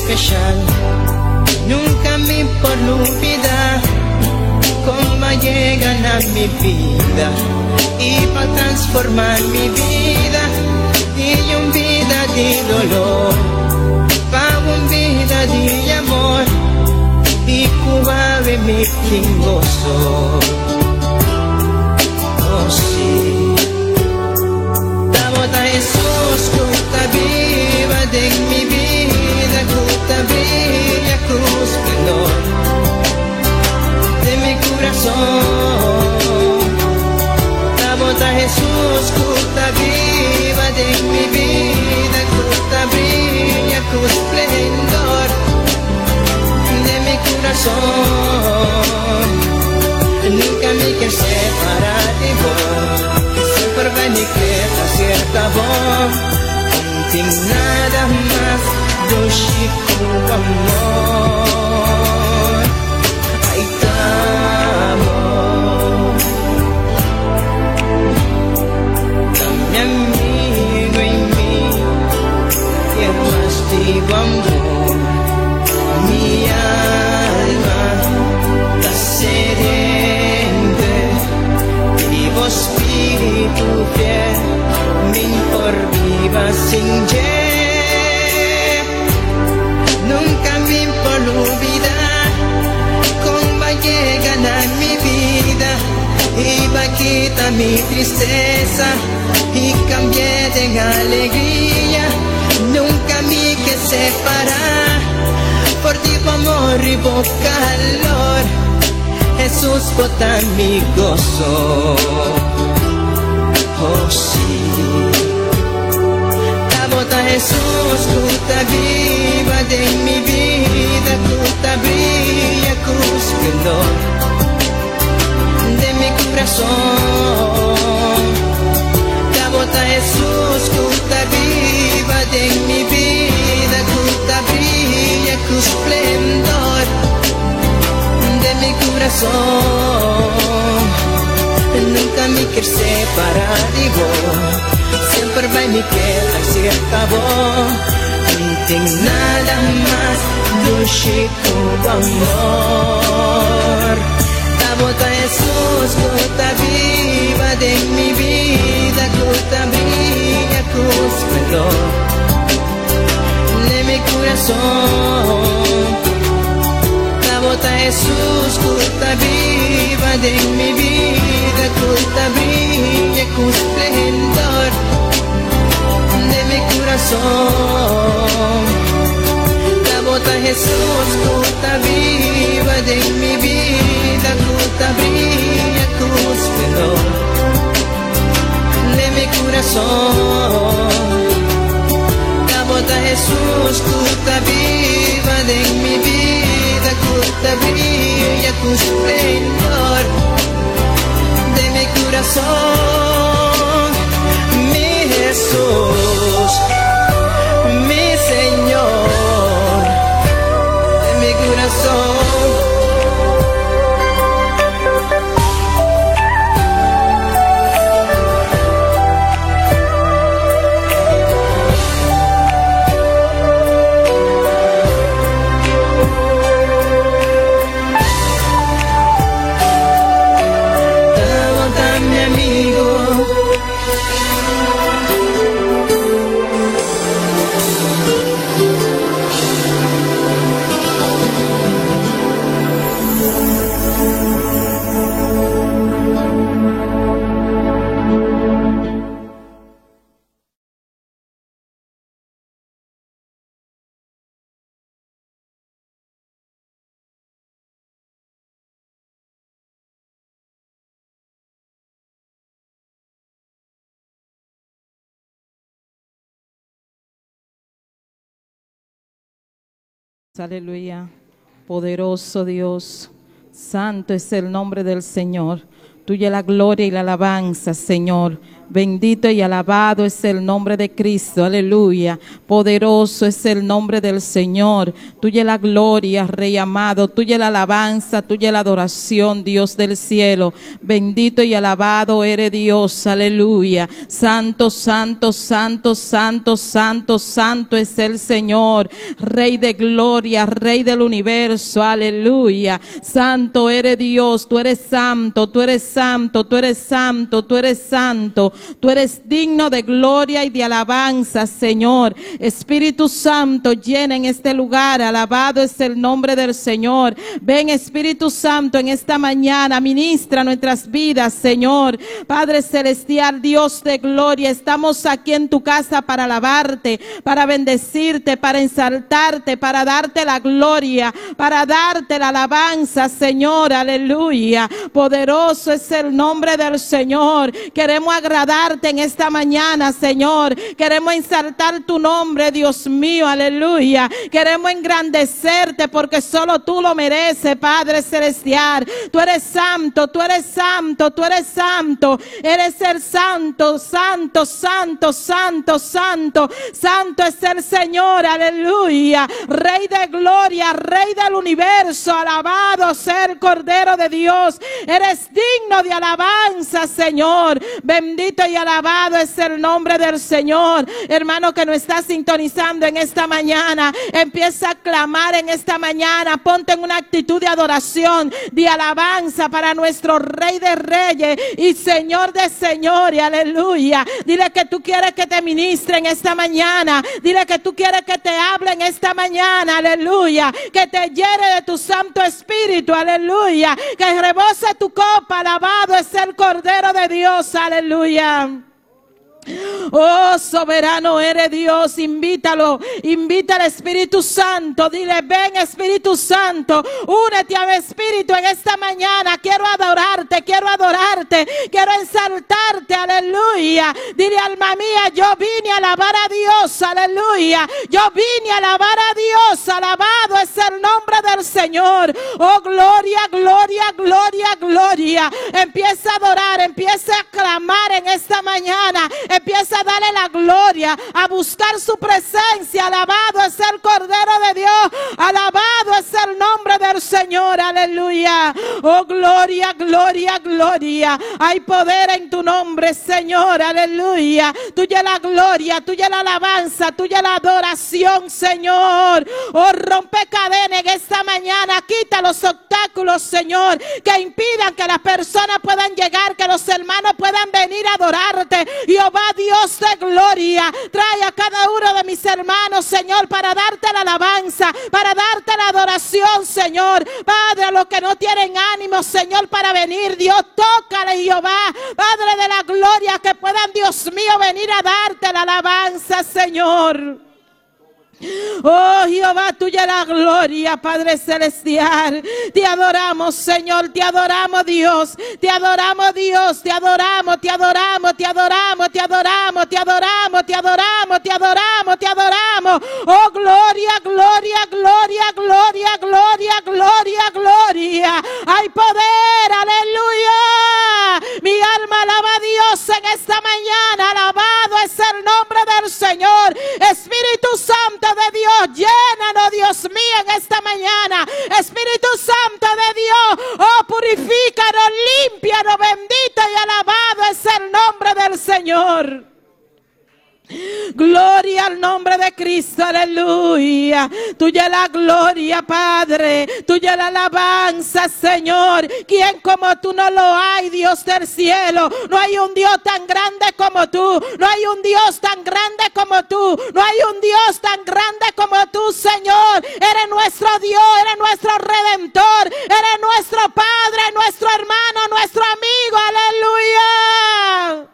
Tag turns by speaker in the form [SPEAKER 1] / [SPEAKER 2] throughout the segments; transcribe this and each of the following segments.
[SPEAKER 1] Especial Nunca mi por lubida Con b'a yega na mi bida Y pa transforma mi bida Di un bida di dolor Pa un bida di amor Y cu awe mi tin goso Oh si Tabata Hesus cu ta biba den mi bida Cu ta briya cu splendor den mi curason Tabata Hesus cu ta biba den mi bida Cu ta briya cu splendor den mi curason Nunca mi kier separa di bo Semper bay mi keda cerca bo No tin nada mas dushi cu amor Ay ta bo Ta mi amigo y mi kier mas di bo amor Mi alma ta sediente di bo spiritu fiel Mi por biba sin dje Nunca mi por lubida Con b'a yega na mi bida Y b'a kita mi tristeza Y cambi'e den alegria Nunca mi ke separa For di bo amor y bo calor Hesus bo ta mi goso Oh si Ta bo ta Hesus cu ta biba den mi bida Cu ta briya cu splendor den mi curason Ta bo ta Hesus cu ta biba den mi bida Cu ta briya cu splendor den mi curason Nunca mi kier separa di bo Semper bay mi keda cerca bo No tin nada mas dushi cu bo amor Ta bo ta Hesus cu ta biba den mi bida Cu ta briya cu splendor den mi curason Ta bo ta Hesus cu ta biba den mi bida Cu ta briya cu splendor den mi curason Ta bo ta Hesus cu ta biba den mi bida Cu ta briya cu splendor den mi curason Ta bo ta Hesus cu ta biba den mi bida Cu ta briya cu splendor den mi curason Mi Hesus, mi Señor den mi curason. Ta bo ta mi amigo.
[SPEAKER 2] Aleluya. Poderoso Dios. Santo es el nombre del Señor. Tuya la gloria y la alabanza, Señor. Bendito y alabado es el nombre de Cristo. Aleluya. Poderoso es el nombre del Señor. Tuya la gloria, Rey amado. Tuya la alabanza, tuya la adoración, Dios del cielo. Bendito y alabado eres Dios. Aleluya. Santo, santo, santo, santo, santo, santo es el Señor. Rey de gloria, Rey del universo. Aleluya. Santo eres Dios. Tú eres santo, tú eres santo, tú eres santo, tú eres santo. Tú eres digno de gloria y de alabanza, Señor. Espíritu Santo, llena en este lugar. Alabado es el nombre del Señor. Ven, Espíritu Santo, en esta mañana. Ministra nuestras vidas, Señor. Padre Celestial, Dios de gloria, estamos aquí en tu casa para alabarte, para bendecirte, para ensaltarte, para darte la gloria, para darte la alabanza, Señor. Aleluya. Poderoso es el nombre del Señor. Queremos agradarte en esta mañana, Señor. Queremos ensaltar tu nombre, Dios mío. Aleluya. Queremos engrandecerte porque solo tú lo mereces, Padre Celestial. Tú eres santo, tú eres santo, tú eres santo. Eres el santo, santo, santo, santo, santo. Santo es el Señor. Aleluya. Rey de gloria, Rey del universo. Alabado sea el Cordero de Dios. Eres digno de alabanza, Señor. Bendito y alabado es el nombre del Señor. Hermano que nos está sintonizando en esta mañana, empieza a clamar en esta mañana. Ponte en una actitud de adoración, de alabanza para nuestro Rey de Reyes y Señor de Señores. Aleluya. Dile que tú quieres que te ministren esta mañana. Dile que tú quieres que te hablen esta mañana. Aleluya. Que te llene de tu Santo Espíritu. Aleluya. Que rebose tu copa. Alabado es el Cordero de Dios. Aleluya. Oh, soberano eres Dios, invítalo, invita al Espíritu Santo, dile, ven Espíritu Santo, únete a mi Espíritu en esta mañana, quiero adorarte, quiero adorarte, quiero ensaltarte, aleluya. Dile, alma mía, yo vine a alabar a Dios, aleluya, yo vine a alabar a Dios, alabado es el nombre del Señor. Oh, gloria, gloria, gloria, gloria. Empieza a adorar, empieza a clamar en esta mañana. Empieza a darle la gloria, a buscar su presencia. Alabado es el Cordero de Dios. Alabado es el nombre del Señor. Aleluya. Oh, gloria, gloria, gloria. Hay poder en tu nombre, Señor. Aleluya. Tuya la gloria, tuya la alabanza, tuya la adoración, Señor. Oh, rompe cadenas en esta mañana. Quita los obstáculos, Señor, que impidan que las personas puedan llegar, que los hermanos puedan venir a adorarte. Jehová, Dios de gloria, trae a cada uno de mis hermanos, Señor, para darte la alabanza, para darte la adoración, Señor. Padre, a los que no tienen ánimo, Señor, para venir, Dios, tócale, Jehová, Padre de la gloria, que puedan, Dios mío, venir a darte la alabanza, Señor. Oh Jehová, tuya la gloria, Padre Celestial. Te adoramos, Señor, te adoramos, Dios. Te adoramos, Dios, te adoramos, te adoramos, te adoramos, te adoramos, te adoramos, te adoramos, te adoramos, te adoramos. Oh gloria, gloria, gloria, gloria, gloria, gloria, gloria. Hay poder, aleluya. Mi alma alaba a Dios en esta mañana. Alabado es el nombre del Señor. Espíritu Santo de Dios, llénanos, Dios mío, en esta mañana. Espíritu Santo de Dios, oh, purifícanos, límpianos, bendito y alabado es el nombre del Señor. Gloria al nombre de Cristo, aleluya. Tuya la gloria, Padre. Tuya la alabanza, Señor. Quien como tú no lo hay, Dios del cielo. No hay un Dios tan grande como tú. No hay un Dios tan grande como tú. No hay un Dios tan grande como tú, Señor. Eres nuestro Dios, eres nuestro Redentor, eres nuestro Padre, nuestro hermano, nuestro amigo, aleluya.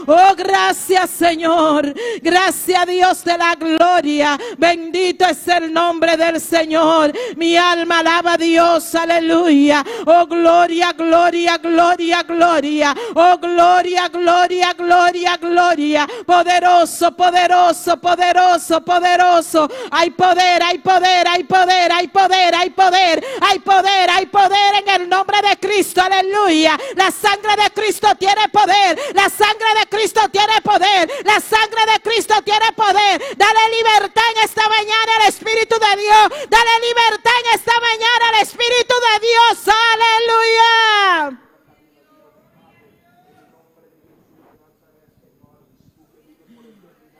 [SPEAKER 2] Oh, gracias, Señor. Gracias, Gracias, Dios de la gloria. Bendito es el nombre del Señor. Mi alma alaba a Dios. Aleluya. Oh, gloria, gloria, gloria, gloria. Oh, gloria, gloria, gloria, gloria. Poderoso, poderoso, poderoso, poderoso. Hay poder, hay poder, hay poder, hay poder, hay poder, hay poder, hay poder en el nombre de Cristo. Aleluya. La sangre de Cristo tiene poder. La sangre de Cristo tiene poder. La sangre de Cristo tiene poder. Dale libertad en esta mañana al Espíritu de Dios. Dale libertad en esta mañana al Espíritu de Dios. Aleluya.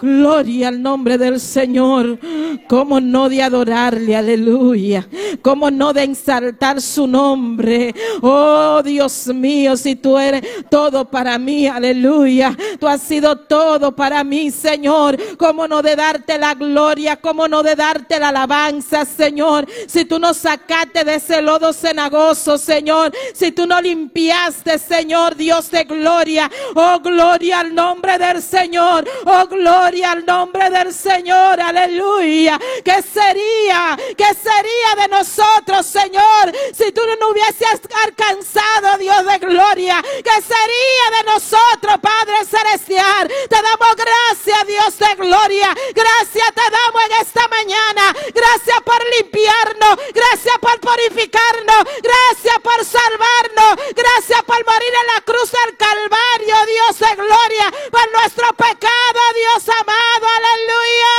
[SPEAKER 2] Gloria al nombre del Señor. Cómo no de adorarle, aleluya. Cómo no de exaltar su nombre. Oh Dios mío, si tú eres todo para mí, aleluya. Tú has sido todo para mí, Señor. Cómo no de darte la gloria, cómo no de darte la alabanza, Señor. Si tú nos sacaste de ese lodo cenagoso, Señor. Si tú no limpiaste, Señor, Dios de gloria. Oh, gloria al nombre del Señor. Oh, gloria al nombre del Señor, aleluya. ¿Qué sería? ¿Qué sería de nosotros, Señor, si tú no nos hubieses alcanzado, Dios de gloria? ¿Qué sería de nosotros, Padre Celestial? Te damos gracias, Dios de gloria. Gracias te damos en esta mañana. Gracias por limpiarnos. Gracias por purificarnos. Gracias por salvarnos. Gracias por morir en la cruz del Calvario, Dios de gloria, por nuestro pecado, Dios amado, aleluya.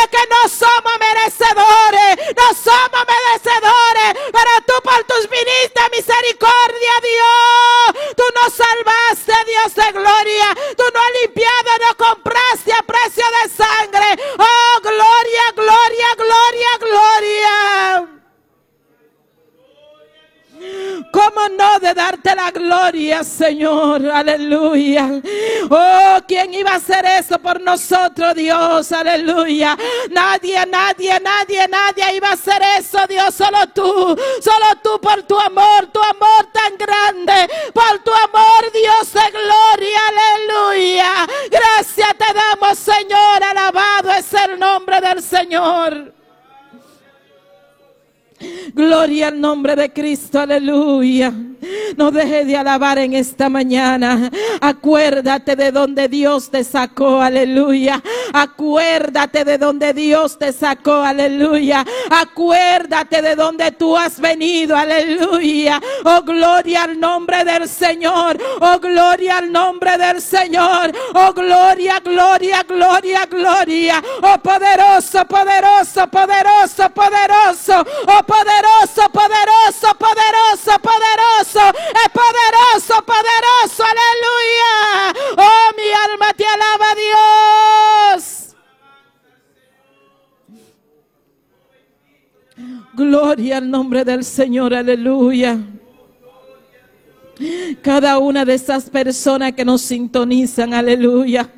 [SPEAKER 2] Es que no somos merecedores, no somos merecedores, pero tú por tus infinita misericordia, Dios, tú nos salvaste, Dios de gloria. Tú nos has limpiado, nos compraste a precio de sangre. Oh, gloria, gloria, gloria, gloria. ¿Cómo no de darte la gloria, Señor? Aleluya. Oh, ¿quién iba a hacer eso por nosotros, Dios? Aleluya. Nadie, nadie, nadie, nadie iba a hacer eso, Dios. Solo tú, solo tú por tu amor tan grande, por tu amor, Dios de gloria. Aleluya. Gracias te damos, Señor. Alabado es el nombre del Señor. Gloria al nombre de Cristo, aleluya. No dejes de alabar en esta mañana. Acuérdate de donde Dios te sacó, aleluya. Acuérdate de donde Dios te sacó, aleluya. Acuérdate de donde tú has venido, aleluya. Oh, gloria al nombre del Señor. Oh, gloria al nombre del Señor. Oh, gloria, gloria, gloria, gloria. Oh, poderoso, poderoso, poderoso, poderoso. Oh, poderoso, poderoso, poderoso, poderoso. Es poderoso, poderoso, aleluya. Oh, mi alma te alaba, Dios. Gloria al nombre del Señor, aleluya. Cada una de esas personas que nos sintonizan, aleluya.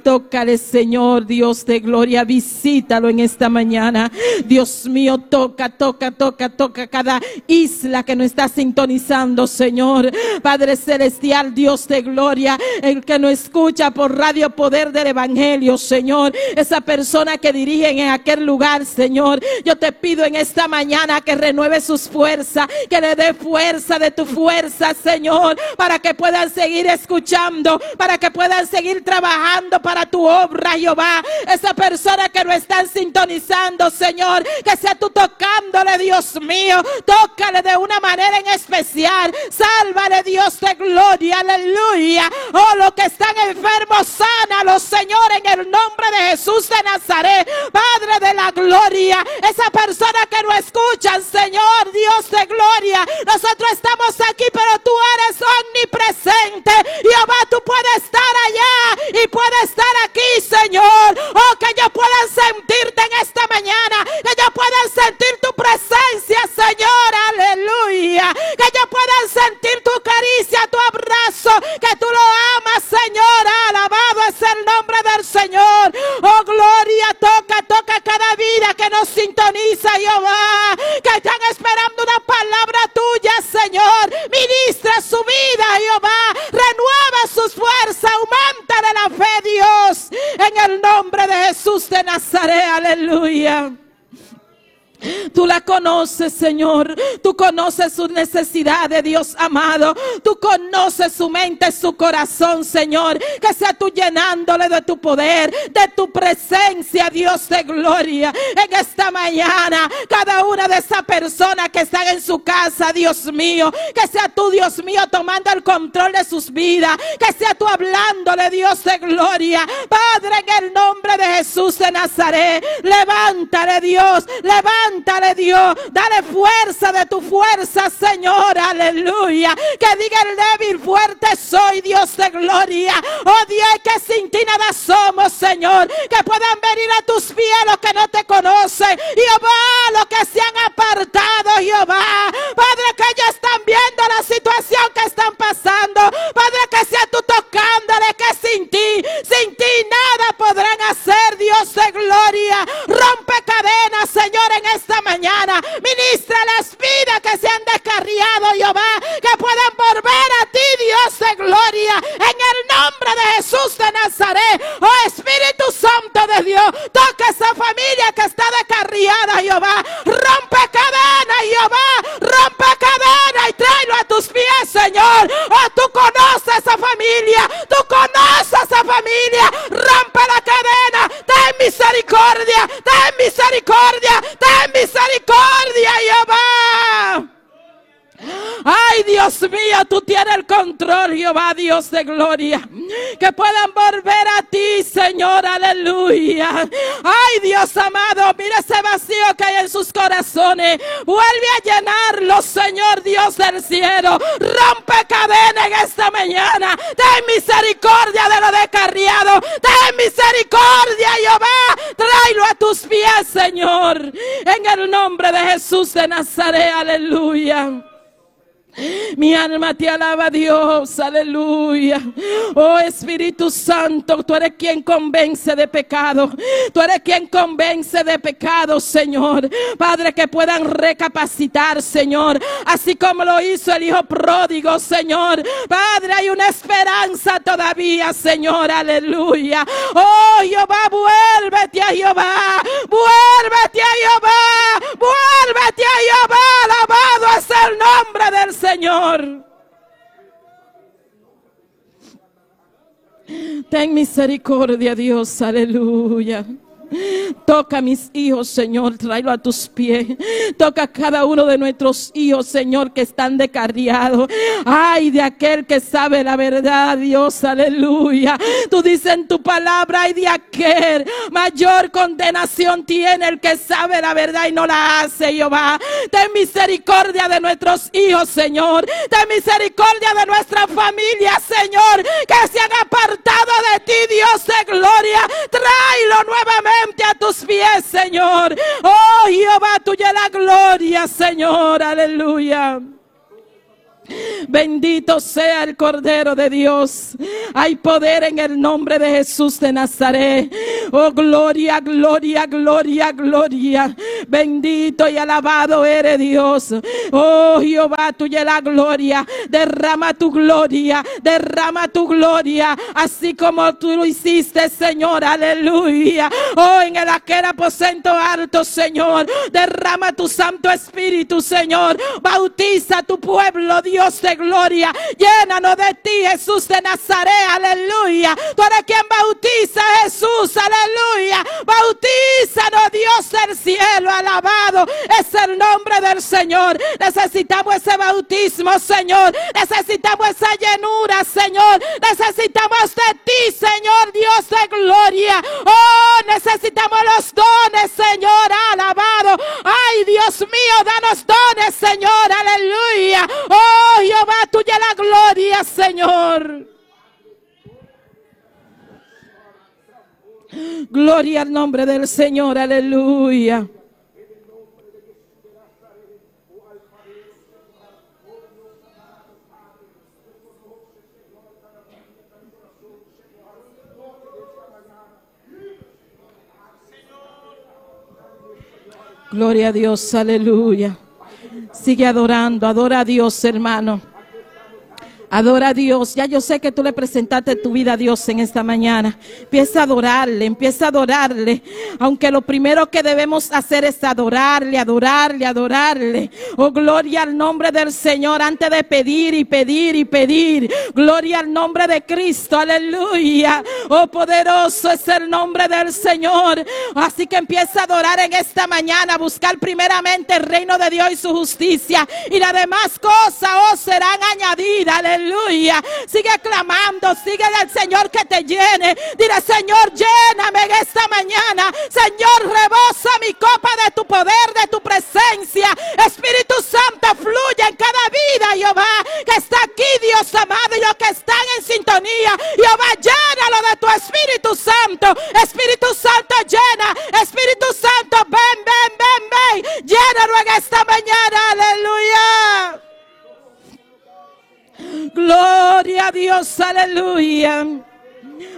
[SPEAKER 2] Tócale, Señor, Dios de gloria, visítalo en esta mañana. Dios mío, toca, toca, toca, toca cada isla que nos está sintonizando, Señor. Padre Celestial, Dios de gloria, el que nos escucha por Radio Poder del Evangelio, Señor. Esa persona que dirigen en aquel lugar, Señor. Yo te pido en esta mañana que renueve sus fuerzas, que le dé fuerza de tu fuerza, Señor, para que puedan seguir escuchando, para que puedan seguir trabajando para tu obra, Jehová. Esa persona que no están sintonizando, Señor, que sea tú tocándole, Dios mío. Tócale de una manera en especial. Sálvale, Dios de gloria, aleluya. Oh, los que están enfermos, sánalos, Señor, en el nombre de Jesús de Nazaret, Padre de la gloria. Esa persona que no escuchan, Señor, Dios de gloria. Nosotros estamos aquí, pero tú eres omnipresente. Jehová, tú puedes estar allá y puedes estar aquí, Señor. Oh, que ellos puedan sentirte en esta mañana, que ellos puedan sentir tu presencia, Señor, aleluya. Que ellos puedan sentir tu caricia, tu abrazo, que tú lo amas, Señor. Alabado es el nombre del Señor. Oh, gloria, toca, toca cada vida que nos sintoniza. sintoniza, Jehová, que están esperando una palabra tuya, Señor. Ministra su vida, Jehová. Renueva sus fuerzas, aumentale la fe, Dios. En el nombre de Jesús de Nazaret, aleluya. Tú la conoces, Señor. Tú conoces sus necesidades, Dios amado. Tú conoces su mente, su corazón, Señor. Que sea tú llenándole de tu poder, de tu presencia, Dios de gloria. En esta mañana, cada una de esas personas que están en su casa, Dios mío, que sea tú, Dios mío, tomando el control de sus vidas. Que sea tú hablándole, Dios de gloria. Padre, en el nombre de Jesús de Nazaret, levántale, Dios, levántale, Dios, dale fuerza de tu fuerza, Señor, aleluya. Que diga el débil, fuerte soy, Dios de gloria. Oh Dios, que sin ti nada somos, Señor. Que puedan venir a tus pies los que no te conocen. Jehová, los que se han apartado, Jehová. Padre, que ellos están viendo la situación que están pasando. Padre, que sea tú tocándole, que sin ti, sin ti nada podrán hacer, Dios de gloria. Rompe cadenas, Señor, en esta mañana. Ministra las vidas que se han descarriado, Jehová. Que puedan volver a ti, Dios de gloria. En el nombre de Jesús de Nazaret. Oh Espíritu Santo de Dios, toca esa familia que está descarriada, Jehová. Rompe cadena, Jehová. Rompe cadena y tráelo a tus pies, Señor. Oh, tú conoces esa familia. Tú conoces esa familia. Rompe la cadena. Ten misericordia. Ten misericordia. Ten misericordia, Jehová. Ay, Dios mío, tú tienes el control, Jehová, Dios de gloria. Que puedan volver a ti, Señor, aleluya. Ay, Dios amado, mira ese vacío que hay en sus corazones. Vuelve a llenarlo, Señor, Dios del cielo. Rompe cadena en esta mañana. Ten misericordia de lo descarriado. Ten misericordia, Jehová. Tráelo a tus pies, Señor. En el nombre de Jesús de Nazaret, aleluya. Mi alma te alaba, Dios, aleluya. Oh Espíritu Santo, tú eres quien convence de pecado. Tú eres quien convence de pecado, Señor. Padre, que puedan recapacitar, Señor. Así como lo hizo el Hijo pródigo, Señor. Padre, hay una esperanza todavía, Señor, aleluya. Oh Jehová, vuélvete a Jehová. Vuélvete a Jehová. Vuélvete a Jehová. Alabado es el nombre del Señor. Ten misericordia, Dios, aleluya. Toca a mis hijos, Señor, tráelo a tus pies. Toca a cada uno de nuestros hijos, Señor, que están descarriados. Ay, de aquel que sabe la verdad, Dios, aleluya. Tú dices en tu palabra, ay de aquel, mayor condenación tiene el que sabe la verdad y no la hace, Jehová. Ten misericordia de nuestros hijos, Señor. Ten misericordia de nuestra familia, Señor, que se han apartado de ti, Dios de gloria. Tráelo nuevamente a tus pies, Señor. Oh Jehová, tuya la gloria, Señor, aleluya. Bendito sea el Cordero de Dios. Hay poder en el nombre de Jesús de Nazaret. Oh, gloria, gloria, gloria, gloria. Bendito y alabado eres Dios. Oh, Jehová, tuya la gloria. Derrama tu gloria, derrama tu gloria, así como tú lo hiciste, Señor. Aleluya. Oh, en el aquel aposento alto, Señor. Derrama tu Santo Espíritu, Señor. Bautiza a tu pueblo, Dios de gloria. Llénanos de ti, Jesús de Nazaret. Aleluya. Tú eres quien bautiza, Jesús. Aleluya. Bautízanos, Dios del cielo. Alabado es el nombre del Señor. Necesitamos ese bautismo, Señor. Necesitamos esa llenura, Señor. Necesitamos de ti, Señor, Dios de gloria. Oh, necesitamos los dones, Señor. Alabado. Ay, Dios mío, danos dones, Señor. Aleluya. Oh, Jehová, tuya la gloria, Señor. Gloria al nombre del Señor, aleluya. Gloria a Dios, aleluya. Sigue adorando, adora a Dios, hermano. Adora a Dios. Ya yo sé que tú le presentaste tu vida a Dios en esta mañana. Empieza a adorarle, empieza a adorarle. Aunque lo primero que debemos hacer es adorarle, adorarle, adorarle. Oh, gloria al nombre del Señor antes de pedir y pedir y pedir. Gloria al nombre de Cristo. Aleluya. Oh, poderoso es el nombre del Señor. Así que empieza a adorar en esta mañana. Buscar primeramente el reino de Dios y su justicia. Y las demás cosas oh, serán añadidas. Aleluya. Aleluya. Sigue clamando. Sigue al Señor que te llene. Dile, Señor, lléname en esta mañana. Señor, rebosa mi copa de tu poder, de tu presencia. Espíritu Santo, fluye en cada vida, Jehová, que está aquí, Dios amado, y los que están en sintonía. Jehová, llénalo de tu Espíritu Santo. Espíritu Santo, llena. Espíritu Santo, ven, ven, ven, ven. Llénalo en esta mañana. Aleluya. Gloria a Dios, aleluya.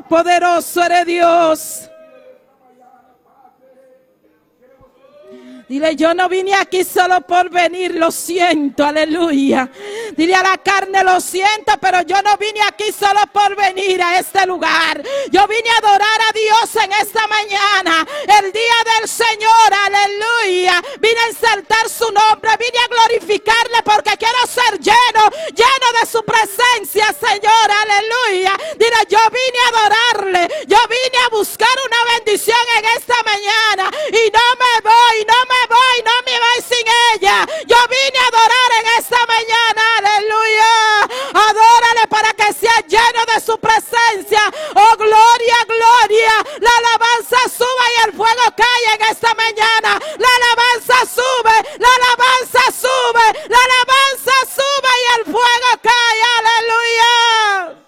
[SPEAKER 2] Poderoso eres Dios. Dile, yo no vine aquí solo por venir, lo siento, aleluya. Dile a la carne, lo siento, pero yo no vine aquí solo por venir a este lugar. Yo vine a adorar a Dios en esta mañana, el día del Señor, aleluya. Vine a exaltar su nombre, vine a glorificarle porque quiero ser lleno, lleno de su presencia, Señor, aleluya. Dile, yo vine a adorarle, yo vine a buscar una bendición en esta mañana y no me voy, no me voy, no me voy sin ella. Yo vine a adorar en esta mañana, aleluya. Adórale para que sea lleno de su presencia. Oh, gloria, gloria. La alabanza sube y el fuego cae en esta mañana. La alabanza sube, la alabanza sube, la alabanza sube y el fuego cae, aleluya.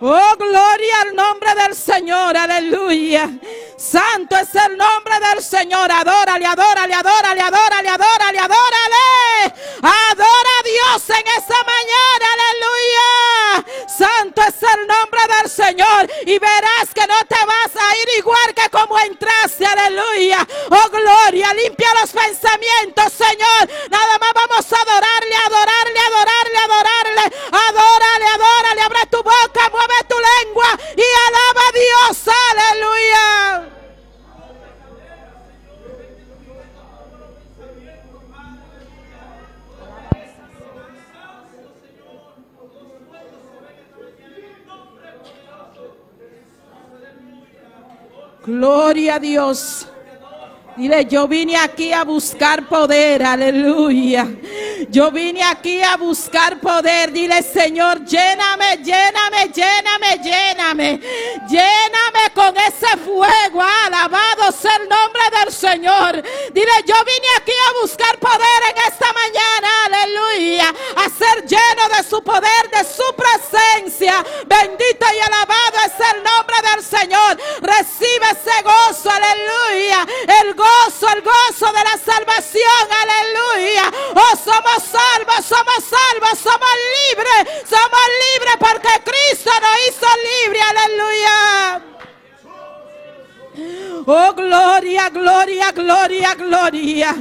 [SPEAKER 2] Oh, gloria al nombre del Señor, aleluya. Santo es el nombre del Señor. Adórale, adórale, adórale, adórale, adórale, adórale. Adora a Dios en esta mañana, aleluya. Santo es el nombre del Señor. Y verás que no te vas a ir igual que como entraste, aleluya. Oh, gloria, limpia los pensamientos, Señor. Nada más vamos a adorarle, adorarle, adorarle, adorarle. Adórale, adórale, abre tu boca, mueve tu lengua y alaba a Dios, aleluya. Gloria a Dios. Dile, yo vine aquí a buscar poder, aleluya. Yo vine aquí a buscar poder. Dile, Señor, lléname, lléname, lléname, lléname. Lléname con ese fuego. Alabado sea el nombre del Señor. Dile, yo vine aquí a buscar poder en esta mañana, aleluya. A ser lleno de su poder, de su presencia. Bendito y alabado es el nombre del Señor. Recibe ese gozo, aleluya. El gozo, el gozo de la salvación, aleluya. Oh, somos salvos, somos salvos, somos libres, somos libres porque Cristo nos hizo libre, aleluya. Oh, gloria, gloria, gloria, gloria.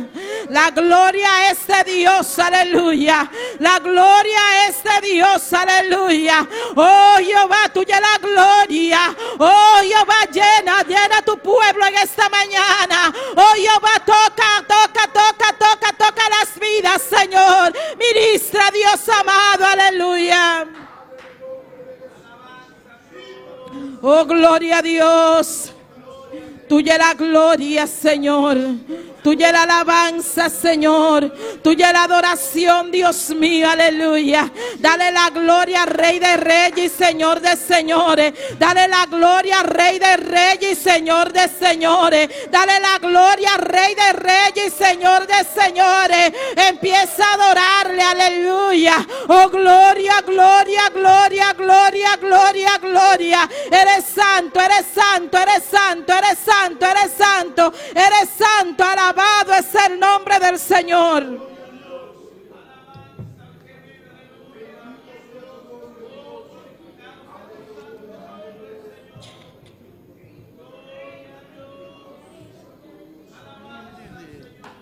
[SPEAKER 2] La gloria es de Dios, aleluya. La gloria es de Dios, aleluya. Oh, Jehová, tuya la gloria. Oh, Jehová, llena, llena tu pueblo en esta mañana. Oh, Jehová, toca, toca, toca, toca, toca las vidas, Señor. Ministra, Dios amado, aleluya. Oh, gloria a Dios. Tuya la gloria, Señor. Tuya la alabanza, Señor. Tuya la adoración, Dios mío, aleluya. Dale la gloria, Rey de Reyes y Señor de Señores. Dale la gloria, Rey de Reyes y Señor de Señores. Dale la gloria, Rey de Reyes y Señor de Señores. Empieza a adorarle, aleluya. Oh, gloria, gloria, gloria, gloria, gloria, gloria. Eres santo, eres santo, eres santo, eres santo, eres santo, eres santo. Alabado es el nombre del Señor.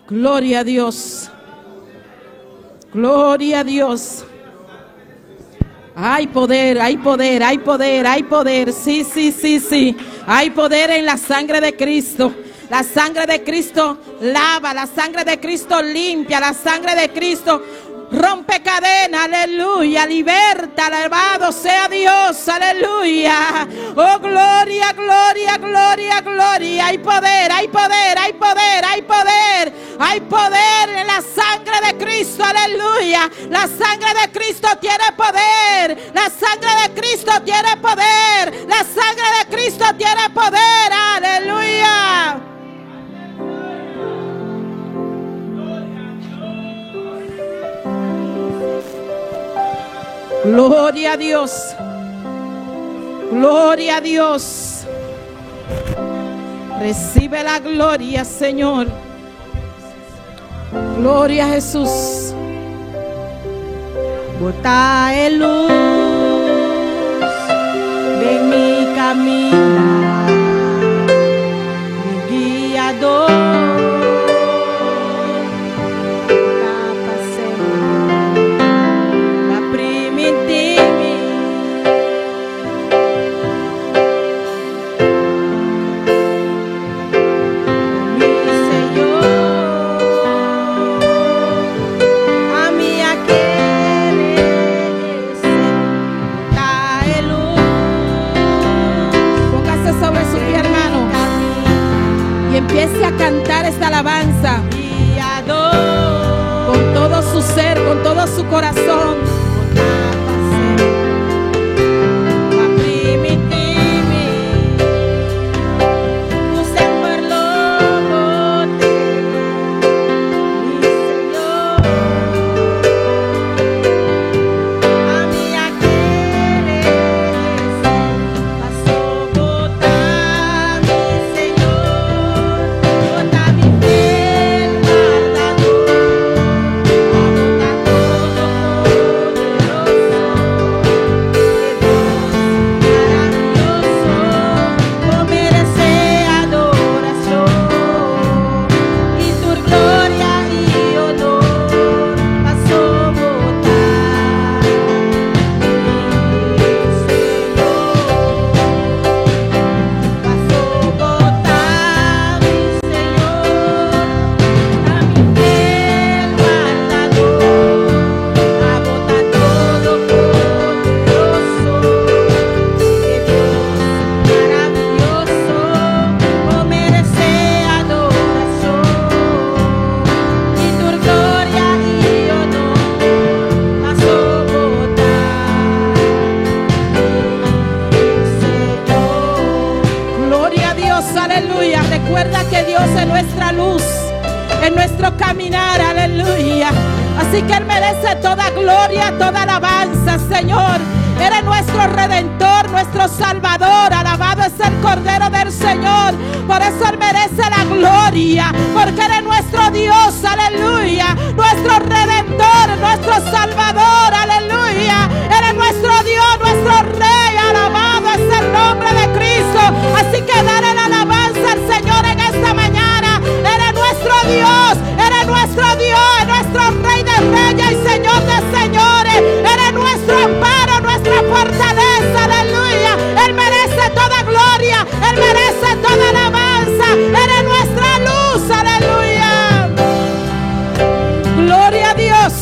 [SPEAKER 2] Gloria a Dios. Gloria a Dios. Hay poder, hay poder, hay poder, hay poder. Sí, sí, sí, sí. Hay poder en la sangre de Cristo. La sangre de Cristo lava, la sangre de Cristo limpia, la sangre de Cristo rompe cadena, aleluya, liberta, alabado sea Dios, aleluya. Oh, gloria, gloria, gloria, gloria. Hay poder, hay poder, hay poder, hay poder. Hay poder en la sangre de Cristo, aleluya. La sangre de Cristo tiene poder. La sangre de Cristo tiene poder. La sangre de Cristo tiene poder, aleluya. Gloria a Dios. Gloria a Dios. Recibe la gloria, Señor. Gloria a Jesús.
[SPEAKER 3] Bo ta e luz den mi caminda, mi guiador. Ta pa semper, b'a primintí mi. Mi Señor, ami a kere Bo ta e luz.
[SPEAKER 2] Póngase sobre su pie, hermano, y empiece a cantar esta alabanza con todo su ser, con todo su corazón. Gloria a Dios, aleluya. Recuerda que Dios es nuestra luz, en nuestro caminar, aleluya. Así que Él merece toda gloria, toda alabanza, Señor. Eres nuestro Redentor, nuestro Salvador. Alabado es el Cordero del Señor. Por eso Él merece la gloria, porque eres nuestro Dios, aleluya. Nuestro Redentor, nuestro Salvador, aleluya. Eres nuestro Dios, nuestro Rey. Alabado es el nombre de Cristo. Así que dale la alabanza al Señor en esta mañana. Eres nuestro Dios, eres nuestro Dios, nuestro Rey de Reyes y Señor de Señores. Eres nuestro amparo, nuestra fortaleza, aleluya. Él merece toda gloria, Él merece toda alabanza. Eres nuestra luz, aleluya. Gloria a Dios.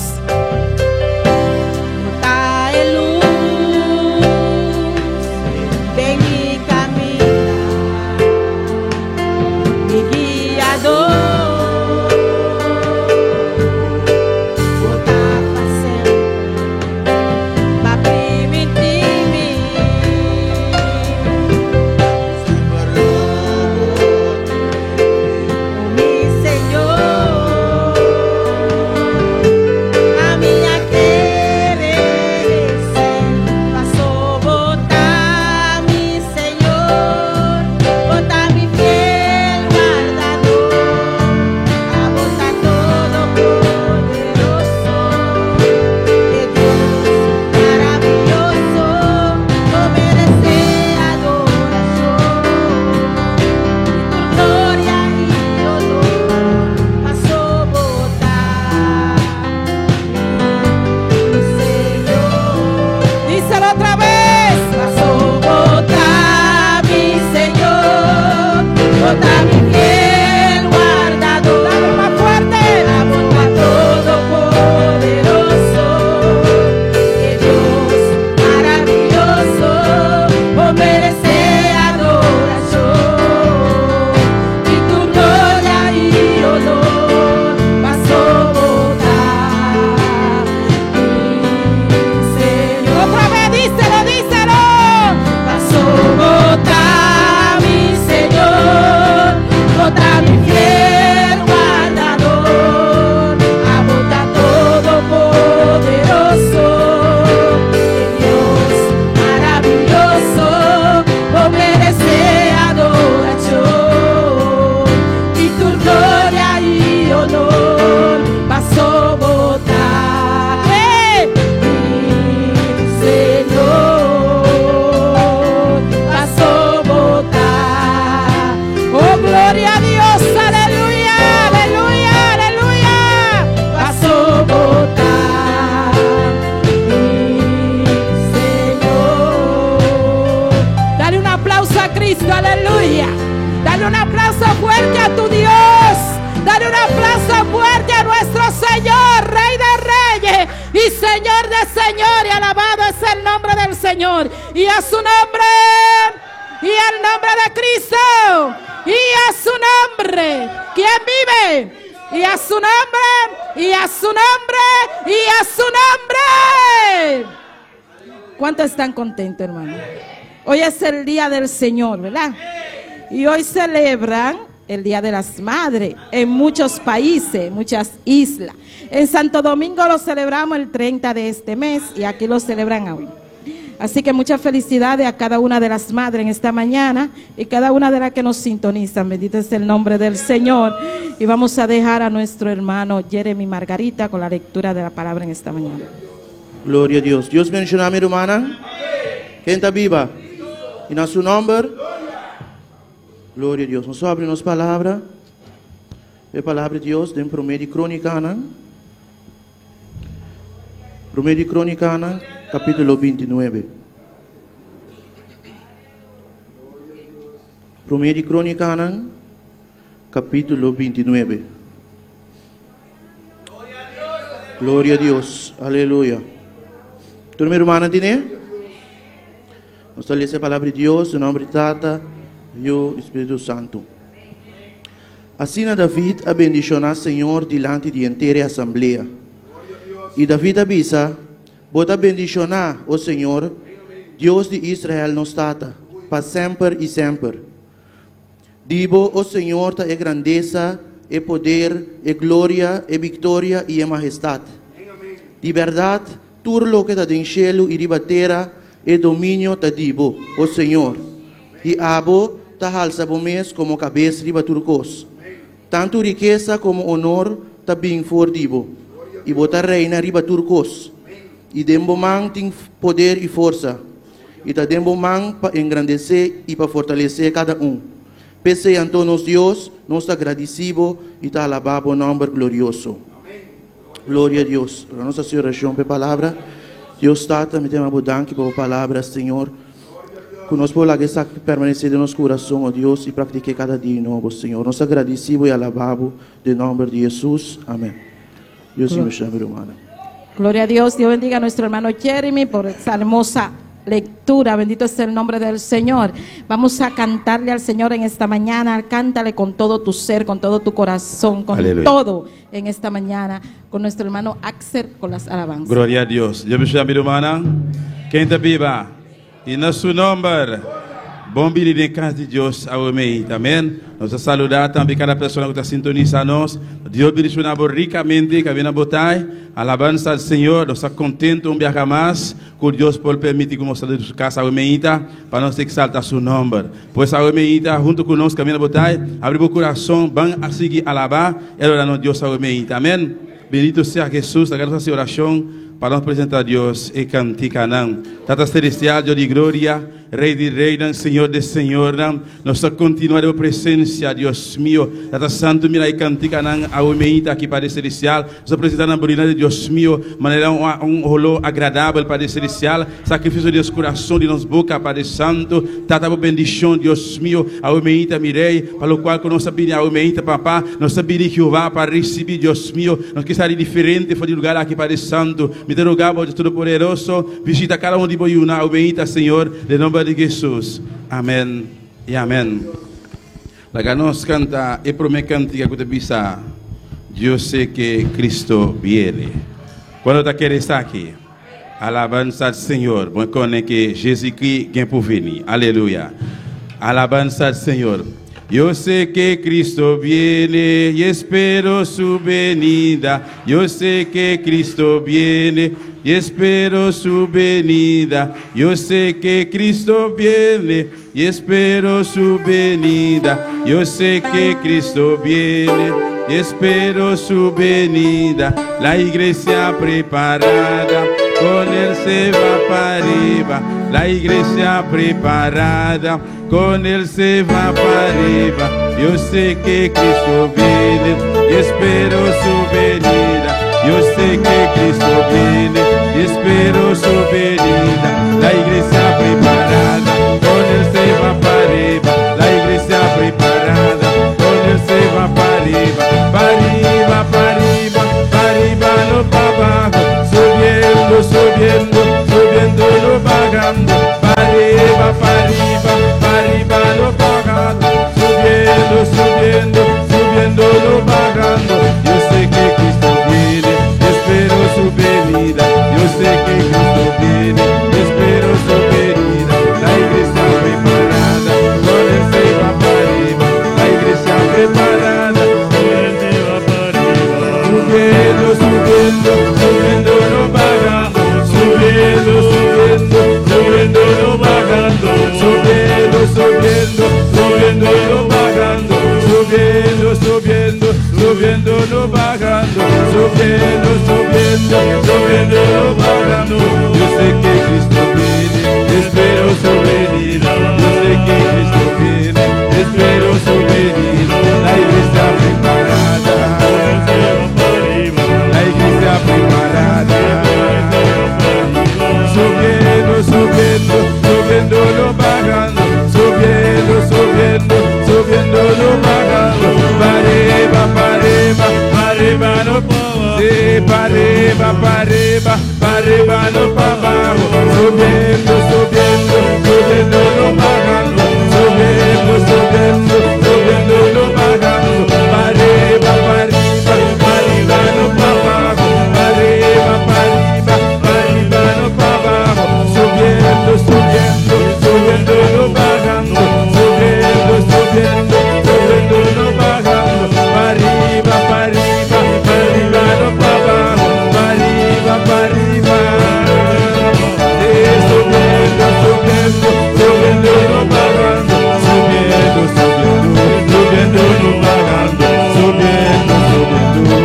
[SPEAKER 2] Gloria a Dios, aleluya, aleluya, aleluya. Paso bo ta mi Señor. Dale un aplauso a Cristo, aleluya. Dale un aplauso fuerte a tu Dios. Dale un aplauso fuerte a nuestro Señor, Rey de Reyes y Señor de Señores. Alabado es el nombre del Señor. Y a su nombre, y al nombre de Cristo, y a su nombre. ¿Quién vive? Y a su nombre, y a su nombre, y a su nombre. ¿Cuántos están contentos, hermano? Hoy es el día del Señor, ¿verdad? Y hoy celebran el Día de las Madres en muchos países, muchas islas. En Santo Domingo lo celebramos el 30 de este mes y aquí lo celebran hoy. Así que muchas felicidades a cada una de las madres en esta mañana y cada una de las que nos sintonizan. Bendito es el nombre del Señor. Y vamos a dejar a nuestro hermano Jeremy Margarita con la lectura de la palabra en esta mañana.
[SPEAKER 4] Gloria a Dios. Dios bendishoná mi rumannan. Ken ta biba? I na su nòmber. Gloria a Dios. Nos ta habri nos palabra. E palabra di Dios den Promé di Krónikanan. Promé di Krónikanan, kapítulo 29. Promé di Krónikanan, kapítulo 29. Gloria a Dios. Aleluya. Tur mi rumannan tine? Nos ta lesa e palabra di Dios den nòmber di Tata, Yu i Spiritu Santu. Asina David a bendishoná Señor dilanti di henter e asamblea. I David a bisa, Bo ta bendishoná, o Señor, Dios di Israel nos tata, pa semper i semper. Di bo, o Señor, ta e grandesa, e poder, e gloria, e viktoria i e mahestat. Di bèrdat, tur loke ta den shelu i riba tera, E dominio ta di bo, o Señor, i abo ta halsa bo mes komo kabes riba tur kos. Tantu rikesa komo onor ta bin for di bo, i bo ta reina riba tur kos. I den bo man tin poder i forsa, i ta den bo man pa engrandesé i pa fortalesé kada un. P'esei anto, nos Dios, nos ta gradisí bo i ta alabá bo nòmber glorioso. Gloria a Dios. Ora nos hasi orashon pa e palabra. Dios Tata, mi ta yama bo danki pa bo palabra, Señor. Ku nos por laga esaki permanesé den nos kurason, o Dios, i praktik'é kada dia nobo, Señor. Nos ta gradisí bo i alabá bo den nòmber di Hesus. Amèn. Dios bendishoná mi rumannan.
[SPEAKER 2] Gloria a Dios. Dios bendiga a nuestro hermano Jeremy por esta hermosa lectura. Bendito sea el nombre del Señor. Vamos a cantarle al Señor en esta mañana. Cántale con todo tu ser, con todo tu corazón, con
[SPEAKER 5] Aleluya.
[SPEAKER 2] todo en esta mañana. Con nuestro hermano Axel con las alabanzas.
[SPEAKER 5] Gloria a Dios. Dios bendishoná mi rumannan. Ken ta biba? I na su nomber. Bon bini den kas di Dios awe mei. Amen. Nos ta saludá tambe kada persona ku ta sintonisá nos. Dios bendishoná bo rikamente kaminda bo ta. Alabansa al Señor. Nos ta kontento un biaha mas ku Dios por permití ku nos ta den su kas awe meinta pa nos eksaltá su nomber. Pues awe meinta huntu ku nos kaminda bo ta, abri bo kurason, ban a sigui alabá i adorá nos Dios awe meinta. Amen. Bendito sea Hesus. Laga nos hasi orashon pa nos presentá Dios e kantikanan. Tata Selestial, Dios di gloria, Rey di reynan, Señor di señornan, nos ta continua den bo presencia, Dios mio. Tata Santo, mira e canticanan awe meinta aki, Padre Celestial. Nos ta presenta nan bo dilanti, Dios mio, manera un un holó agradabel, Padre Celestial, sacrificio di nos curason, di nos boca, Padre Santo. Tata, bo bendicion, Dios mio, awe meinta, mi Rey, pa locual cu nos ta bini awe meinta, Papa. Nos ta bini, Jehová, pa ricibi, Dios mio. Nos ke sali diferente for di lugar aki, Padre Santo. Mi ta roga bo, Dios Todopoderoso, Visita cada un di bo yunan awe Señor, den nomber di Jesus. Amen y amen. Laga nos canta e prome cantica cu ta bisa, Yo sé que Cristo viene. Cuando ta kere esaki? Alabanza al Señor. Mwen konnen ke Jezikri gen pou vini. Aleluya. Alabanza al Señor. Yo sé que Cristo viene y espero su venida. Yo sé que Cristo viene y espero su venida. Yo sé que Cristo viene y espero su venida. Yo sé que Cristo viene y espero su venida. La iglesia preparada. con él se va para arriba. La iglesia preparada, con él se va para arriba. Yo sé que Cristo viene y espero su venida. Yo sé que Cristo viene y espero su venida. La iglesia preparada, con él se va para arriba. La iglesia preparada, con él se va para arriba. Para arriba, para arriba, para arriba, no para abajo. Subiendo, subiendo, subiendo, no bajando. Para arriba, para arriba, para arriba, no bajando. Subiendo, subiendo, subiendo, no bajando. Yo sé que Cristo viene, espero su venida. Yo sé que Cristo viene, espero su venida. La iglesia preparada, con él se va para arriba. La iglesia preparada, con él se va para arriba. Subiendo, subiendo, subiendo, no bajando. Subiendo, subiendo, subiendo, no bajando. Subiendo, subiendo, subiendo, no bajando. Subiendo, subiendo, subiendo, no bajando. Subiendo, subiendo, subiendo, no bajando. Yo sé que Cristo viene, espero su venida. Yo sé que Cristo viene, espero su venida. La iglesia preparada, la iglesia preparada. Subiendo, subiendo, subiendo, no bajando. Subiendo, subiendo, subiendo, no bajando. Pa' arriba, pa' arriba, pa' arriba, no pa' abajo. Sí, pa' arriba, pa' arriba, pa' arriba, no pa' abajo. Subiendo, subiendo, subiendo, no bajando. Subiendo, subiendo, subiendo, no bajando. Pa' arriba, pa' arriba, pa' arriba, no pa' abajo. Pa' arriba, pa' arriba, pa' arriba, no pa' abajo. Subiendo, subiendo, subiendo, no bajando. Subiendo, subiendo, subiendo, no bajando. Pa' arriba, pa' arriba, pa' arriba, no pa' abajo. Pa' arriba, pa' arriba. Sí, subiendo, subiendo, subiendo, no bajando. Subiendo, subiendo, subiendo, no bajando. Subiendo, subiendo,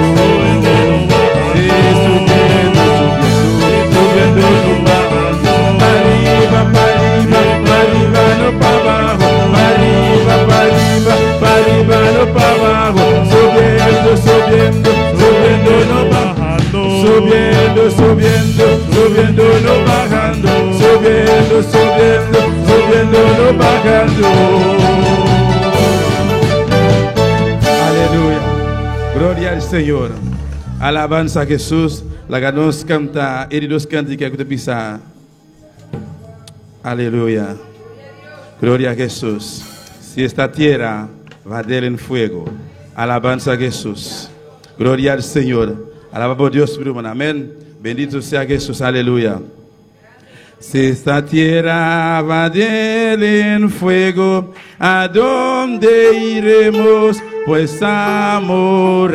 [SPEAKER 5] sí, subiendo, subiendo, subiendo, no bajando. Pa' arriba, pa' arriba, pa' arriba, no pa' abajo. Pa' arriba, pa' arriba, pa' arriba, no pa' abajo. Subiendo, subiendo, subiendo, no bajando. Subiendo, subiendo, subiendo, no bajando. Subiendo, subiendo, subiendo, no bajando. Aleluya. Gloria al Señor. Alabanza a Jesús. Laga nos canta, e dos cantica cu ta bisa. Aleluya. Gloria a Jesús. Si esta tierra va a arder en fuego. Alabanza a Jesús. Gloria al Señor. Alaba por Dios, mi hermano. Amén. Bendito sea Jesús. Aleluya. Si esta tierra va a arder en fuego, ¿a dónde iremos? Pues a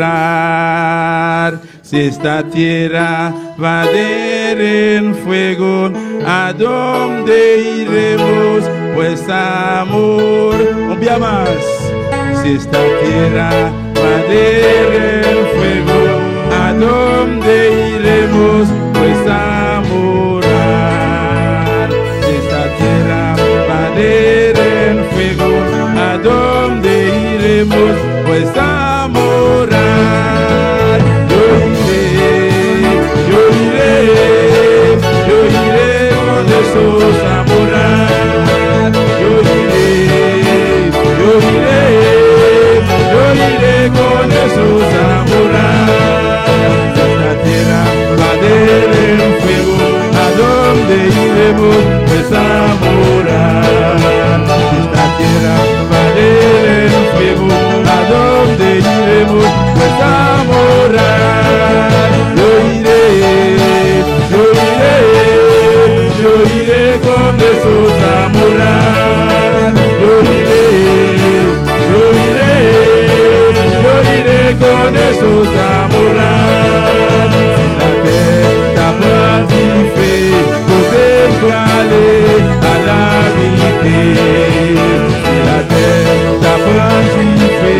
[SPEAKER 5] morar. Si esta tierra va a arder en fuego, ¿a dónde iremos? Pues a morar. Un día más. Si esta tierra va a arder en fuego, ¿a dónde iremos? Pues a morar. Si esta tierra va a arder en fuego, ¿a dónde iremos? Pues a morar. Yo iré, yo iré, yo iré con Jesús a morar. Yo iré, yo iré, yo iré con Jesús a morar. Esta tierra va a arder en fuego, ¿a dónde iremos? Pues a morar. Esta tierra va a arder en fuego, ¿a dónde iremos? Pues a morar. Yo iré, yo iré, yo iré con Jesús a morar. Yo iré, yo iré, yo iré con Jesús a morar. La tierra planife, poder aller à l'habiter. La terre planife,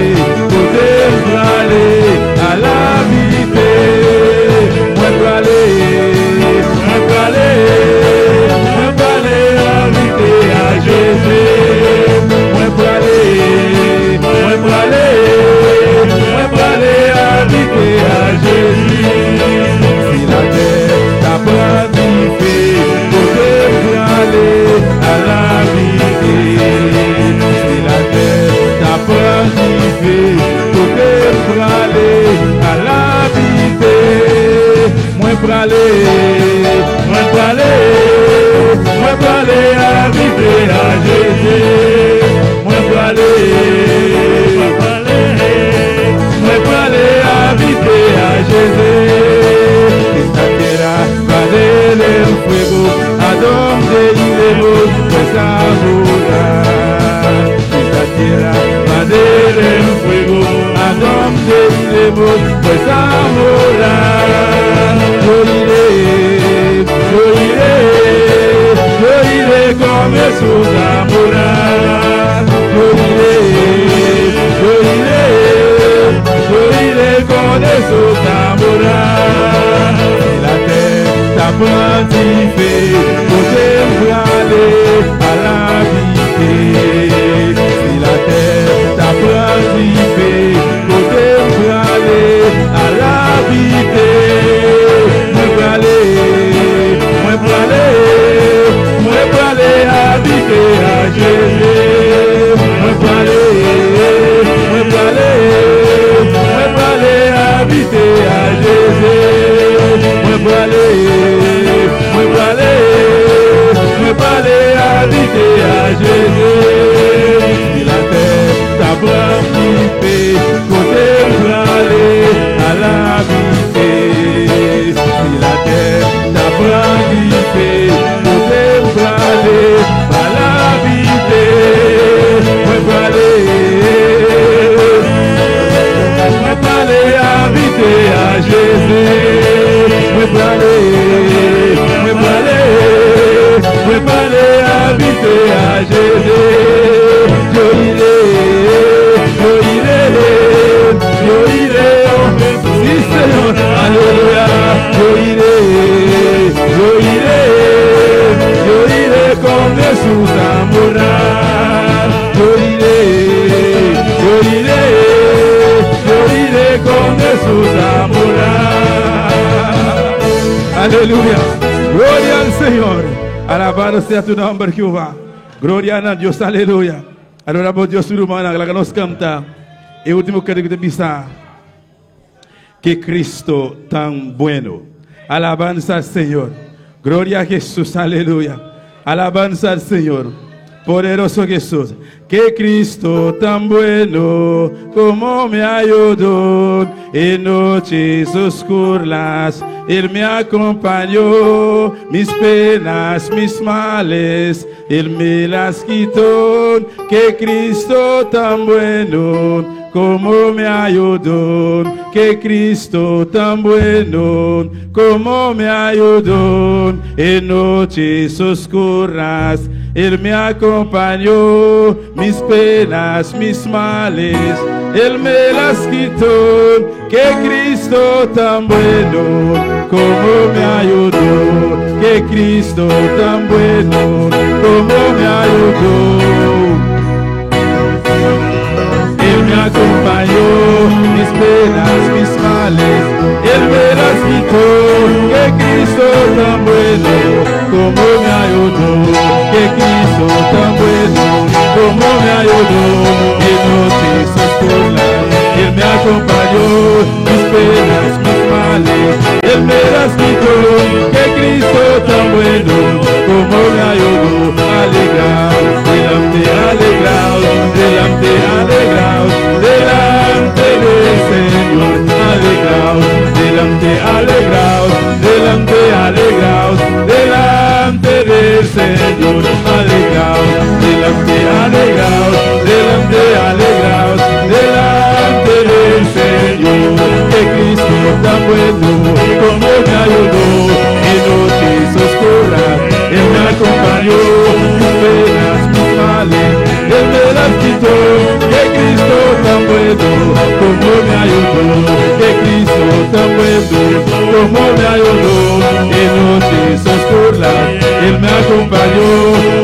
[SPEAKER 5] poder aller à l'habiter. Moi aller, moi Mwen prale, mwen prale, mwen prale abite a Jezi. Mwen prale, mwen prale, mwen prale abite a Jezi. Esta tierra va arder en fuego, a donde iremos pues a morar. Esta tierra va a arder en fuego, a donde iremos pues a morar. Yo iré, yo iré, yo iré con Jesús a morar. Yo iré, yo iré, yo iré con Jesús a morar. Si la terre ta pran dife, kote m prale al abite. Si la terre ta pran dife, kote m prale al abite. Mwen prale, mwen prale, mwen prale abite a Jezi. Mwen prale, mwen prale, mwen prale abite a Jezi. Mwen prale, mwen prale, mwen prale abite a Jezi. Si latè ta pran dife, kote m prale al abite. Si latè ta pran dife, kote m prale al abite. Mwen prale, mwen prale abite a Jezi. Mwen prale, mwen prale, mwen prale abite a Jezi. Yo iré, yo iré, yo iré, sí Señor, aleluya. Yo iré, yo iré, yo iré con Jesús a morar. Yo iré, yo iré, yo iré con Jesús a morar. Aleluya. Gloria al Señor. Alabado sea tu nombre, Jehová. Gloria a Dios, aleluya. Adoramos Dios, rumannan, ku nos kanta. E último kantika di misa. Que Cristo tan bueno. Alabanza al Señor. Gloria a Jesús, aleluya. Alabanza al Señor. Poderoso Jesús. Que Cristo tan bueno como me ayudó en noches oscuras. Él me acompañó, mis penas, mis males, Él me las quitó. Que Cristo tan bueno como me ayudó. Que Cristo tan bueno como me ayudó en noches oscuras. Él me acompañó, mis penas, mis males, Él me las quitó. Que Cristo tan bueno como me ayudó. Que Cristo tan bueno como me ayudó. Él me acompañó, mis penas, mis males, Él me las quitó. Que Cristo tan bueno como me ayudó. Que Cristo tan bueno como me ayudó. En noches oscuras, Él me acompañó, mis penas, mis males, Él me las quitó. Que Cristo tan bueno como me ayudó. Alegraos, delante, alegraos, delante, alegraos, delante del Señor. Alegraos, delante, alegraos, delante, alegraos, delante del Señor. Alegraos, delante, alegraos, delante, alegraos, delante del Señor. Que Cristo tan bueno como me ayudó en noches oscuras, Él me acompañó, mis penas, mis males, Él me las quitó. Que Cristo tan bueno como me ayudó. Que Cristo tan bueno como me ayudó en noches oscuras, Él me acompañó,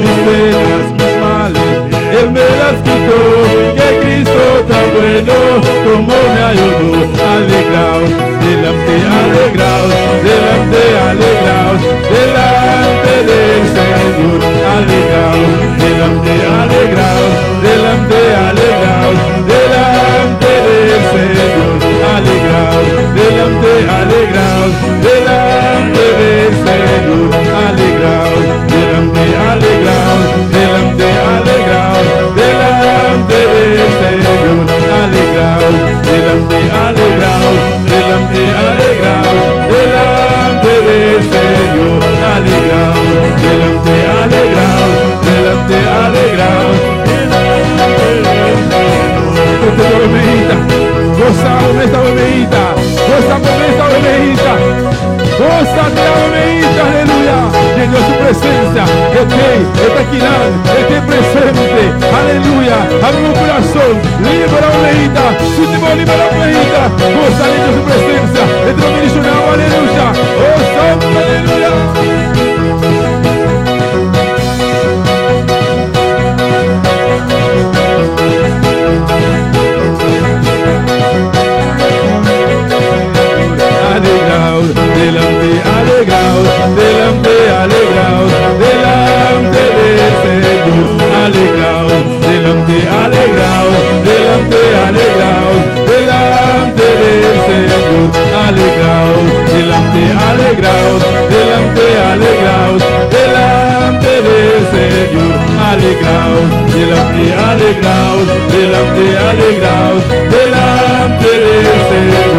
[SPEAKER 5] mis penas, mis males, Él me las quitó. Que Cristo tan bueno como me ayudó. Alegraos, delante, alegraos, delante, alegraos, delante del Señor. Alegraos, delante, alegraos, delante, alegraos, delante del Señor. Alegraos, delante, alegraos, delante. alegraos, delante alegraos, delante del Señor, alegraos, delante alegraos, delante alegraos, delante del Señor. Goza con esta bebida, goza con esta bebida, goza de la bebida, aleluya. Llenó su presencia, esté aquí, esté presente, aleluya. Abre un corazón, libera la bebida, su timón libera la bebida, goza de su presencia, este bendicionado, aleluya. Oh, santo, aleluya. Alegraos, delante, alegraos, delante, alegraos, delante del Señor. Alegraos, delante, alegraos, delante, alegraos, delante del Señor. Alegraos, delante, alegraos, delante, alegraos, delante del Señor. Alegraos, delante, alegraos, delante, alegraos, delante del Señor.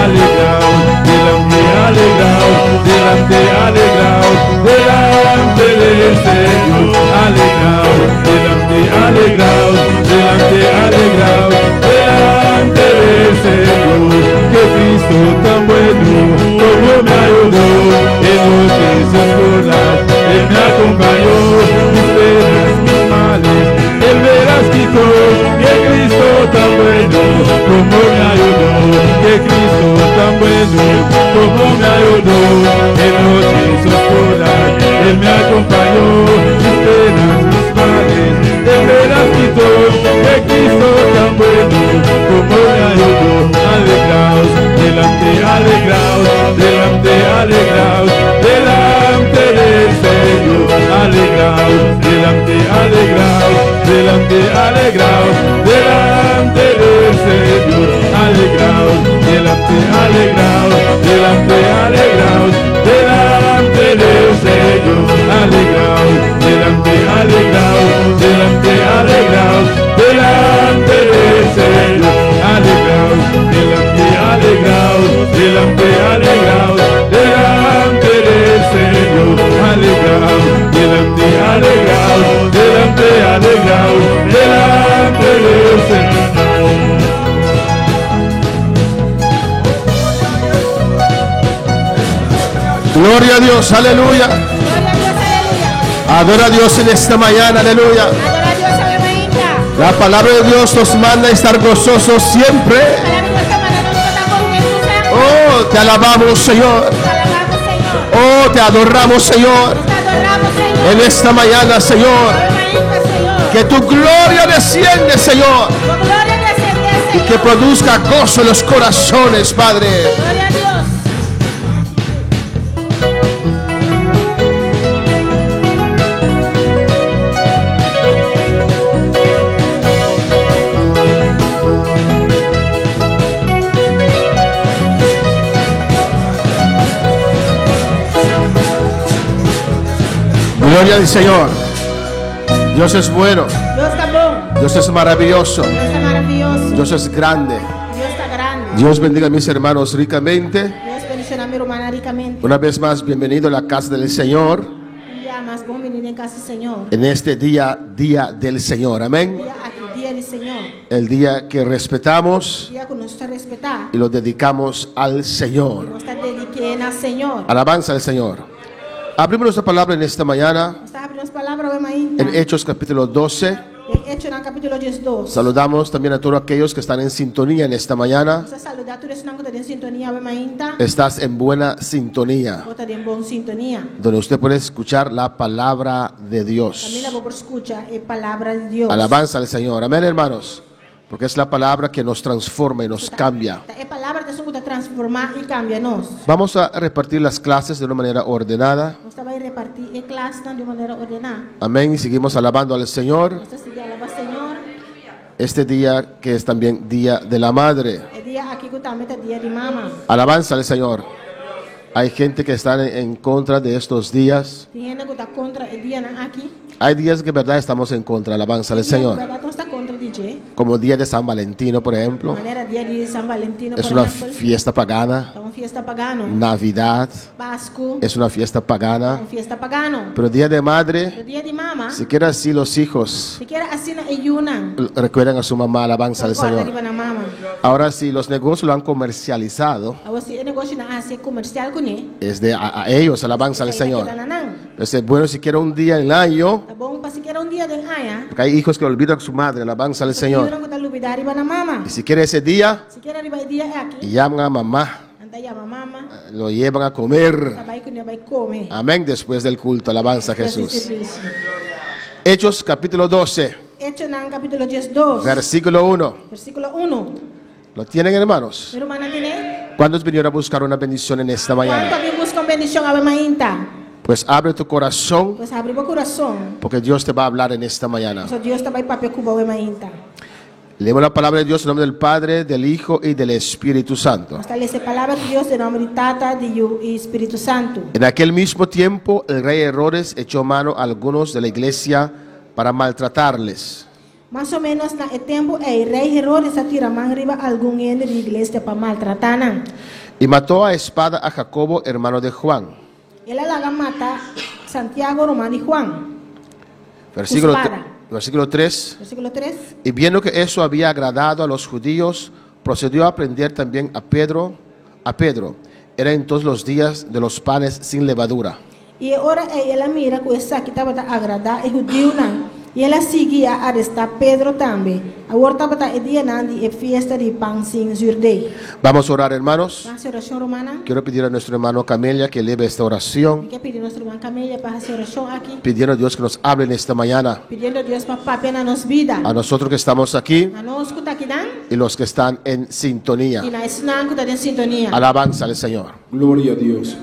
[SPEAKER 5] Alegraos, delante, alegraos, delante, alegraos, delante del Señor. Alegraos, delante, alegraos, delante, alegraos, delante del Señor. Que Cristo tan bueno como me ayudó en noches oscuras, Él me acompañó, mis penas, mis males, Él me las quitó. Que Cristo tan bueno como me ayudó, que Cristo tan bueno como me ayudó en noches oscuras, Él me acompañó, mis penas, mis males, Él me las quitó. Que Cristo tan bueno como me ayudó. Alegraos, delante, alegraos, delante, alegraos, delante del Señor. Alegraos, delante, alegraos, delante, alegraos, delante del Señor. Alegraos, delante, alegraos, delante, alegraos, delante del Señor. Alegraos, delante, alegraos, delante, alegraos, delante del Señor. Alegraos, delante, alegraos, delante, alegraos, delante del Señor. Alegraos, delante, alegraos, delante, alegraos, delante del Señor.
[SPEAKER 6] Gloria a Dios, aleluya.
[SPEAKER 3] Gloria a Dios, aleluya.
[SPEAKER 6] Adora a Dios en esta mañana, aleluya.
[SPEAKER 3] Adora a Dios, ave mainta.
[SPEAKER 6] La palabra de Dios nos manda a estar gozosos siempre.
[SPEAKER 3] Palabra di Dios ta manda nos pa ta kontentu semper.
[SPEAKER 6] Oh, te alabamos, Señor.
[SPEAKER 3] Te alabamos, Señor.
[SPEAKER 6] Oh, te adoramos, Señor.
[SPEAKER 3] Te adoramos, Señor.
[SPEAKER 6] En esta mañana, Señor.
[SPEAKER 3] Ave mainta, Señor.
[SPEAKER 6] Que tu gloria desciende, Señor.
[SPEAKER 3] Tu gloria desciende,
[SPEAKER 6] Y
[SPEAKER 3] Señor.
[SPEAKER 6] que produzca gozo en los corazones, Padre.
[SPEAKER 3] Gloria a Dios.
[SPEAKER 6] Gloria al Señor. Dios es bueno.
[SPEAKER 3] Dios ta bon.
[SPEAKER 6] Dios es maravilloso.
[SPEAKER 3] Dios ta maravioso.
[SPEAKER 6] Dios es grande.
[SPEAKER 3] Dios ta grandi.
[SPEAKER 6] Dios bendiga a mis hermanos ricamente.
[SPEAKER 3] Dios bendishoná mi rumannan rikamente.
[SPEAKER 6] Una vez más, bienvenido a la casa del Señor.
[SPEAKER 3] Un dia mas bon biní den kas di Señor.
[SPEAKER 6] En este día, día del Señor. Amén.
[SPEAKER 3] Dia aki, dia di Señor.
[SPEAKER 6] El día que respetamos
[SPEAKER 3] Dia ku nos ta respetá.
[SPEAKER 6] y lo dedicamos al Señor.
[SPEAKER 3] Nos ta dedik'é na Señor.
[SPEAKER 6] Alabanza al Señor. Abrimos nuestra palabra en esta mañana
[SPEAKER 3] Nos ta habri nos palabra awe mainta.
[SPEAKER 6] en Hechos capítulo 12.
[SPEAKER 3] Den Echonan kapítulo 12.
[SPEAKER 6] Saludamos también a todos aquellos que están en sintonía en esta mañana.
[SPEAKER 3] Nos ta saludá tur esnan ku ta den sintonia awe mainta.
[SPEAKER 6] Estás en buena sintonía,
[SPEAKER 3] Bo ta den bon sintonia.
[SPEAKER 6] donde usted puede escuchar la palabra de Dios.
[SPEAKER 3] Kaminda bo por skucha e palabra di Dios.
[SPEAKER 6] Alabanza al Señor. Amén, hermanos. Porque es la palabra que nos transforma y nos cambia.
[SPEAKER 3] E palabra ta esun ku ta transformá i kambia nos.
[SPEAKER 6] Vamos a repartir las clases de una manera ordenada.
[SPEAKER 3] Nos ta bai repartí e klasnan di un manera ordená.
[SPEAKER 6] Amén. Y seguimos alabando al Señor.
[SPEAKER 3] Nos ta sigui alabá Señor.
[SPEAKER 6] Este día que es también Día de la Madre.
[SPEAKER 3] E dia aki ku tambe ta dia di mama.
[SPEAKER 6] Alabanza al Señor. Hay gente que está en contra de estos días.
[SPEAKER 3] Tin hende ku ta kontra e dianan aki.
[SPEAKER 6] Hay días que verdad estamos en contra. Alabanza al Señor.
[SPEAKER 3] Berdat nos ta kontra di di dje.
[SPEAKER 6] Como Día de San Valentino, por ejemplo.
[SPEAKER 3] Manera dia di San Valentino,
[SPEAKER 6] Es
[SPEAKER 3] por
[SPEAKER 6] una
[SPEAKER 3] ehèmpel.
[SPEAKER 6] fiesta pagana.
[SPEAKER 3] Ta un fiesta pagano.
[SPEAKER 6] Navidad
[SPEAKER 3] Pasku,
[SPEAKER 6] es una fiesta pagana.
[SPEAKER 3] un fiesta pagano.
[SPEAKER 6] Pero Día de Madre,
[SPEAKER 3] Pero dia di mama,
[SPEAKER 6] siquiera así los hijos
[SPEAKER 3] sikiera asina e yunan.
[SPEAKER 6] recuerdan a su mamá, alabanza al
[SPEAKER 3] Kòrda
[SPEAKER 6] Señor.
[SPEAKER 3] riba nan mama.
[SPEAKER 6] Ahora si los negocios lo han comercializado,
[SPEAKER 3] Awor si e negoshinan a hasié komersial kuné,
[SPEAKER 6] es de a ellos, alabanza al
[SPEAKER 3] esei ta
[SPEAKER 6] Señor.
[SPEAKER 3] keda na nan.
[SPEAKER 6] Entonces, bueno, siquiera un día en el año,
[SPEAKER 3] Ta bon pa sikiera un dia den aña,
[SPEAKER 6] porque hay hijos que olvidan a su madre, alabanza al
[SPEAKER 3] tin
[SPEAKER 6] Señor.
[SPEAKER 3] yunan ku ta lubidá riba nan mama.
[SPEAKER 6] Y siquiera ese día,
[SPEAKER 3] Sikiera riba e dia aki,
[SPEAKER 6] llaman a mamá,
[SPEAKER 3] nan ta yama mama,
[SPEAKER 6] lo llevan a comer.
[SPEAKER 3] ta bai kuné bai kome.
[SPEAKER 6] Amén, después del culto, alabanza a
[SPEAKER 3] Despues di
[SPEAKER 6] Jesús.
[SPEAKER 3] servisio.
[SPEAKER 6] Hechos capítulo 12,
[SPEAKER 3] Echonan kapítulo 12,
[SPEAKER 6] versículo 1.
[SPEAKER 3] versíkulo 1.
[SPEAKER 6] ¿Lo tienen, hermanos?
[SPEAKER 3] Mi rumannan tin'é?
[SPEAKER 6] ¿Cuántos vinieron a buscar una bendición en esta
[SPEAKER 3] Kuantu
[SPEAKER 6] mañana?
[SPEAKER 3] a bin buska un bendishon awe mainta?
[SPEAKER 6] Pues abre tu corazón,
[SPEAKER 3] Pues habri bo kurason.
[SPEAKER 6] porque Dios te va a hablar en esta mañana.
[SPEAKER 3] Pasobra Dios ta bai papia ku bo awe mainta.
[SPEAKER 6] Leemos la palabra de Dios en nombre del Padre, del Hijo y del Espíritu Santo.
[SPEAKER 3] Nos ta lesa e palabra di Dios den nòmber di Tata, di Yu i Spiritu Santu.
[SPEAKER 6] En aquel mismo tiempo, el rey Herodes echó mano a algunos de la iglesia para maltratarles.
[SPEAKER 3] Mas o ménos na e tempu ei, rei Herodes a tira man riba algun hende di iglesia pa maltratá nan.
[SPEAKER 6] Y mató a espada a Jacobo, hermano de Juan.
[SPEAKER 3] El a laga mata Santiago, ruman di Juan.
[SPEAKER 6] Versículo,
[SPEAKER 3] Espada.
[SPEAKER 6] versículo 3.
[SPEAKER 3] Versíkulo 3.
[SPEAKER 6] Y viendo que eso había agradado a los judíos, procedió a prender también a Pedro. A Pedro. Eran entonces los días de los panes sin levadura.
[SPEAKER 3] I e ora ei el a mira ku esaki tabata agradá e hudiunan, i el a sigui a arestá Pedro tambe. Awor tabata e dianan di e fiesta di pan sin zürdei.
[SPEAKER 6] Vamos a orar, hermanos.
[SPEAKER 3] Ban hasi orashon, rumannan.
[SPEAKER 6] Quiero pedir a nuestro hermano Camelia que eleve esta oración,
[SPEAKER 3] Mi ke pidi nos ruman Camelia pa hasi orashon aki,
[SPEAKER 6] pidiendo a Dios que nos hable en esta mañana.
[SPEAKER 3] pidiendo Dios pa papia na nos bida.
[SPEAKER 6] A nosotros que estamos aquí
[SPEAKER 3] Na nos ku ta akinan
[SPEAKER 6] y los que están en sintonía.
[SPEAKER 3] i na esnan ku ta den sintonia.
[SPEAKER 6] Alabanza al Señor.
[SPEAKER 7] Gloria a Dios.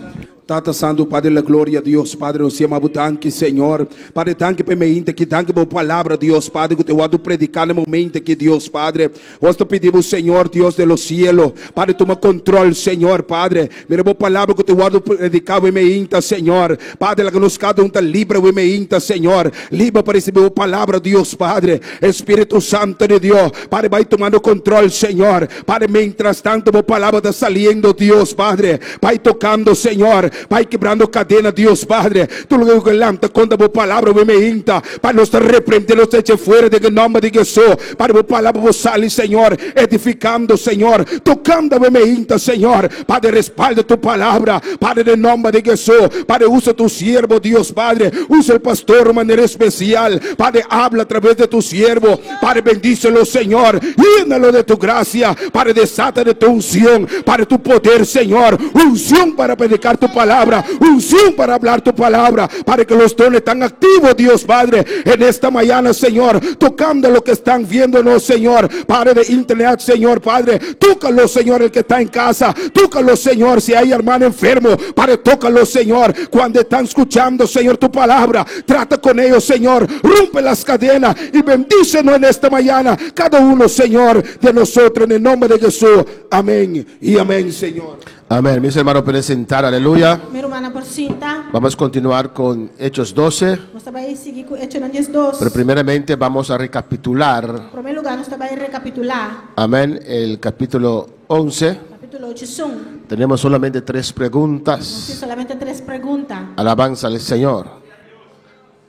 [SPEAKER 7] Tata Santo, Padre de la gloria, Dios, Padre, nos yama bo danki, Señor. Padre, danki pa e mainta aki, danki pa bo palabra, Dios, Padre, ku ta wòrdu prediká na e momento aki, Dios, Padre. Nos ta pidi bo, Señor, Dios de los cielos, Padre, tuma control, Señor, Padre. Mira bo palabra ku ta wòrdu prediká awe mainta, Señor. Padre, laga nos kada un ta libre awe mainta, Señor. Libre pa risibi bo palabra, Dios, Padre. Espíritu Santo de Dios, Padre, bai tumando control, Señor. Padre, mientras tanto bo palabra ta saliendo, Dios, Padre. Bai tocando, Señor. Bai quebrando cadena, Dios, Padre. Tur loke ku lanta contra bo palabra, bo meinta. Padre, nos ta reprende, nos ta echa fuera den e nomber di Jesús. Padre, bo palabra bo sali, Señor. Edificando, Señor. Tocando bo meinta, Señor. Padre, respalda tu palabra. Padre, den nomber di Jesús. Padre, usa tu siervo, Dios, Padre. Usa el pastor de manera especial. Padre, habla a través de tu siervo. Padre, bendícelo, Señor. Llénalo de tu gracia. Padre, desata de tu unción. Padre, tu poder, Señor. Unción para predicar tu palabra. Unción para hablar tu palabra. Para que los dones están activos, Dios Padre. En esta mañana, Señor. Tocando lo que están viéndonos, Señor. Padre de internet, Señor, Padre. Tócalo, Señor, el que está en casa. Tócalo, Señor, si hay hermano enfermo. Padre, tócalo, Señor. Cuando están escuchando, Señor, tu palabra. Trata con ellos, Señor. Rompe las cadenas y bendícenos en esta mañana. Cada uno, Señor, de nosotros, en el nombre de Jesús. Amén y amén, Señor.
[SPEAKER 6] Amén. Mis hermanos, pueden sentar. Aleluya.
[SPEAKER 3] Mi rumannan por sinta.
[SPEAKER 6] Vamos a continuar con Hechos 12.
[SPEAKER 3] Nos ta bai sigui ku Echonan 12.
[SPEAKER 6] Pero primeramente vamos a recapitular.
[SPEAKER 3] Promé lugá nos ta bai rekapitulá.
[SPEAKER 6] Amén. El capítulo 11.
[SPEAKER 3] Kapítulo 11.
[SPEAKER 6] Tenemos solamente tres
[SPEAKER 3] Nos tin
[SPEAKER 6] preguntas.
[SPEAKER 3] solamente tres pregunta.
[SPEAKER 6] Alabanza al Señor.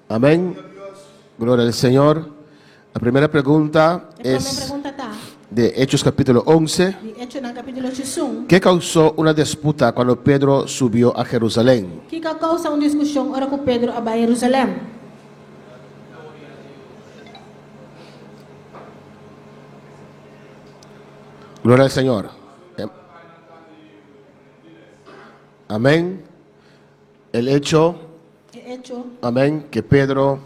[SPEAKER 6] Amén. Gloria al Señor. La primera pregunta
[SPEAKER 3] E promé
[SPEAKER 6] es
[SPEAKER 3] pregunta ta
[SPEAKER 6] de Hechos capítulo 11.
[SPEAKER 3] di Echonan kapítulo 11.
[SPEAKER 6] ¿Qué causó una disputa cuando Pedro subió a Jerusalén?
[SPEAKER 3] Kiko a kousa un diskushon ora ku Pedro a bai Jerusalèm?
[SPEAKER 6] Gloria al Señor. Amén. El hecho,
[SPEAKER 3] E echo,
[SPEAKER 6] amén, que Pedro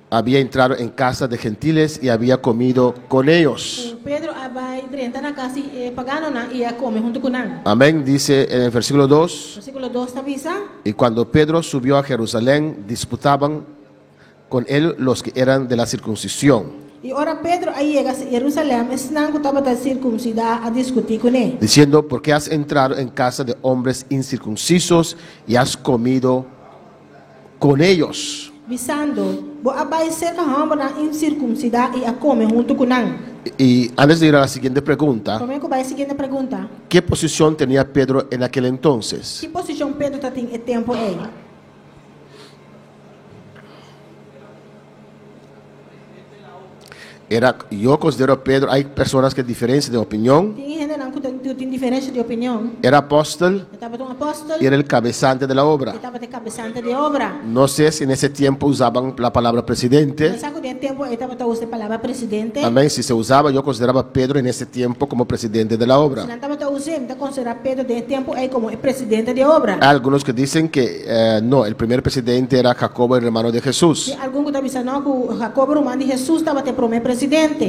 [SPEAKER 6] había entrado en casa de gentiles y había comido con ellos.
[SPEAKER 3] ku Pedro a bai drenta na kas di e paganonan i a kome huntu ku nan.
[SPEAKER 6] Amén, dice en el versículo 2.
[SPEAKER 3] Versíkulo 2 ta bisa.
[SPEAKER 6] Y cuando Pedro subió a Jerusalén, disputaban con él los que eran de la circuncisión,
[SPEAKER 3] I ora Pedro a yega Jerusalèm, esnan ku tabata sirkumsidá a diskutí kuné.
[SPEAKER 6] diciendo, ¿por qué has entrado en casa de hombres incircuncisos y has comido con ellos?
[SPEAKER 3] Bisando, Bo a bai serka hòmbernan insirkumsidá i a kome huntu ku nan.
[SPEAKER 6] Y antes de ir a la siguiente pregunta.
[SPEAKER 3] Promé ku bai e siguiente pregunta.
[SPEAKER 6] Qué posición tenía Pedro en aquel entonces?
[SPEAKER 3] Ki posishon Pedro tatin e tempu ei?
[SPEAKER 6] Era, yo considero a Pedro, hay personas que diferencia de opinión.
[SPEAKER 3] Tin hendenan ku tin diferensha di opinion.
[SPEAKER 6] Era apóstol.
[SPEAKER 3] E tabata un apòstel.
[SPEAKER 6] Y era el cabezante de la obra.
[SPEAKER 3] E tabata e kabesante di e obra.
[SPEAKER 6] No sé si en ese tiempo usaban la palabra presidente.
[SPEAKER 3] No sa ku den e tempu ei tabata usa e palabra presidente.
[SPEAKER 6] Amén. Si se usaba, yo consideraba a Pedro en ese tiempo como presidente de la obra.
[SPEAKER 3] Si nan tabata us'é, mi ta konsiderá Pedro den e tempu ei komo e presidente di e obra.
[SPEAKER 6] Hay algunos que dicen que no, el primer presidente era Jacobo, el hermano de Jesús.
[SPEAKER 3] Tin algun ku ta bisa no ku Jacobo, ruman di Jesús, tabata e promé presidente.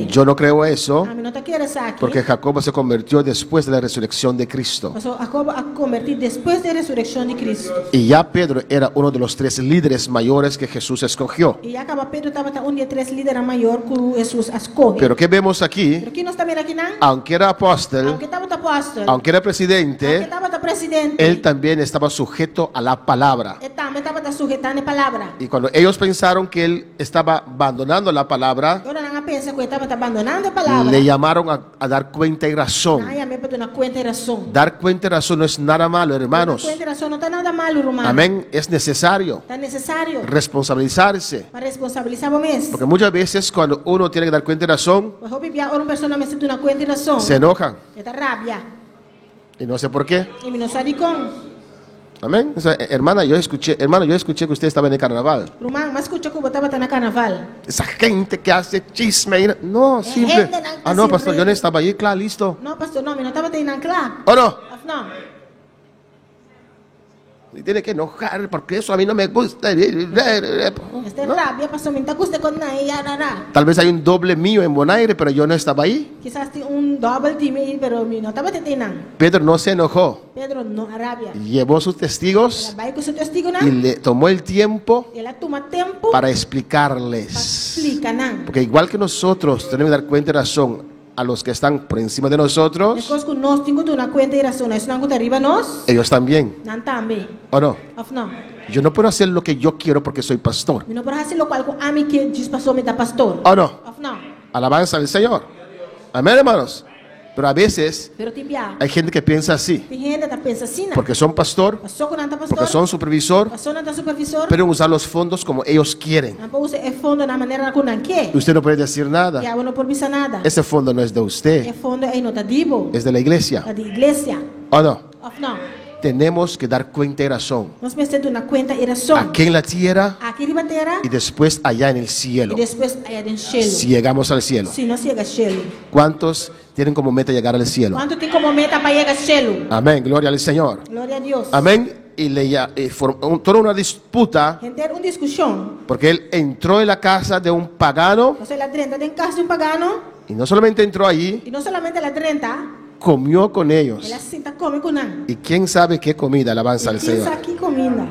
[SPEAKER 6] Yo no creo eso.
[SPEAKER 3] Ami no ta kere esaki.
[SPEAKER 6] Porque Jacobo se convirtió después de la resurrección de Cristo.
[SPEAKER 3] Pasobra Jacobo a convertí despues di e resureccion di Cristo.
[SPEAKER 6] Y ya Pedro era uno de los tres líderes mayores que Jesús escogió.
[SPEAKER 3] Y ya caba Pedro tabata un di e tres lidernan mayor cu Jesús a scoge.
[SPEAKER 6] Pero ke vemos aki?
[SPEAKER 3] Pero ki nos ta mira akinan?
[SPEAKER 6] Aunke era apóstol,
[SPEAKER 3] Aunke tabata apóstol,
[SPEAKER 6] aunke era presidente,
[SPEAKER 3] aunke tabata presidente,
[SPEAKER 6] él también estaba sujeto a la palabra.
[SPEAKER 3] E tambe tabata suhetá na e palabra.
[SPEAKER 6] Y cuando ellos pensaron que él estaba bandonando la palabra,
[SPEAKER 3] I ora nan a pensa ku e tabata bandonando e palabra,
[SPEAKER 6] le llamaron a, a dar cuenta y razón.
[SPEAKER 3] Nan a yam'é pa duna kuenta i rason.
[SPEAKER 6] Dar cuenta y razón no es nada malo, hermanos.
[SPEAKER 3] Duna kuenta i rason no ta nada malu, ruman.
[SPEAKER 6] Amén. Es necesario.
[SPEAKER 3] Ta nesesario.
[SPEAKER 6] Responsabilizarse.
[SPEAKER 3] Pa responsabilisá bo mes.
[SPEAKER 6] Porque muchas veces cuando uno tiene que dar cuenta y razón,
[SPEAKER 3] Pues hopi bia ora un persona mester duna kuenta i rason,
[SPEAKER 6] se enojan.
[SPEAKER 3] E ta rabia.
[SPEAKER 6] Y no sé por qué.
[SPEAKER 3] Y mi no sa dikon.
[SPEAKER 6] Amén. O sea, hermana, yo escuché, hermano, yo escuché que usted estaba en el carnaval.
[SPEAKER 3] Ruman, m'a skucha ku bo tabata na karnaval.
[SPEAKER 6] Esa gente que hace chisme. Y no,
[SPEAKER 3] E
[SPEAKER 6] simple.
[SPEAKER 3] hendenan ta
[SPEAKER 6] Ah, no, pastor, yo no
[SPEAKER 3] hasi
[SPEAKER 6] estaba allí, claro, listo.
[SPEAKER 3] No, pastor, no, mi no tabata einan kla.
[SPEAKER 6] ¿O no?
[SPEAKER 3] Of no?
[SPEAKER 6] Y tiene que enojar porque eso a mí no me gusta.
[SPEAKER 3] Mester
[SPEAKER 6] ¿No?
[SPEAKER 3] rabia pasobra mi no ta gusta con nan y ya, ra, ra.
[SPEAKER 6] Tal vez hay un doble mío en Bonaire, pero yo no estaba ahí.
[SPEAKER 3] Kisas tin un dobel di mi, pero mi no tabata te nan.
[SPEAKER 6] Pedro no se enojó.
[SPEAKER 3] Pedro no a rabia.
[SPEAKER 6] Llevó sus testigos
[SPEAKER 3] El a bai ku su testigonan.
[SPEAKER 6] y le tomó el tiempo
[SPEAKER 3] El a tuma tempu
[SPEAKER 6] para
[SPEAKER 3] pa
[SPEAKER 6] explicarles.
[SPEAKER 3] splika nan.
[SPEAKER 6] Porque igual que nosotros tenemos que dar cuenta y razón a los que están por encima de nosotros,
[SPEAKER 3] Meskos ku nos tin ku duna kuenta i rason na esnan ku ta riba nos,
[SPEAKER 6] ellos también.
[SPEAKER 3] nan tambe.
[SPEAKER 6] ¿O no?
[SPEAKER 3] Òf no?
[SPEAKER 6] Yo no puedo hacer lo que yo quiero porque soy pastor.
[SPEAKER 3] Mi no por hasi lokual ku ami ke djis pasobra mi ta pastor.
[SPEAKER 6] ¿O no?
[SPEAKER 3] Òf no?
[SPEAKER 6] Alabanza al Señor. Amén, hermanos. Pero a veces
[SPEAKER 3] Pero tin bia,
[SPEAKER 6] hay gente que piensa así.
[SPEAKER 3] tin hende ta pensa asina.
[SPEAKER 6] Porque son pastor,
[SPEAKER 3] Pasó ku nan ta pastor,
[SPEAKER 6] porque son supervisor,
[SPEAKER 3] pasó nan ta supervisor,
[SPEAKER 6] pueden usar los fondos como ellos quieren.
[SPEAKER 3] nan por usa e fondo na manera ku nan ke.
[SPEAKER 6] Usted no puede decir nada.
[SPEAKER 3] I abo no por bisa nada.
[SPEAKER 6] Ese fondo no es de usted,
[SPEAKER 3] E fondo ei no ta di bo,
[SPEAKER 6] es de la iglesia.
[SPEAKER 3] ta di iglesia.
[SPEAKER 6] ¿O no?
[SPEAKER 3] Òf no?
[SPEAKER 6] Tenemos que dar cuenta y razón.
[SPEAKER 3] Nos mester duna kuenta i rason.
[SPEAKER 6] Aquí en la tierra
[SPEAKER 3] Aki riba tera
[SPEAKER 6] y después allá en el
[SPEAKER 3] i
[SPEAKER 6] cielo.
[SPEAKER 3] despues aya den shelu.
[SPEAKER 6] Si llegamos al cielo.
[SPEAKER 3] Si nos yega shelu.
[SPEAKER 6] ¿Cuántos tienen como meta llegar al cielo?
[SPEAKER 3] Kuantu tin komo meta pa yega shelu?
[SPEAKER 6] Amén, gloria al Señor.
[SPEAKER 3] Gloria a Dios.
[SPEAKER 6] Amén. Y le y formó toda una disputa
[SPEAKER 3] Henter un diskushon.
[SPEAKER 6] porque él entró en la casa de un pagano
[SPEAKER 3] Pasobra el a drenta den kas di un pagano.
[SPEAKER 6] y no solamente entró allí,
[SPEAKER 3] I no solamente el a drenta,
[SPEAKER 6] comió con ellos.
[SPEAKER 3] el a sinta kome ku nan.
[SPEAKER 6] Y quién sabe qué comida, alabanza
[SPEAKER 3] I
[SPEAKER 6] al
[SPEAKER 3] kin
[SPEAKER 6] Señor.
[SPEAKER 3] sa ki kuminda.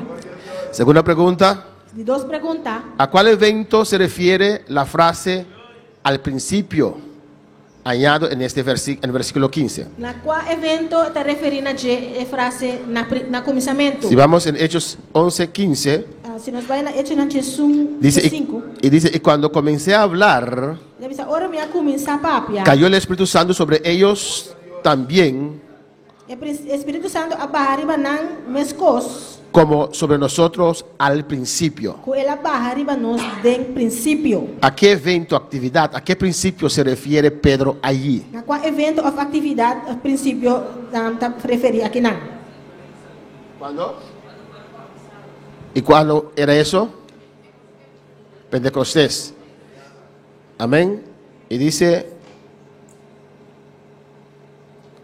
[SPEAKER 6] Segunda pregunta,
[SPEAKER 3] Di dos pregunta.
[SPEAKER 6] ¿a cuál evento se refiere la frase al principio? Añado en este en el versículo 15.
[SPEAKER 3] Na kua evento ta referí na dje e frase na na kuminsamentu?
[SPEAKER 6] Si vamos en Hechos 11, 15,
[SPEAKER 3] Si nos bai na Echonan diesun,
[SPEAKER 6] dice,
[SPEAKER 3] sinku.
[SPEAKER 6] y, y dice, y cuando comencé a hablar,
[SPEAKER 3] E ta bisa, ora mi a kuminsá papia,
[SPEAKER 6] cayó el Espíritu Santo sobre ellos también,
[SPEAKER 3] e Spiritu Santu a baha riba nan meskos
[SPEAKER 6] como sobre nosotros al principio.
[SPEAKER 3] ku el a baha riba nos den prinsipio.
[SPEAKER 6] ¿A qué evento, actividad, a qué principio se refiere Pedro allí?
[SPEAKER 3] Na kua evento òf aktividat òf prinsipio nan ta referí akinan?
[SPEAKER 6] ¿Cuándo? ¿Y cuándo era eso? Pentecostés. Amén. Y dice,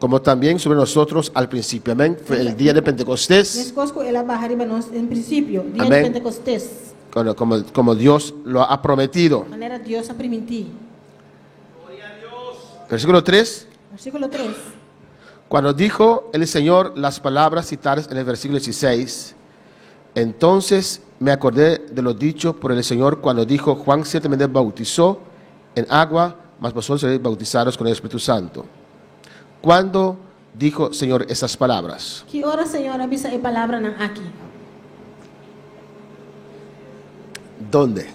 [SPEAKER 6] como también sobre nosotros al principio. Amén. Fue el día de Pentecostés,
[SPEAKER 3] Meskos ku el a baha riba nos den prinsipio, dia di
[SPEAKER 6] Amén.
[SPEAKER 3] Pentecostés.
[SPEAKER 6] como, como, como Dios lo ha prometido.
[SPEAKER 3] Manera Dios a primintí.
[SPEAKER 6] Versículo 3.
[SPEAKER 3] Versíkulo tres.
[SPEAKER 6] Cuando dijo el Señor las palabras citadas en el versículo 16, entonces me acordé de lo dicho por el Señor cuando dijo, Juan ciertamente bautizó en agua, mas vosotros seréis bautizados con el Espíritu Santo. ¿Cuándo dijo Señor esas palabras?
[SPEAKER 3] Ki ora Señor a bisa e palabranan aki?
[SPEAKER 6] ¿Dónde?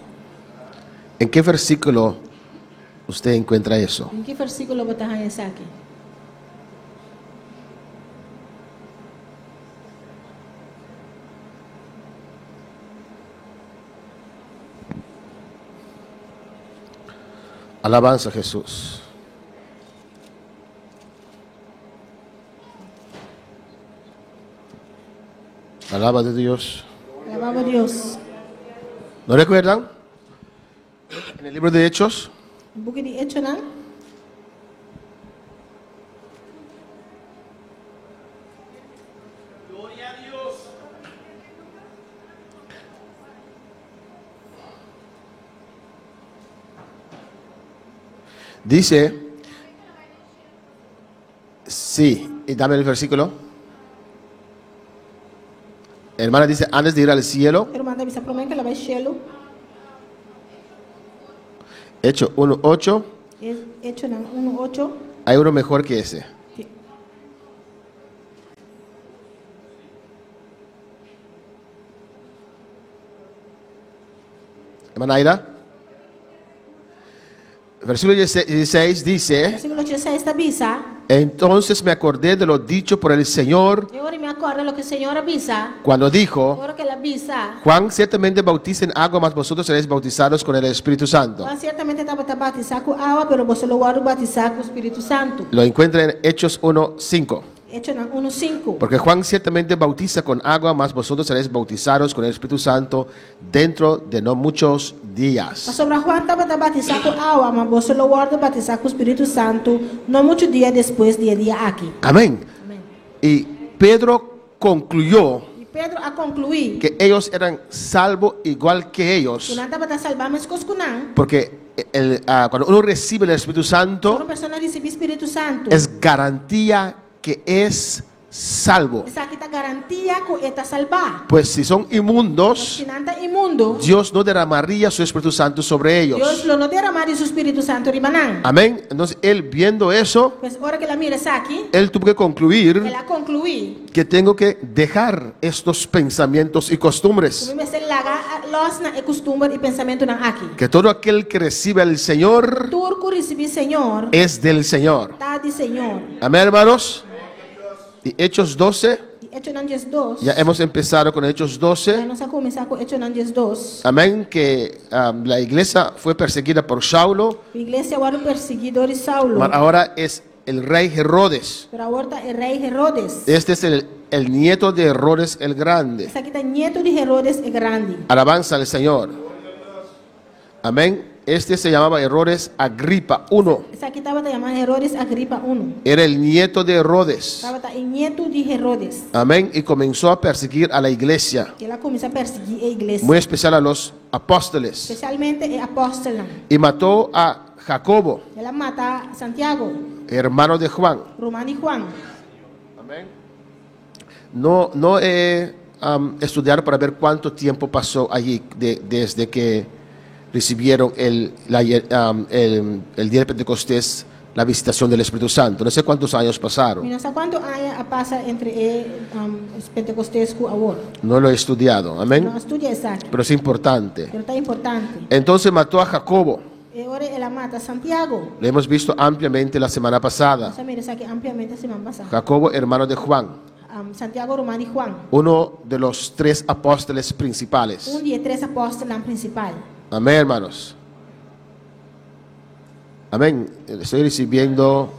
[SPEAKER 6] ¿En qué versículo usted encuentra eso?
[SPEAKER 3] Den ki versíkulo bo ta haña esaki?
[SPEAKER 6] Alabanza a Jesús. Alaba a Dios.
[SPEAKER 3] Alabá Dios.
[SPEAKER 6] ¿No recuerdan? En el libro de Hechos,
[SPEAKER 3] Buki di Echonan,
[SPEAKER 6] dice, sí, y dame el versículo. Hermana dice, antes de ir al cielo,
[SPEAKER 3] Ruman ta bisa promé ku el a bai shelu.
[SPEAKER 6] Hechos 1.8,
[SPEAKER 3] Echonan 1.8.
[SPEAKER 6] hay uno mejor que ese. Hermana Aida. Versículo 16 dice,
[SPEAKER 3] Versíkulo 16 ta bisa.
[SPEAKER 6] entonces me acordé de lo dicho por el Señor
[SPEAKER 3] I ora mi a kòrda loke Señor a bisa.
[SPEAKER 6] cuando dijo,
[SPEAKER 3] Ora ku el a bisa.
[SPEAKER 6] Juan ciertamente bautiza en agua, mas vosotros seréis bautizados con el Espíritu Santo.
[SPEAKER 3] Juan siertamente tabata batisá ku awa, pero boso lo wòrdu batisá ku Spiritu Santu.
[SPEAKER 6] Lo encuentra en Hechos 1.5.
[SPEAKER 3] Echonan 1.5.
[SPEAKER 6] Porque Juan ciertamente bautiza con agua, mas vosotros seréis bautizados con el Espíritu Santo dentro de no muchos días.
[SPEAKER 3] Pasobra Juan tabata batisá ku awa, ma boso lo wòrdu batisá ku Spiritu Santu no muchu dia despues di e dia aki.
[SPEAKER 6] Amén.
[SPEAKER 3] Amén.
[SPEAKER 6] Y Pedro concluyó
[SPEAKER 3] I Pedro a konkluí
[SPEAKER 6] que ellos eran salvos igual que
[SPEAKER 3] ku
[SPEAKER 6] ellos.
[SPEAKER 3] nan tabata salbá meskos ku nan.
[SPEAKER 6] Porque cuando uno recibe el Espíritu
[SPEAKER 3] Ora
[SPEAKER 6] Santo,
[SPEAKER 3] un persona risibí Spiritu Santu,
[SPEAKER 6] es garantía que es salvo.
[SPEAKER 3] Esaki ta garantia ku e ta salbá.
[SPEAKER 6] Pues si son inmundos,
[SPEAKER 3] Si nan ta inmundo,
[SPEAKER 6] Dios no derramaría su Espíritu Santo sobre
[SPEAKER 3] Dios
[SPEAKER 6] ellos.
[SPEAKER 3] lo no derramá di su Spiritu Santu riba nan.
[SPEAKER 6] Amén. Entonces él viendo eso,
[SPEAKER 3] Pues ora ku el a mira esaki,
[SPEAKER 6] él tuvo que concluir
[SPEAKER 3] el a konkluí
[SPEAKER 6] que tengo que dejar estos pensamientos y costumbres.
[SPEAKER 3] ku mi mester laga lòs na e kustumber i pensamentunan aki.
[SPEAKER 6] Que todo aquel que recibe al Señor
[SPEAKER 3] Tur ku risibí Señor
[SPEAKER 6] es del Señor.
[SPEAKER 3] ta di Señor.
[SPEAKER 6] Amén, hermanos. Y Hechos 12,
[SPEAKER 3] I Echonan 12.
[SPEAKER 6] ya hemos empezado con Hechos 12.
[SPEAKER 3] Ya nos a kuminsá ku Echonan 12.
[SPEAKER 6] Amén, que la iglesia fue perseguida por Saulo,
[SPEAKER 3] Iglesia a wòrdu persiguí dor di Saulo.
[SPEAKER 6] pero ahora es el rey Herodes.
[SPEAKER 3] Pero awor ta e rei Herodes.
[SPEAKER 6] Este es el nieto de Herodes el Grande.
[SPEAKER 3] Esaki ta nietu di Herodes e Grandi.
[SPEAKER 6] Alabanza al Señor. Amén. Este se llamaba Herodes Agripa I.
[SPEAKER 3] Esaki tabata yama Herodes Agripa I.
[SPEAKER 6] Era el nieto de Herodes.
[SPEAKER 3] Tabata e nietu di Herodes.
[SPEAKER 6] Amén. Y comenzó a perseguir a la iglesia.
[SPEAKER 3] El a kuminsá persiguí e iglesia.
[SPEAKER 6] Muy especial a los apóstoles.
[SPEAKER 3] Spesialmente e apòstelnan.
[SPEAKER 6] Y mató a Jacobo,
[SPEAKER 3] El a mata Santiago,
[SPEAKER 6] hermano de Juan.
[SPEAKER 3] ruman di Juan.
[SPEAKER 6] Amén. No, no he estudiado para ver cuánto tiempo pasó allí desde que recibieron el día de Pentecostés la visitación del Espíritu Santo. No sé cuántos años pasaron.
[SPEAKER 3] Mi no sa kuantu aña a pasa entre e Pentecostés ku awor.
[SPEAKER 6] No lo he estudiado, amén.
[SPEAKER 3] No a studia esaki.
[SPEAKER 6] Pero es importante.
[SPEAKER 3] Pero ta importante.
[SPEAKER 6] Entonces mató a Jacobo.
[SPEAKER 3] E ora el a mata Santiago.
[SPEAKER 6] Lo hemos visto ampliamente la semana pasada.
[SPEAKER 3] Nos a mira esaki ampliamente siman pasá.
[SPEAKER 6] Jacobo, hermano de Juan.
[SPEAKER 3] Santiago, ruman di Juan.
[SPEAKER 6] Uno de los tres apóstoles principales.
[SPEAKER 3] Un di e tres apòstelnan prinsipal.
[SPEAKER 6] Amén, hermanos. Amén. Estoy recibiendo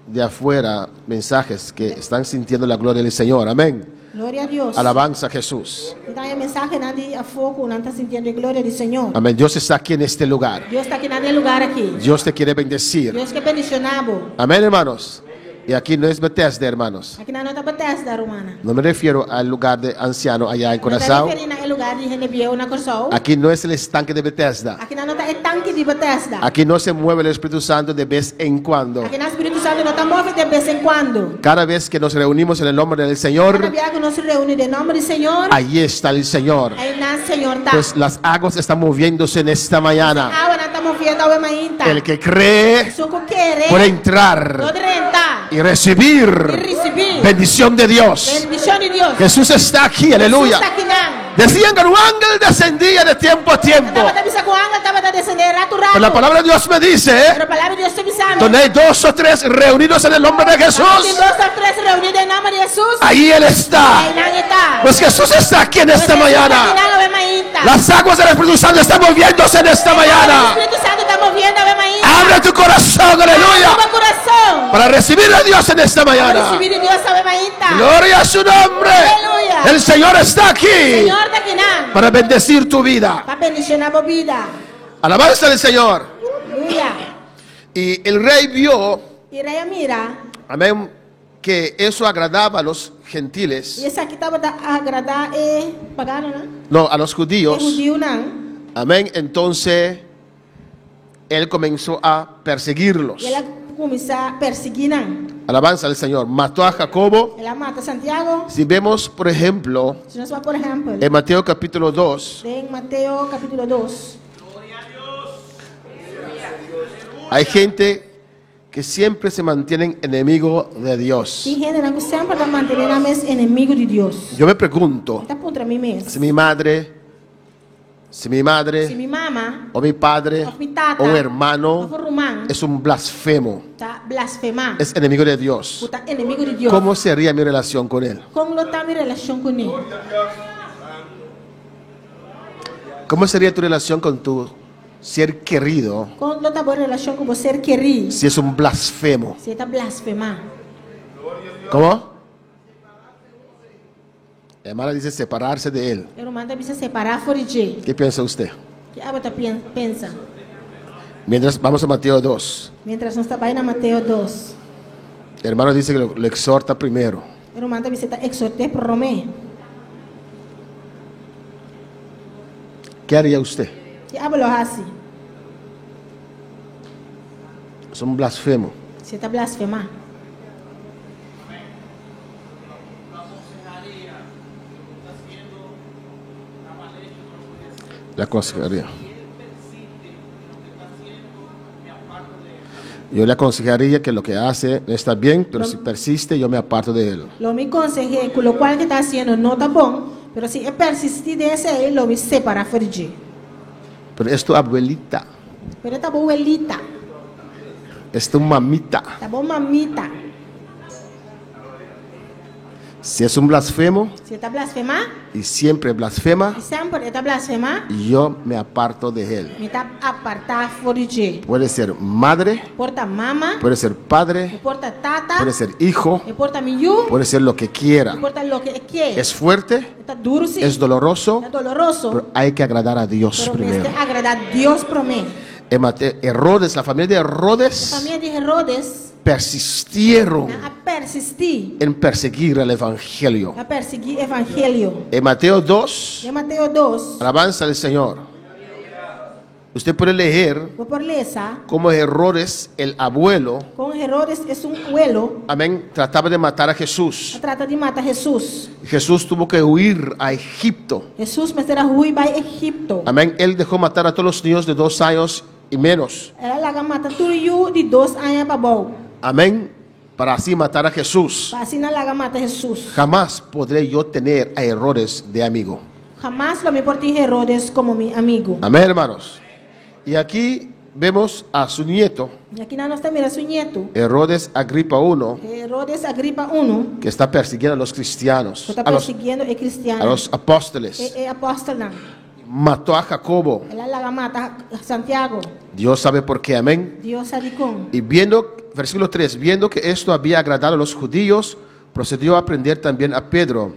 [SPEAKER 6] de afuera mensajes que están sintiendo la gloria del Señor. Amén.
[SPEAKER 3] Gloria a Dios.
[SPEAKER 6] Alabanza a Jesús.
[SPEAKER 3] Mi ta haña mensahenan di afó ku nan ta sintiendo e gloria di Señor.
[SPEAKER 6] Amén. Dios está aquí en este lugar.
[SPEAKER 3] Dios ta aki na e lugá aki.
[SPEAKER 6] Dios te quiere bendecir.
[SPEAKER 3] Dios ke bendishoná bo.
[SPEAKER 6] Amén, hermanos. Y aquí no es Bethesda, hermanos.
[SPEAKER 3] Akinan no ta Bethesda, rumannan.
[SPEAKER 6] No me refiero al lugar de anciano allá en
[SPEAKER 3] No ta
[SPEAKER 6] Curazao.
[SPEAKER 3] referí na e lugá di hende bieu na Kòrsou.
[SPEAKER 6] Aquí no es el estanque de Bethesda.
[SPEAKER 3] Akinan no ta e tanki di Bethesda.
[SPEAKER 6] Aquí no se mueve el Espíritu Santo de vez en cuando.
[SPEAKER 3] Akinan Spiritu Santu no ta move di bes en kuando.
[SPEAKER 6] Cada vez que nos reunimos en el nombre del Señor,
[SPEAKER 3] Kada biaha ku nos reuní den nòmber di Señor,
[SPEAKER 6] allí está el Señor.
[SPEAKER 3] einan Señor ta.
[SPEAKER 6] Pues las aguas están moviéndose en esta mañana.
[SPEAKER 3] Awanan ta moviendo awe mainta.
[SPEAKER 6] El que cree
[SPEAKER 3] Esun ku kere
[SPEAKER 6] puede entrar
[SPEAKER 3] por drenta
[SPEAKER 6] y recibir
[SPEAKER 3] i risibí
[SPEAKER 6] bendición de Dios.
[SPEAKER 3] bendishon di Dios.
[SPEAKER 6] Jesús está aquí, aleluya.
[SPEAKER 3] Jesús ta akinan.
[SPEAKER 6] Decían que un ángel descendía de tiempo a tiempo.
[SPEAKER 3] Tabata bisa ku angel tabata desendé ratu
[SPEAKER 6] Pero la
[SPEAKER 3] ratu.
[SPEAKER 6] palabra de Dios me dice,
[SPEAKER 3] Pero palabra di Dios ta bisa mi.
[SPEAKER 6] donde hay dos o tres reunidos en el nombre de
[SPEAKER 3] Tin
[SPEAKER 6] Jesús,
[SPEAKER 3] dos òf tres reuní den nòmber di Hesus.
[SPEAKER 6] ahí Él está.
[SPEAKER 3] Einan e ta.
[SPEAKER 6] Pues Jesús está aquí en esta mañana. Las aguas del Espíritu Santo están moviéndose en esta mañana.
[SPEAKER 3] Spiritu Santu ta moviendo awe mainta.
[SPEAKER 6] Abre tu corazón, aleluya,
[SPEAKER 3] Habri bo kurason.
[SPEAKER 6] para recibir a Dios en esta
[SPEAKER 3] Pa
[SPEAKER 6] mañana.
[SPEAKER 3] risibí Dios awe mainta.
[SPEAKER 6] Gloria a su nombre.
[SPEAKER 3] Aleluya.
[SPEAKER 6] El Señor está aquí
[SPEAKER 3] Señor ta akinan.
[SPEAKER 6] para bendecir tu vida.
[SPEAKER 3] Pa bendishoná bo bida.
[SPEAKER 6] Alabanza al Señor.
[SPEAKER 3] Aleluya.
[SPEAKER 6] Y el rey vio,
[SPEAKER 3] I rei a mira.
[SPEAKER 6] amén, que eso agradaba a los gentiles,
[SPEAKER 3] I esaki tabata agradá e paganonan?
[SPEAKER 6] no, a los
[SPEAKER 3] E
[SPEAKER 6] judíos.
[SPEAKER 3] hudiunan.
[SPEAKER 6] Amén. Entonces, él comenzó a perseguirlos.
[SPEAKER 3] I el a kuminsá persiguí nan.
[SPEAKER 6] Alabanza al Señor. Mató a Jacobo.
[SPEAKER 3] El a mata Santiago.
[SPEAKER 6] Si vemos, por ejemplo,
[SPEAKER 3] Si nos bai, por ehèmpel,
[SPEAKER 6] en Mateo capítulo 2,
[SPEAKER 3] den Mateo kapítulo 2,
[SPEAKER 6] hay gente que siempre se mantienen enemigo de Dios.
[SPEAKER 3] Tin hendenan ku semper ta mantené nan mes enemigu di Dios.
[SPEAKER 6] Yo me pregunto
[SPEAKER 3] Mi ta puntra mi mes.
[SPEAKER 6] si mi madre, si mi
[SPEAKER 3] Si
[SPEAKER 6] madre
[SPEAKER 3] mi mama,
[SPEAKER 6] o mi padre
[SPEAKER 3] òf mi tata,
[SPEAKER 6] o un
[SPEAKER 3] òf
[SPEAKER 6] hermano
[SPEAKER 3] un ruman,
[SPEAKER 6] es un blasfemo,
[SPEAKER 3] ta blasfemá,
[SPEAKER 6] es enemigo de Dios.
[SPEAKER 3] ku ta enemigu di Dios.
[SPEAKER 6] ¿Cómo sería mi relación con él?
[SPEAKER 3] Kon lo ta mi relashon kuné?
[SPEAKER 6] ¿Cómo sería tu relación con tu ser querido
[SPEAKER 3] Kon lo ta bo relashon ku bo ser kerí?
[SPEAKER 6] si es un blasfemo?
[SPEAKER 3] Si e ta blasfemá.
[SPEAKER 6] ¿Cómo? La hermana dice separarse de él.
[SPEAKER 3] E ruman ta bisa separá for di dje.
[SPEAKER 6] ¿Qué piensa usted?
[SPEAKER 3] Kiko abo ta pensa?
[SPEAKER 6] Mientras vamos a Mateo 2.
[SPEAKER 3] Mientras nos ta bai na Mateo 2.
[SPEAKER 6] El hermano dice que lo, lo exhorta primero.
[SPEAKER 3] E ruman ta bisa ta ekshort'é promé.
[SPEAKER 6] ¿Qué haría usted?
[SPEAKER 3] Kiko abo lo hasi?
[SPEAKER 6] Es un blasfemo.
[SPEAKER 3] Si e ta blasfemá.
[SPEAKER 6] La aconsejaría. Yo le aconsejaría que lo que hace no está bien, pero si persiste, yo me aparto de él.
[SPEAKER 3] Lo mi konseh'é ku lokual ku e ta hasiendo no ta bon, pero si e persistí den esei, lo mi separá for di dje.
[SPEAKER 6] Pero es tu abuelita,
[SPEAKER 3] Pero e ta bo welita,
[SPEAKER 6] es tu mamita.
[SPEAKER 3] ta bo mamita.
[SPEAKER 6] Si es un blasfemo
[SPEAKER 3] Si e ta blasfemá,
[SPEAKER 6] y siempre blasfema,
[SPEAKER 3] i semper e ta blasfemá,
[SPEAKER 6] yo me aparto de él.
[SPEAKER 3] mi ta apartá for di dje.
[SPEAKER 6] Puede ser madre,
[SPEAKER 3] Por ta mama,
[SPEAKER 6] puede ser padre,
[SPEAKER 3] por ta tata,
[SPEAKER 6] puede ser hijo,
[SPEAKER 3] por ta mi yu,
[SPEAKER 6] puede ser lo que quiera.
[SPEAKER 3] por ta loke e ke.
[SPEAKER 6] Es fuerte,
[SPEAKER 3] E ta duru sí,
[SPEAKER 6] es doloroso,
[SPEAKER 3] ta doloroso,
[SPEAKER 6] pero hay que agradar a Dios
[SPEAKER 3] pero
[SPEAKER 6] primero.
[SPEAKER 3] mester agradá Dios promé.
[SPEAKER 6] En Herodes, la familia de Herodes
[SPEAKER 3] Famia di Herodes
[SPEAKER 6] persistieron
[SPEAKER 3] nan a persistí
[SPEAKER 6] en perseguir el evangelio.
[SPEAKER 3] a persiguí evangelio.
[SPEAKER 6] En Mateo 2,
[SPEAKER 3] Den Mateo 2,
[SPEAKER 6] alabanza al Señor. Usted puede leer
[SPEAKER 3] bo por lesa
[SPEAKER 6] cómo Herodes, el abuelo,
[SPEAKER 3] kon Herodes esun welo
[SPEAKER 6] amén, trataba de matar a Jesús.
[SPEAKER 3] a trata di mata Hesus.
[SPEAKER 6] Jesús tuvo que huir a Egipto.
[SPEAKER 3] Hesus mester a hui bai Egipto.
[SPEAKER 6] Amén. Él dejó matar a todos los niños de dos años y menos.
[SPEAKER 3] El a laga mata tur yu di dos aña pabou.
[SPEAKER 6] Amén. Para así matar a Jesús.
[SPEAKER 3] Pa asina laga mata Hesus.
[SPEAKER 6] Jamás podré yo tener a Herodes de amigo.
[SPEAKER 3] Hamas lo mi por tin Herodes komo mi amigu.
[SPEAKER 6] Amén, hermanos. Y aquí vemos a su nieto,
[SPEAKER 3] I akinan nos ta mira su ñetu.
[SPEAKER 6] Herodes Agripa I,
[SPEAKER 3] Herodes Agripa I,
[SPEAKER 6] que está persiguiendo a los cristianos,
[SPEAKER 3] ku ta
[SPEAKER 6] a los,
[SPEAKER 3] persiguiendo e
[SPEAKER 6] a
[SPEAKER 3] kristiannan,
[SPEAKER 6] los apóstoles.
[SPEAKER 3] e, e apòstelnan.
[SPEAKER 6] Mató a Jacobo.
[SPEAKER 3] El a laga mata Santiago.
[SPEAKER 6] Dios sabe por qué, amén.
[SPEAKER 3] Dios sa dikon.
[SPEAKER 6] Y viendo, versículo 3, viendo que esto había agradado a los judíos, procedió a prender también a Pedro.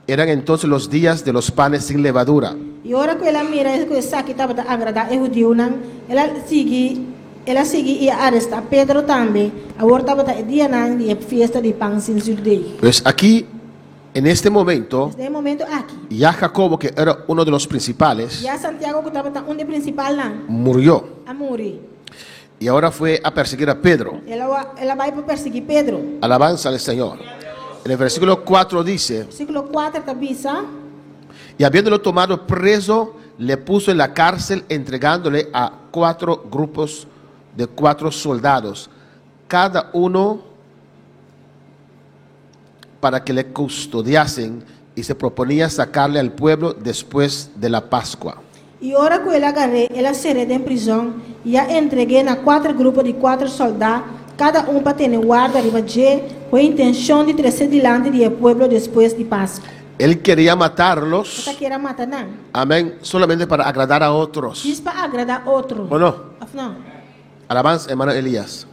[SPEAKER 6] Eran entonces los días de los panes sin levadura.
[SPEAKER 3] I ora ku el a mira ku esaki tabata agradá e hudiunan, el a sigui, el a sigui i a arestá Pedro tambe. Awor tabata e dianan di e fiesta di pan sin zürdeg.
[SPEAKER 6] Pues aquí, en este momento,
[SPEAKER 3] Den e momento aki,
[SPEAKER 6] ya Jacobo, que era uno de los principales,
[SPEAKER 3] ya Santiago ku tabata un di e prinsipalnan,
[SPEAKER 6] murió.
[SPEAKER 3] a muri.
[SPEAKER 6] Y ahora fue a perseguir a Pedro.
[SPEAKER 3] El a el a bai pa persiguí Pedro.
[SPEAKER 6] Alabanza al Señor. En el versículo 4 dice,
[SPEAKER 3] Versíkulo 4 ta bisa,
[SPEAKER 6] y habiéndolo tomado preso, le puso en la cárcel, entregándole a cuatro grupos de cuatro soldados, cada uno para que le custodiasen. y se proponía sacarle al pueblo después de la Pascua.
[SPEAKER 3] I ora ku el a gar'é, el a ser'é den prizòn i a entreg'é na kuater grupo di kuater sòldá, kada un pa tene warda riba dje, ku e intenshon di tres'é dilanti di e pueblo despues di Pasku.
[SPEAKER 6] Él quería matarlos.
[SPEAKER 3] E ta kier a mata nan.
[SPEAKER 6] Amén. Solamente para agradar a otros.
[SPEAKER 3] Djis pa agradá otro.
[SPEAKER 6] ¿O no?
[SPEAKER 3] Òf no?
[SPEAKER 6] Alabanza, hermano Elías.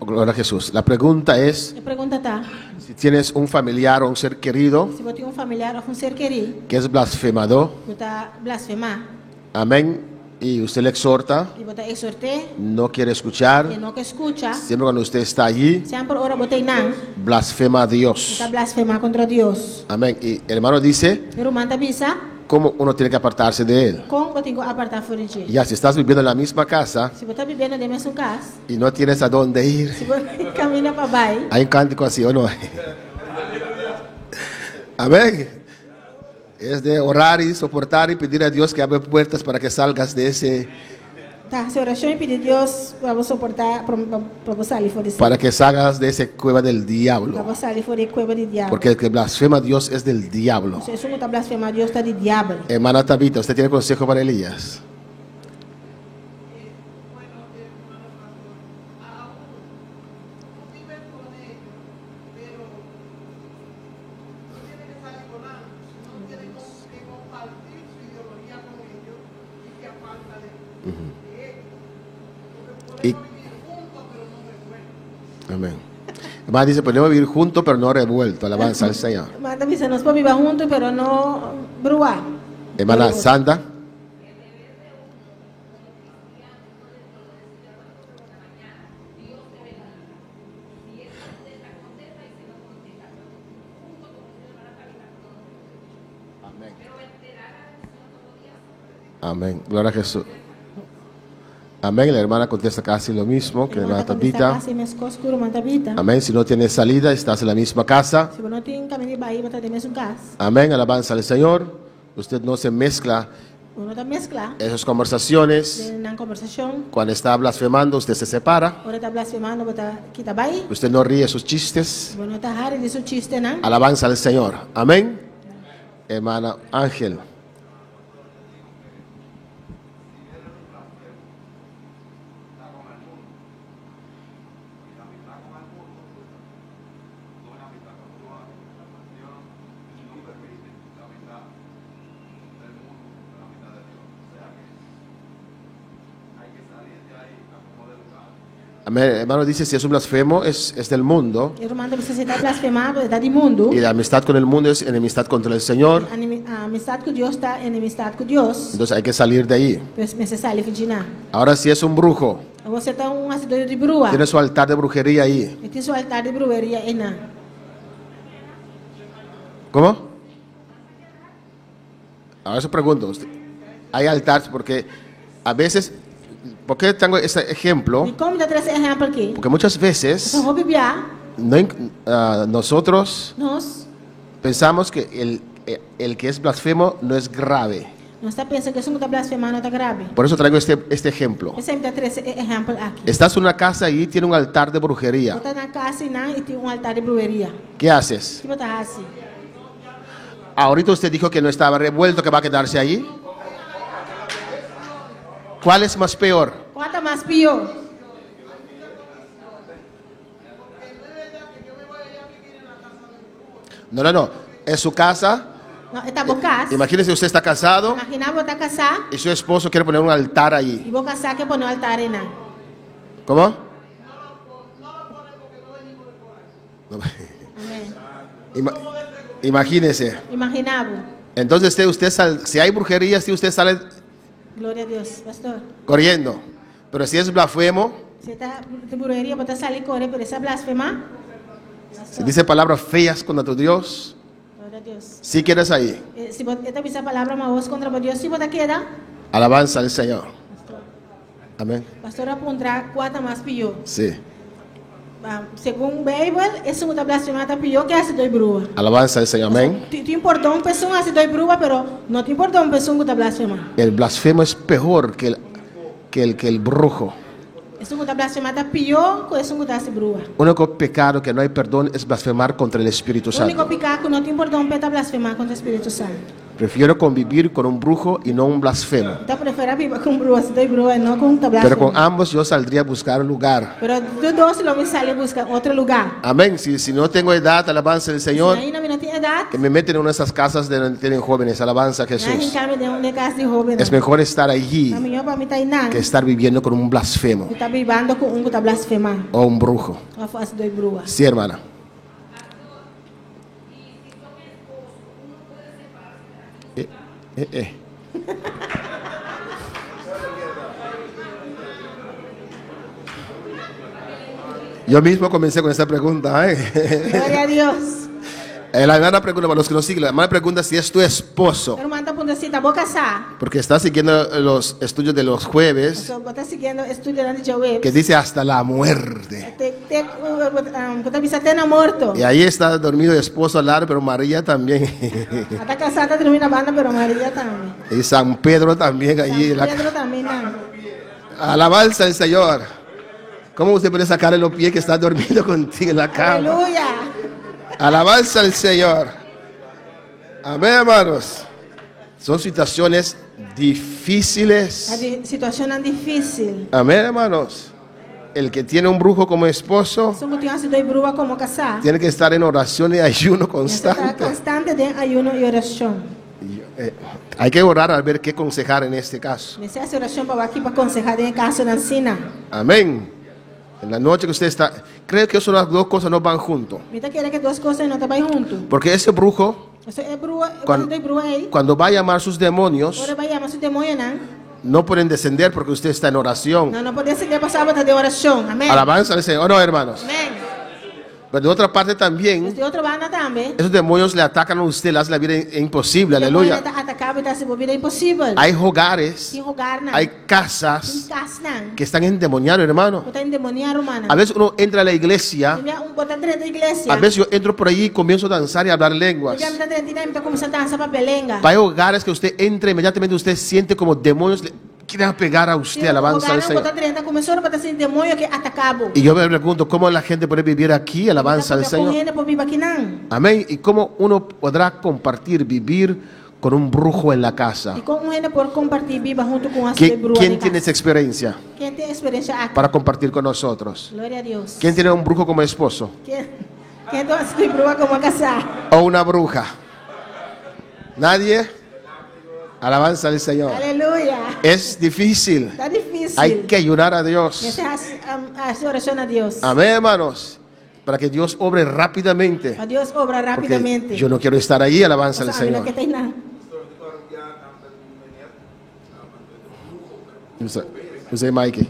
[SPEAKER 6] Gloria a Jesús. La pregunta es,
[SPEAKER 3] E pregunta ta,
[SPEAKER 6] si tienes un familiar o un ser querido
[SPEAKER 3] si bo tin un familiar òf un ser kerí
[SPEAKER 6] que es blasfemador,
[SPEAKER 3] ku ta blasfemá
[SPEAKER 6] amén, y usted le exhorta,
[SPEAKER 3] i bo ta eksort'é,
[SPEAKER 6] no quiere escuchar,
[SPEAKER 3] e no ke skucha,
[SPEAKER 6] siempre cuando usted está allí,
[SPEAKER 3] semper ora bo ta einan,
[SPEAKER 6] blasfema a
[SPEAKER 3] e
[SPEAKER 6] Dios.
[SPEAKER 3] ta blasfemá kontra Dios.
[SPEAKER 6] Amén. Y el hermano dice,
[SPEAKER 3] E ruman ta bisa,
[SPEAKER 6] ¿cómo uno tiene que apartarse de él?
[SPEAKER 3] Kon bo tin ku apartá for di dje?
[SPEAKER 6] Ya, si estás viviendo en la misma casa
[SPEAKER 3] Si bo ta bibiendo den mesun kas,
[SPEAKER 6] y no tienes a dónde ir,
[SPEAKER 3] si bo kaminda pa bai.
[SPEAKER 6] Hay un cántico así, ¿o no? Amén. Es de orar y soportar y pedir a Dios que abra puertas para que salgas de ese,
[SPEAKER 3] Ta hasi orashon i pidi Dios pa bo soportá, pa bo sali for di
[SPEAKER 6] para que salgas de ese cueva del
[SPEAKER 3] Pa
[SPEAKER 6] diablo.
[SPEAKER 3] bo sali for di e kueba di diabel.
[SPEAKER 6] Porque el que blasfema a Dios es del diablo.
[SPEAKER 3] Pasobra esun ku ta blasfemá Dios ta di diabel.
[SPEAKER 6] Hermana Tabita, ¿usted tiene consejo para Elías? Y, amén. Además dice, podemos vivir juntos, pero no revuelto. Alabanza al Señor.
[SPEAKER 3] Manda bisa, nos por biba huntu, pero no bruá.
[SPEAKER 6] Hermana Sandra. Amén. Gloria a Jesús. Amén. La hermana contesta casi lo mismo que la hermana Tabita.
[SPEAKER 3] Casi mescos cu hermana Tabita.
[SPEAKER 6] Amén. Si no tienes salida, estás en la misma casa.
[SPEAKER 3] Si bo no tin caminda di bai, bo ta den mesun cas.
[SPEAKER 6] Amén. Alabanza al Señor. Usted no se mezcla
[SPEAKER 3] Bo no ta mezcla
[SPEAKER 6] esas conversaciones.
[SPEAKER 3] den nan conversacion.
[SPEAKER 6] Cuando está blasfemando, usted se separa.
[SPEAKER 3] Ora ta blasfemando, bo ta kita bai.
[SPEAKER 6] Usted no ríe sus chistes.
[SPEAKER 3] Bo no ta hari di su chistenan.
[SPEAKER 6] Alabanza al Señor. Amén. Hermana Ángel. Amén. Hermano dice, si es un blasfemo, es, es del mundo.
[SPEAKER 3] E ruman ta bisa si ta blasfemá, e ta di mundu.
[SPEAKER 6] Y la amistad con el mundo es enemistad contra el Señor.
[SPEAKER 3] Amistad ku Dios ta enemistad ku Dios.
[SPEAKER 6] Entonces hay que salir de ahí.
[SPEAKER 3] Pues mester sali for djina.
[SPEAKER 6] Ahora si es un brujo,
[SPEAKER 3] Awor si ta un hasidó di brua.
[SPEAKER 6] tiene su altar de brujería ahí.
[SPEAKER 3] E tin su altar di brueria einan.
[SPEAKER 6] ¿Cómo? Ahora se pregunto, usted, hay altares porque a veces, ¿por qué tengo ese ejemplo?
[SPEAKER 3] Dikon mi ta trese e ehèmpel akí?
[SPEAKER 6] Porque muchas veces
[SPEAKER 3] Pasobra hopi bia
[SPEAKER 6] no, ah, nosotros
[SPEAKER 3] nos
[SPEAKER 6] pensamos que el, el que es blasfemo no es grave.
[SPEAKER 3] Nos ta pensa ku esun ku ta blasfemá no ta grave.
[SPEAKER 6] Por eso traigo este, este ejemplo.
[SPEAKER 3] P'esei mi ta trese e ehèmpel aki.
[SPEAKER 6] Estás en una casa y tiene un altar de brujería.
[SPEAKER 3] Bo ta na kas einan i tin un altar di brueria.
[SPEAKER 6] ¿Qué haces?
[SPEAKER 3] Ki bo ta hasi?
[SPEAKER 6] Ahorita usted dijo que no estaba revuelto, que va a quedarse allí. ¿Cuál es más peor?
[SPEAKER 3] Kua ta mas pió?
[SPEAKER 6] No, no, no. En su casa,
[SPEAKER 3] No, e ta bo kas.
[SPEAKER 6] imagínese usted está casado
[SPEAKER 3] Imaginá bo ta kasá
[SPEAKER 6] y su esposo quiere poner un altar allí.
[SPEAKER 3] i bo kasá ke pone un altar einan.
[SPEAKER 6] ¿Cómo? No.
[SPEAKER 3] Amén.
[SPEAKER 6] Imagínese.
[SPEAKER 3] Imaginá bo.
[SPEAKER 6] Entonces usted, usted sal- si hay brujería, si usted sale
[SPEAKER 3] Gloria a Dios, pastor.
[SPEAKER 6] corriendo. Pero si es blasfemo,
[SPEAKER 3] Si ta brueria, bo ta sali kore, pero si blasfemá.
[SPEAKER 6] si dice palabras feas contra tu Dios,
[SPEAKER 3] Gloria a Dios.
[SPEAKER 6] si quieres ahí.
[SPEAKER 3] Si bo ta bisa palabra mahos kontra bo Dios, si bo ta keda.
[SPEAKER 6] Alabanza al Señor.
[SPEAKER 3] Pastor.
[SPEAKER 6] Amén.
[SPEAKER 3] Pastor a puntra kua ta mas pió.
[SPEAKER 6] Sí.
[SPEAKER 3] Ah, segun Beibel, esun ku ta blasfemá ta pió ku hasidó di bruha.
[SPEAKER 6] Alabanza al Señor, amén.
[SPEAKER 3] Tin pordon pa esun hasidó di bruha, pero no tin pordon pa esun ku ta blasfemá.
[SPEAKER 6] El blasfemo es peor que el, que el, que el brujo.
[SPEAKER 3] Esun ku ta blasfemá ta pió ku esun ku ta hasi bruha.
[SPEAKER 6] Único pecado que no hay perdón es blasfemar contra el Espíritu
[SPEAKER 3] Úniko
[SPEAKER 6] Santo.
[SPEAKER 3] piká ku no tin pordon p'e ta blasfemá kontra spiritu santu.
[SPEAKER 6] Prefiero convivir con un brujo y no un blasfemo.
[SPEAKER 3] Mi ta preferá biba ku un bruha hasidó di bruha i no ku un ta
[SPEAKER 6] Pero con
[SPEAKER 3] blasfemá.
[SPEAKER 6] ambos yo saldría a buscar un lugar.
[SPEAKER 3] Pero tur dos lo mi sali buska un otro lugá.
[SPEAKER 6] Amén. Si, si no tengo edad, alabanza al
[SPEAKER 3] Si
[SPEAKER 6] Señor.
[SPEAKER 3] ainda mi no tin edat,
[SPEAKER 6] Que me meten en una de esas casas de donde tienen jóvenes. Alabanza a
[SPEAKER 3] nan
[SPEAKER 6] Jesús.
[SPEAKER 3] hinká mi den un de kas di hóbennan.
[SPEAKER 6] Es mejor estar
[SPEAKER 3] Ta
[SPEAKER 6] allí
[SPEAKER 3] mihó pa mi ta einan
[SPEAKER 6] que estar viviendo con un blasfemo
[SPEAKER 3] ku ta bibando ku un ku ta blasfemá
[SPEAKER 6] o un brujo.
[SPEAKER 3] òf hasidó di bruha.
[SPEAKER 6] Sí, hermana. Eh, eh, eh. Yo mismo comencé con esta pregunta. ¿eh?
[SPEAKER 3] Gloria a Dios.
[SPEAKER 6] Eh, La hermana pregunta, para los que no siguen, la hermana pregunta si es tu esposo,
[SPEAKER 3] Ruman ta puntra si ta bo kasá.
[SPEAKER 6] porque está siguiendo los estudios de los jueves,
[SPEAKER 3] So, bo ta siguiendo estudionan di djaweps.
[SPEAKER 6] que dice hasta la muerte.
[SPEAKER 3] Te, te, ku ta bisa te na morto.
[SPEAKER 6] Y ahí está dormido el esposo al lado, pero María también.
[SPEAKER 3] Ata kasá ta drumí na banda, pero Maria tambe.
[SPEAKER 6] Y San Pedro también allí. en
[SPEAKER 3] San
[SPEAKER 6] la
[SPEAKER 3] Pedro tambe nan.
[SPEAKER 6] Alabanza al Señor. ¿Cómo usted puede sacarle los pies que está durmiendo contigo en la cama?
[SPEAKER 3] Aleluya.
[SPEAKER 6] Alabanza al Señor. Amén, hermanos. Son situaciones difíciles.
[SPEAKER 3] Situashonnan difísil.
[SPEAKER 6] Amén, hermanos. El que tiene un brujo como esposo
[SPEAKER 3] Esun ku tin hasidó di bruha komo kasá.
[SPEAKER 6] tiene que estar en oración y ayuno
[SPEAKER 3] Ta
[SPEAKER 6] constante.
[SPEAKER 3] konstante den ayuno i orashon.
[SPEAKER 6] Y, Hay que orar a ver qué aconsejar en este caso.
[SPEAKER 3] Mester hasi orashon pa wak ki pa konsehá den e kasonan asina.
[SPEAKER 6] Amén. En la noche que usted está, creo que esas dos cosas no van juntos.
[SPEAKER 3] Mi ta kere ku e dos kosnan no ta bai huntu.
[SPEAKER 6] Porque ese brujo,
[SPEAKER 3] E bruha,
[SPEAKER 6] Cuando-
[SPEAKER 3] e bruha ei,
[SPEAKER 6] cuando va a llamar sus demonios,
[SPEAKER 3] ora e bai yama su demoñonan.
[SPEAKER 6] no pueden descender porque usted está en oración.
[SPEAKER 3] Nan no por desendé pasobra bo ta den orashon. Amèn.
[SPEAKER 6] Alabanza al Señor. Oh, no, hermanos.
[SPEAKER 3] Amèn.
[SPEAKER 6] Pero de otra parte también,
[SPEAKER 3] Di otro banda tambe.
[SPEAKER 6] esos demonios le atacan a usted, le hacen la vida imposible. Aleluya.
[SPEAKER 3] Ta ataká bo i ta hasi bo bida imposibel.
[SPEAKER 6] Hay hogares,
[SPEAKER 3] Tin hogarnan.
[SPEAKER 6] hay casas
[SPEAKER 3] Tin kasnan.
[SPEAKER 6] que están endemoniados, hermano.
[SPEAKER 3] Ku ta endemoniá, ruman.
[SPEAKER 6] A veces uno entra a la iglesia,
[SPEAKER 3] Bo ta drenta iglesia.
[SPEAKER 6] a veces yo entro por allí y comienzo a danzar y a hablar lenguas.
[SPEAKER 3] Mi ta drenta i mi ta kuminsá dansa papia lenga.
[SPEAKER 6] Hay hogares que usted entra, inmediatamente usted siente como demonios le quieren pegar a usted, alabanza al Señor.
[SPEAKER 3] Bo ta drenta, kuminsá bo ta sinti demoño ke ataká bo.
[SPEAKER 6] Y yo me pregunto, ¿cómo la gente puede vivir aquí? Alabanza al
[SPEAKER 3] Kon
[SPEAKER 6] Señor.
[SPEAKER 3] hende por biba akinan.
[SPEAKER 6] Amén. ¿Y cómo uno podrá compartir, vivir con un brujo en la casa?
[SPEAKER 3] I kon un hende por kompartí biba huntu ku un hasidó
[SPEAKER 6] ¿Quién,
[SPEAKER 3] bruha
[SPEAKER 6] quién tiene esa experiencia
[SPEAKER 3] Ken tin e eksperensia aki?
[SPEAKER 6] para compartir con nosotros?
[SPEAKER 3] Gloria a Dios.
[SPEAKER 6] ¿Quién tiene un brujo como esposo?
[SPEAKER 3] Ken, ken tin un hasidó bruha komo kasá?
[SPEAKER 6] ¿O una bruja? ¿Nadie? Alabanza al Señor.
[SPEAKER 3] Aleluya.
[SPEAKER 6] Es difícil.
[SPEAKER 3] Ta difísil.
[SPEAKER 6] Hay que ayunar a Dios.
[SPEAKER 3] Mester hasi orashon na Dios.
[SPEAKER 6] Amén, hermanos. Para que Dios obre rápidamente.
[SPEAKER 3] Pa Dios obra
[SPEAKER 6] Porque
[SPEAKER 3] rápidamente.
[SPEAKER 6] yo no quiero estar ahí, alabanza al
[SPEAKER 3] Ami no
[SPEAKER 6] Señor.
[SPEAKER 3] ke ta einan.
[SPEAKER 6] Usted, Mikey.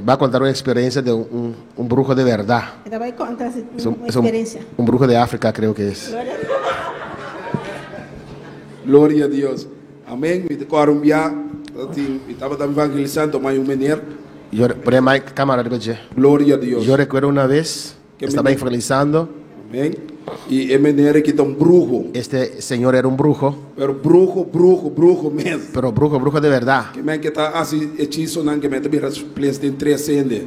[SPEAKER 6] Va a contar una experiencia de un brujo de verdad.
[SPEAKER 3] E ta bai konta
[SPEAKER 6] Es un,
[SPEAKER 3] un
[SPEAKER 6] es un-
[SPEAKER 3] eksperensia.
[SPEAKER 6] un brujo de África, creo que es.
[SPEAKER 3] Gloria a Dios.
[SPEAKER 7] Gloria a Dios. Amèn. Mi ta kòrda un bia, mi tabata evangelisando, mas un mener.
[SPEAKER 6] Yo, pone Mike, cámara, repite.
[SPEAKER 7] Gloria a Dios.
[SPEAKER 6] Yo recuerdo una vez,
[SPEAKER 7] Que
[SPEAKER 6] estaba
[SPEAKER 7] me-
[SPEAKER 6] evangelizando,
[SPEAKER 7] Amèn. I e mener aki ta un bruho.
[SPEAKER 6] este señor era un brujo,
[SPEAKER 7] Pero bruho, bruho, bruho mes.
[SPEAKER 6] pero brujo, brujo de verdad.
[SPEAKER 7] Ke men ku e ta hasi hechisonan ke men ta bira split den tres hende.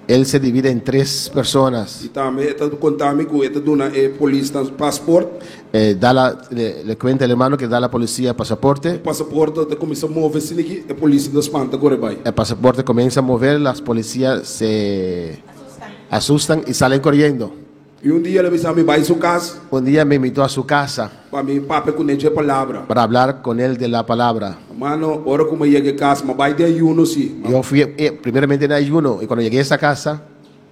[SPEAKER 6] Él se divide en tres personas.
[SPEAKER 7] I tambe e ta konta mi ku e ta duna e polis paspòrt.
[SPEAKER 6] Le cuenta el hermano que da a la policía pasaporte.
[SPEAKER 7] Paspòrt ta kuminsá move asina aki, e polis ta spanta kore bai.
[SPEAKER 6] El pasaporte comienza a mover, las policías se asustan y salen corriendo.
[SPEAKER 7] I un dia el a bisa mi bai su kas
[SPEAKER 6] Un día me invitó a su casa
[SPEAKER 7] pa mi papia kuné di palabra.
[SPEAKER 6] para hablar con él de la palabra.
[SPEAKER 7] Mano, ora ku mi yega kas, m'a bai den ayuno si.
[SPEAKER 6] Yo fui primeramente en ayuno y cuando llegué a esa casa,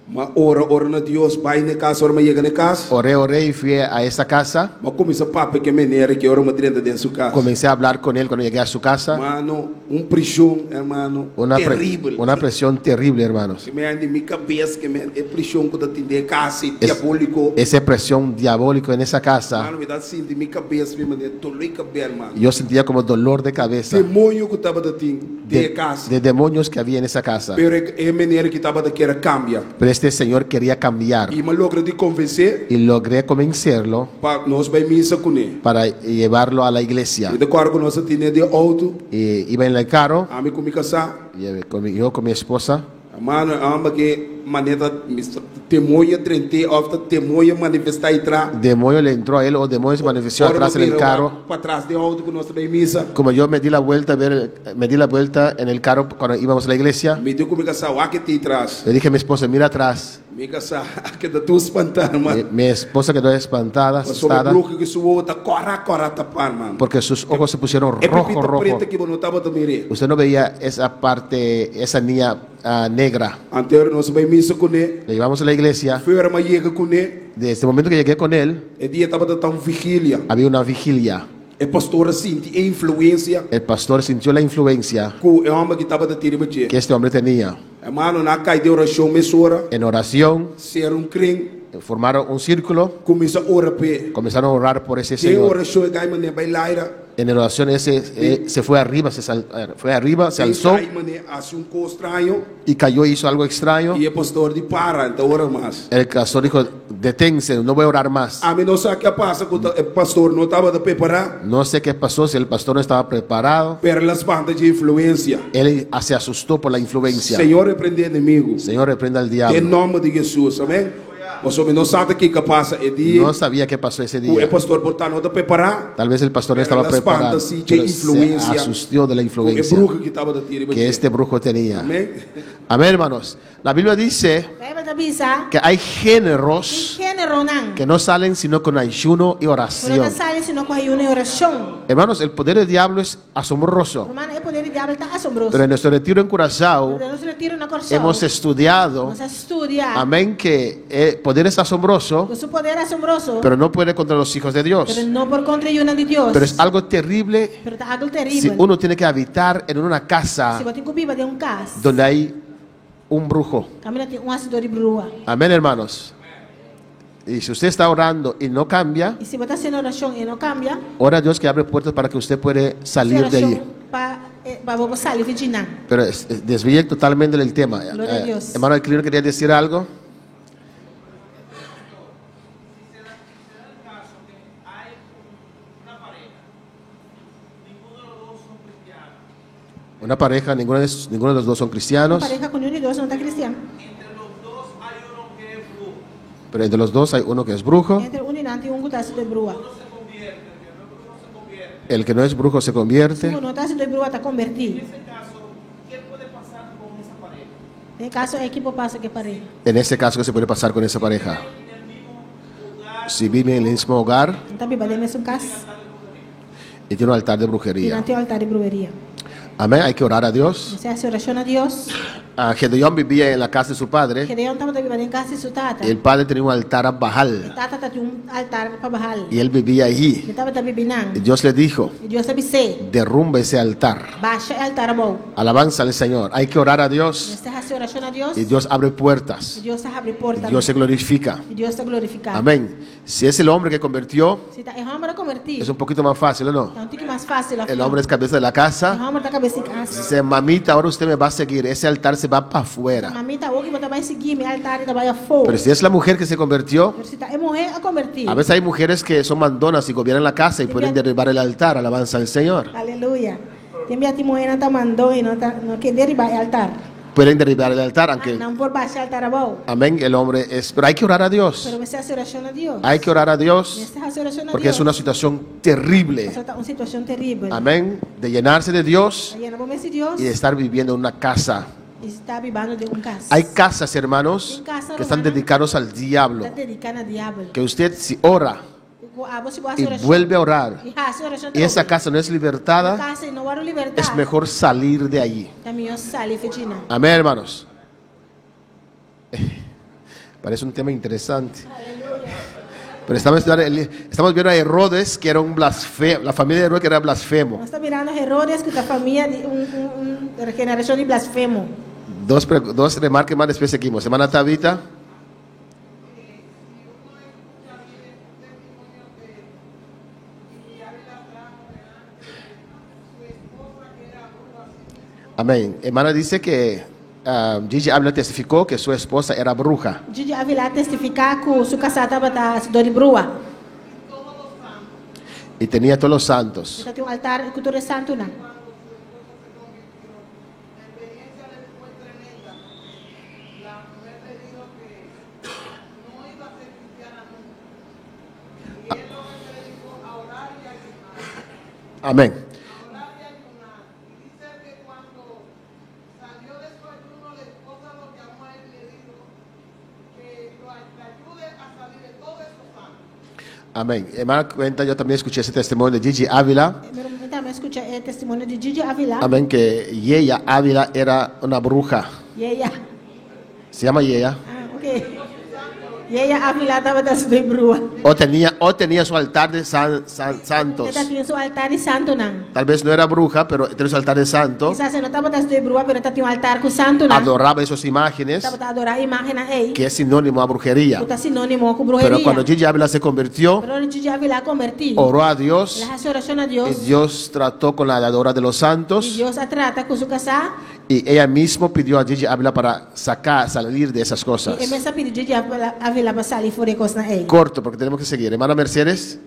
[SPEAKER 7] M'a ora, ora na Dios, bai na kas, ora m'a yega na kas.
[SPEAKER 6] oré, oré y fui a esa casa.
[SPEAKER 7] M'a kuminsá papia ku e mener aki ora m'a drenta den su kas.
[SPEAKER 6] Comencé a hablar con él cuando llegué a su casa.
[SPEAKER 7] Mano, un preshon, ruman, teribel.
[SPEAKER 6] Una presión terrible, hermanos.
[SPEAKER 7] Ke men di mi kabes, ke men e preshon ku tin den kas, diabóliko.
[SPEAKER 6] Esa presión diabólica en esa casa,
[SPEAKER 7] Mano, mi ta sinti mi kabes, mi manera doló di kabes, ruman.
[SPEAKER 6] yo sentía como dolor de cabeza
[SPEAKER 7] Demoño ku tabata tin den kas.
[SPEAKER 6] de demonios que había en esa casa.
[SPEAKER 7] Pero e mener aki tabata ke kambia.
[SPEAKER 6] Pero Este señor quería cambiar
[SPEAKER 7] I m'a logra di konvens'é
[SPEAKER 6] y logré convencerlo
[SPEAKER 7] pa nos bai misa kuné.
[SPEAKER 6] para llevarlo a la iglesia.
[SPEAKER 7] Mi ta kòrda ku nos a tine den outo,
[SPEAKER 6] Y iba en el carro,
[SPEAKER 7] ami ku mi kasá.
[SPEAKER 6] y con mi, yo con mi esposa.
[SPEAKER 7] Hermano, e hòmber ke manera ta demoño drent'é òf ta demoño manifestá i tra.
[SPEAKER 6] Demonio le entró a él o demonio se manifestó
[SPEAKER 7] Ora bo
[SPEAKER 6] atrás en el
[SPEAKER 7] bira
[SPEAKER 6] carro.
[SPEAKER 7] wak patras den outo ku nos ta bai misa.
[SPEAKER 6] Como yo me di la vuelta a ver, me di la vuelta en el carro cuando íbamos a la iglesia,
[SPEAKER 7] Mi di ku mi kasá, wak e ti tras.
[SPEAKER 6] le dije a mi esposa, mira atrás.
[SPEAKER 7] Mi kasá a keda tur spantá, hermano.
[SPEAKER 6] Mi, mi esposa quedó espantada,
[SPEAKER 7] Pasobra e
[SPEAKER 6] asustada,
[SPEAKER 7] bruha ku su wowo ta kòrá kòrá tapá, hermano.
[SPEAKER 6] porque sus ojos se pusieron
[SPEAKER 7] E
[SPEAKER 6] rojo,
[SPEAKER 7] pipita
[SPEAKER 6] rojo.
[SPEAKER 7] preto ki bo no tabata mir'é.
[SPEAKER 6] Usted no veía esa parte, esa niña ah, negra.
[SPEAKER 7] Anterior nos a bai misa kuné.
[SPEAKER 6] Le llevamos a la iglesia.
[SPEAKER 7] Fuera mi a yega kuné.
[SPEAKER 6] Desde el momento que llegué con él,
[SPEAKER 7] E dia tabata ta un vigilia.
[SPEAKER 6] había una vigilia.
[SPEAKER 7] E pastor a sinti e influensia
[SPEAKER 6] El pastor sintió la influencia
[SPEAKER 7] ku e hòmber ki tabata tin riba dje.
[SPEAKER 6] que este hombre tenía.
[SPEAKER 7] Hermano, nan a kai den orashon mesora.
[SPEAKER 6] En oración,
[SPEAKER 7] Sera un kren.
[SPEAKER 6] formaron un círculo,
[SPEAKER 7] Kuminsá ora p'e.
[SPEAKER 6] comenzaron a orar por ese
[SPEAKER 7] Den
[SPEAKER 6] señor.
[SPEAKER 7] orashon e gai manera bai laira.
[SPEAKER 6] En oración ese eh, se fue arriba, se sal- eh, fue arriba, se
[SPEAKER 7] Den
[SPEAKER 6] alzó
[SPEAKER 7] kai manera hasi un kos straño.
[SPEAKER 6] y cayó, hizo algo extraño.
[SPEAKER 7] I e pastor di para, N ta ora mas.
[SPEAKER 6] El pastor dijo, deténse, no voy a orar más.
[SPEAKER 7] Ami no sa ke a pasa ku e pastor no tabata prepará.
[SPEAKER 6] No sé qué pasó, si el pastor no estaba preparado.
[SPEAKER 7] Pero el a spanta dje influensia.
[SPEAKER 6] Él se asustó por la influencia.
[SPEAKER 7] Señor reprendé enemigu.
[SPEAKER 6] Señor, reprenda al
[SPEAKER 7] Den
[SPEAKER 6] diablo.
[SPEAKER 7] nòmber di Hesus. Amèn. Pasobra mi no sa ta kiko a pasa e dia
[SPEAKER 6] No sabía qué pasó ese
[SPEAKER 7] ku e
[SPEAKER 6] día.
[SPEAKER 7] pastor por ta no ta prepará.
[SPEAKER 6] Tal vez el pastor no
[SPEAKER 7] Pero
[SPEAKER 6] estaba
[SPEAKER 7] el a spanta
[SPEAKER 6] preparado.
[SPEAKER 7] si dje
[SPEAKER 6] Pero se
[SPEAKER 7] influensia
[SPEAKER 6] asustó de la
[SPEAKER 7] ku e
[SPEAKER 6] influencia
[SPEAKER 7] bruha ki tabata tin riba
[SPEAKER 6] que
[SPEAKER 7] dje.
[SPEAKER 6] este brujo tenía.
[SPEAKER 7] Amèn.
[SPEAKER 6] Amén, hermanos. La Biblia dice
[SPEAKER 3] Beibel ta bisa
[SPEAKER 6] que hay
[SPEAKER 3] tin
[SPEAKER 6] géneros
[SPEAKER 3] géneronan
[SPEAKER 6] que no salen sino con ayuno y
[SPEAKER 3] ku no
[SPEAKER 6] oración.
[SPEAKER 3] ta sali sino ku ayuno i orashon.
[SPEAKER 6] Hermanos, el poder del diablo es asombroso.
[SPEAKER 3] Ruman, e poder di diabel ta asombroso.
[SPEAKER 6] Pero en nuestro retiro en Curazao
[SPEAKER 3] Den nos retiro na Kòrsou,
[SPEAKER 6] hemos estudiado,
[SPEAKER 3] nos a studia
[SPEAKER 6] amén, que el poder es asombroso,
[SPEAKER 3] ku su poder asombroso,
[SPEAKER 6] pero no puede contra los hijos de Dios.
[SPEAKER 3] pero no por kontra yunan di Dios.
[SPEAKER 6] Pero es algo terrible
[SPEAKER 3] Pero ta algu
[SPEAKER 6] si
[SPEAKER 3] teribel.
[SPEAKER 6] uno tiene que habitar en una casa
[SPEAKER 3] Si bo tin ku biba den un kas,
[SPEAKER 6] donde hay un brujo.
[SPEAKER 3] kaminda tin un hasidó di brua.
[SPEAKER 6] Amén, hermanos. Y si usted está orando y no cambia,
[SPEAKER 3] I si bo ta hasiendo orashon i no kambia,
[SPEAKER 6] ora a Dios que abre puertas para que usted puede salir de allí.
[SPEAKER 3] orashon pa eh, pa bo sali for di einan.
[SPEAKER 6] Pero desvié totalmente del tema.
[SPEAKER 3] Gloria a
[SPEAKER 6] Eh,
[SPEAKER 3] Dios.
[SPEAKER 6] hermano Aquilino quería decir algo. Una pareja, ninguno de, ninguno de los dos son cristianos,
[SPEAKER 3] Pareha ku niun di dos no ta kristian.
[SPEAKER 6] pero entre los dos hay uno que es brujo.
[SPEAKER 3] Entre un di nan tin un ku ta hasidó di brua.
[SPEAKER 6] El que no es brujo se
[SPEAKER 3] Si
[SPEAKER 6] convierte.
[SPEAKER 3] no ta hasidó di brua ta konvertí. Den e kaso ei kiko por pasa ku e pareha?
[SPEAKER 6] En este caso, ¿qué se puede pasar con esa pareja? Si viven en el mismo hogar
[SPEAKER 3] Nan ta biba den mesun kas
[SPEAKER 6] y tiene un altar de
[SPEAKER 3] i
[SPEAKER 6] brujería.
[SPEAKER 3] nan tin altar di bruheria.
[SPEAKER 6] Amén, hay que orar a Dios.
[SPEAKER 3] Mester hasi orashon na Dios.
[SPEAKER 6] Ah, Gedeón vivía en la casa de su padre.
[SPEAKER 3] Gedeon tabata biba den kas di su tata.
[SPEAKER 6] Y el padre tenía un altar a Baal
[SPEAKER 3] Tata tabatin un altar pa Baal.
[SPEAKER 6] y él vivía allí.
[SPEAKER 3] E tabata biba einan.
[SPEAKER 6] Y Dios le dijo,
[SPEAKER 3] I Dios a bis'é,
[SPEAKER 6] derrumba ese altar.
[SPEAKER 3] basha e altar abou.
[SPEAKER 6] Alabanza al Señor. Hay que orar a Dios
[SPEAKER 3] Mester hasi orashon na Dios.
[SPEAKER 6] y Dios abre puertas.
[SPEAKER 3] I Dios ta habri porta.
[SPEAKER 6] Dios se glorifica.
[SPEAKER 3] I Dios ta glorifiká.
[SPEAKER 6] Amén. Si es el hombre que convirtió,
[SPEAKER 3] Si ta e hòmber a konvertí,
[SPEAKER 6] es un poquito más fácil, ¿o no?
[SPEAKER 3] ta un tiki mas fásil.
[SPEAKER 6] El hombre es cabeza de la
[SPEAKER 3] E
[SPEAKER 6] casa.
[SPEAKER 3] hòmber ta kabes di kas.
[SPEAKER 6] Dice, mamita, ahora usted me va a seguir. Ese altar se va para afuera.
[SPEAKER 3] Mamita, awor bo ta bai sigui mi, e altar ta bai afó.
[SPEAKER 6] Pero si es la mujer que se convirtió,
[SPEAKER 3] Pero si ta e muhé a konvertí.
[SPEAKER 6] a veces hay mujeres que son mandonas y gobiernan la casa y pueden derribar el altar. Alabanza al Señor.
[SPEAKER 3] Aleluya. Tin bia tin muhénan ta mandon i nan ta nan ke deribá e altar.
[SPEAKER 6] Pueden derribar el altar, aunque,
[SPEAKER 3] Nan por basha e altar abou.
[SPEAKER 6] amén, el hombre es... Pero hay que orar a Dios.
[SPEAKER 3] Pero mester hasi orashon na Dios.
[SPEAKER 6] Hay que orar a Dios
[SPEAKER 3] Mester hasi orashon na
[SPEAKER 6] porque
[SPEAKER 3] Dios.
[SPEAKER 6] es una situación terrible.
[SPEAKER 3] Esei ta un situashon teribel.
[SPEAKER 6] Amén. De llenarse de Dios
[SPEAKER 3] Yena bo mes di Dios
[SPEAKER 6] y de estar viviendo en una casa.
[SPEAKER 3] i ta bibando den un kas.
[SPEAKER 6] Hay casas, hermanos,
[SPEAKER 3] Tin kas,
[SPEAKER 6] que están
[SPEAKER 3] rumannan.
[SPEAKER 6] dedicados al diablo.
[SPEAKER 3] Ta dediká na diabel.
[SPEAKER 6] Que usted si ora
[SPEAKER 3] Abo si bo hasi
[SPEAKER 6] y
[SPEAKER 3] orashon.
[SPEAKER 6] vuelve a orar
[SPEAKER 3] I hasi orashon
[SPEAKER 6] y esa casa no es libertada,
[SPEAKER 3] Kas no wòrdu libertá.
[SPEAKER 6] es mejor salir de allí.
[SPEAKER 3] Ta mihó sali for di einan.
[SPEAKER 6] Amén, hermanos. Parece un tema interesante. Pero estamos, estudiando el- estamos viendo a Herodes, que era un blasfemo, la familia de Herodes que era blasfemo.
[SPEAKER 3] Nos ta mirando Herodes ku ta famia di un, un, un generashon di blasfemo.
[SPEAKER 6] Dos, dos remarques más, después seguimos. Hermana Tabita. Amén. Hermana dice que ah, Gigi Ávila testificó que su esposa era bruja.
[SPEAKER 3] Gigi Avila a testifiká ku su kasá tabata hasidó di brua.
[SPEAKER 6] Y tenía todos los santos.
[SPEAKER 3] E tabatin un altar ku tur e santunan.
[SPEAKER 6] Amén. Amén. Hermana cuenta, yo también escuché ese testimonio de Gigi Ávila.
[SPEAKER 3] Mi tambe a skucha e testimonio di Gigi Ávila.
[SPEAKER 6] Amén, que Yeya Ávila era una bruja.
[SPEAKER 3] Yeya.
[SPEAKER 6] Se llama Yeya.
[SPEAKER 3] Ah, ok. Yeya Ávila tabata hasidó di brua.
[SPEAKER 6] O tenía, o tenía su altar de san, san- santos.
[SPEAKER 3] E tabatin su altar di santunan.
[SPEAKER 6] Tal vez no era bruja, pero tenía su altar de santo.
[SPEAKER 3] Kisas e no tabata hasidó di brua, pero e tabatin un altar ku santunan.
[SPEAKER 6] Adoraba esas imágenes,
[SPEAKER 3] Tabata adorá imágennan ei,
[SPEAKER 6] que es sinónimo a brujería.
[SPEAKER 3] ku ta sinónimo ku
[SPEAKER 6] Pero cuando
[SPEAKER 3] bruheria.
[SPEAKER 6] Gigi Ávila se convirtió,
[SPEAKER 3] Pero ora Gigi Ávila a kombertí,
[SPEAKER 6] oró a
[SPEAKER 3] el
[SPEAKER 6] Dios
[SPEAKER 3] a hasi orashon na
[SPEAKER 6] y
[SPEAKER 3] Dios,
[SPEAKER 6] Dios trató con la adoradora de los
[SPEAKER 3] i
[SPEAKER 6] santos.
[SPEAKER 3] Dios a trata ku su kasá,
[SPEAKER 6] Y ella mismo pidió a Gigi Ávila para sacar, salir de esas cosas.
[SPEAKER 3] i e mes a pidi Gigi Ávila pa sali for di e kosnan ei.
[SPEAKER 6] Corto, porque tenemos que seguir. Hermana Mercedes.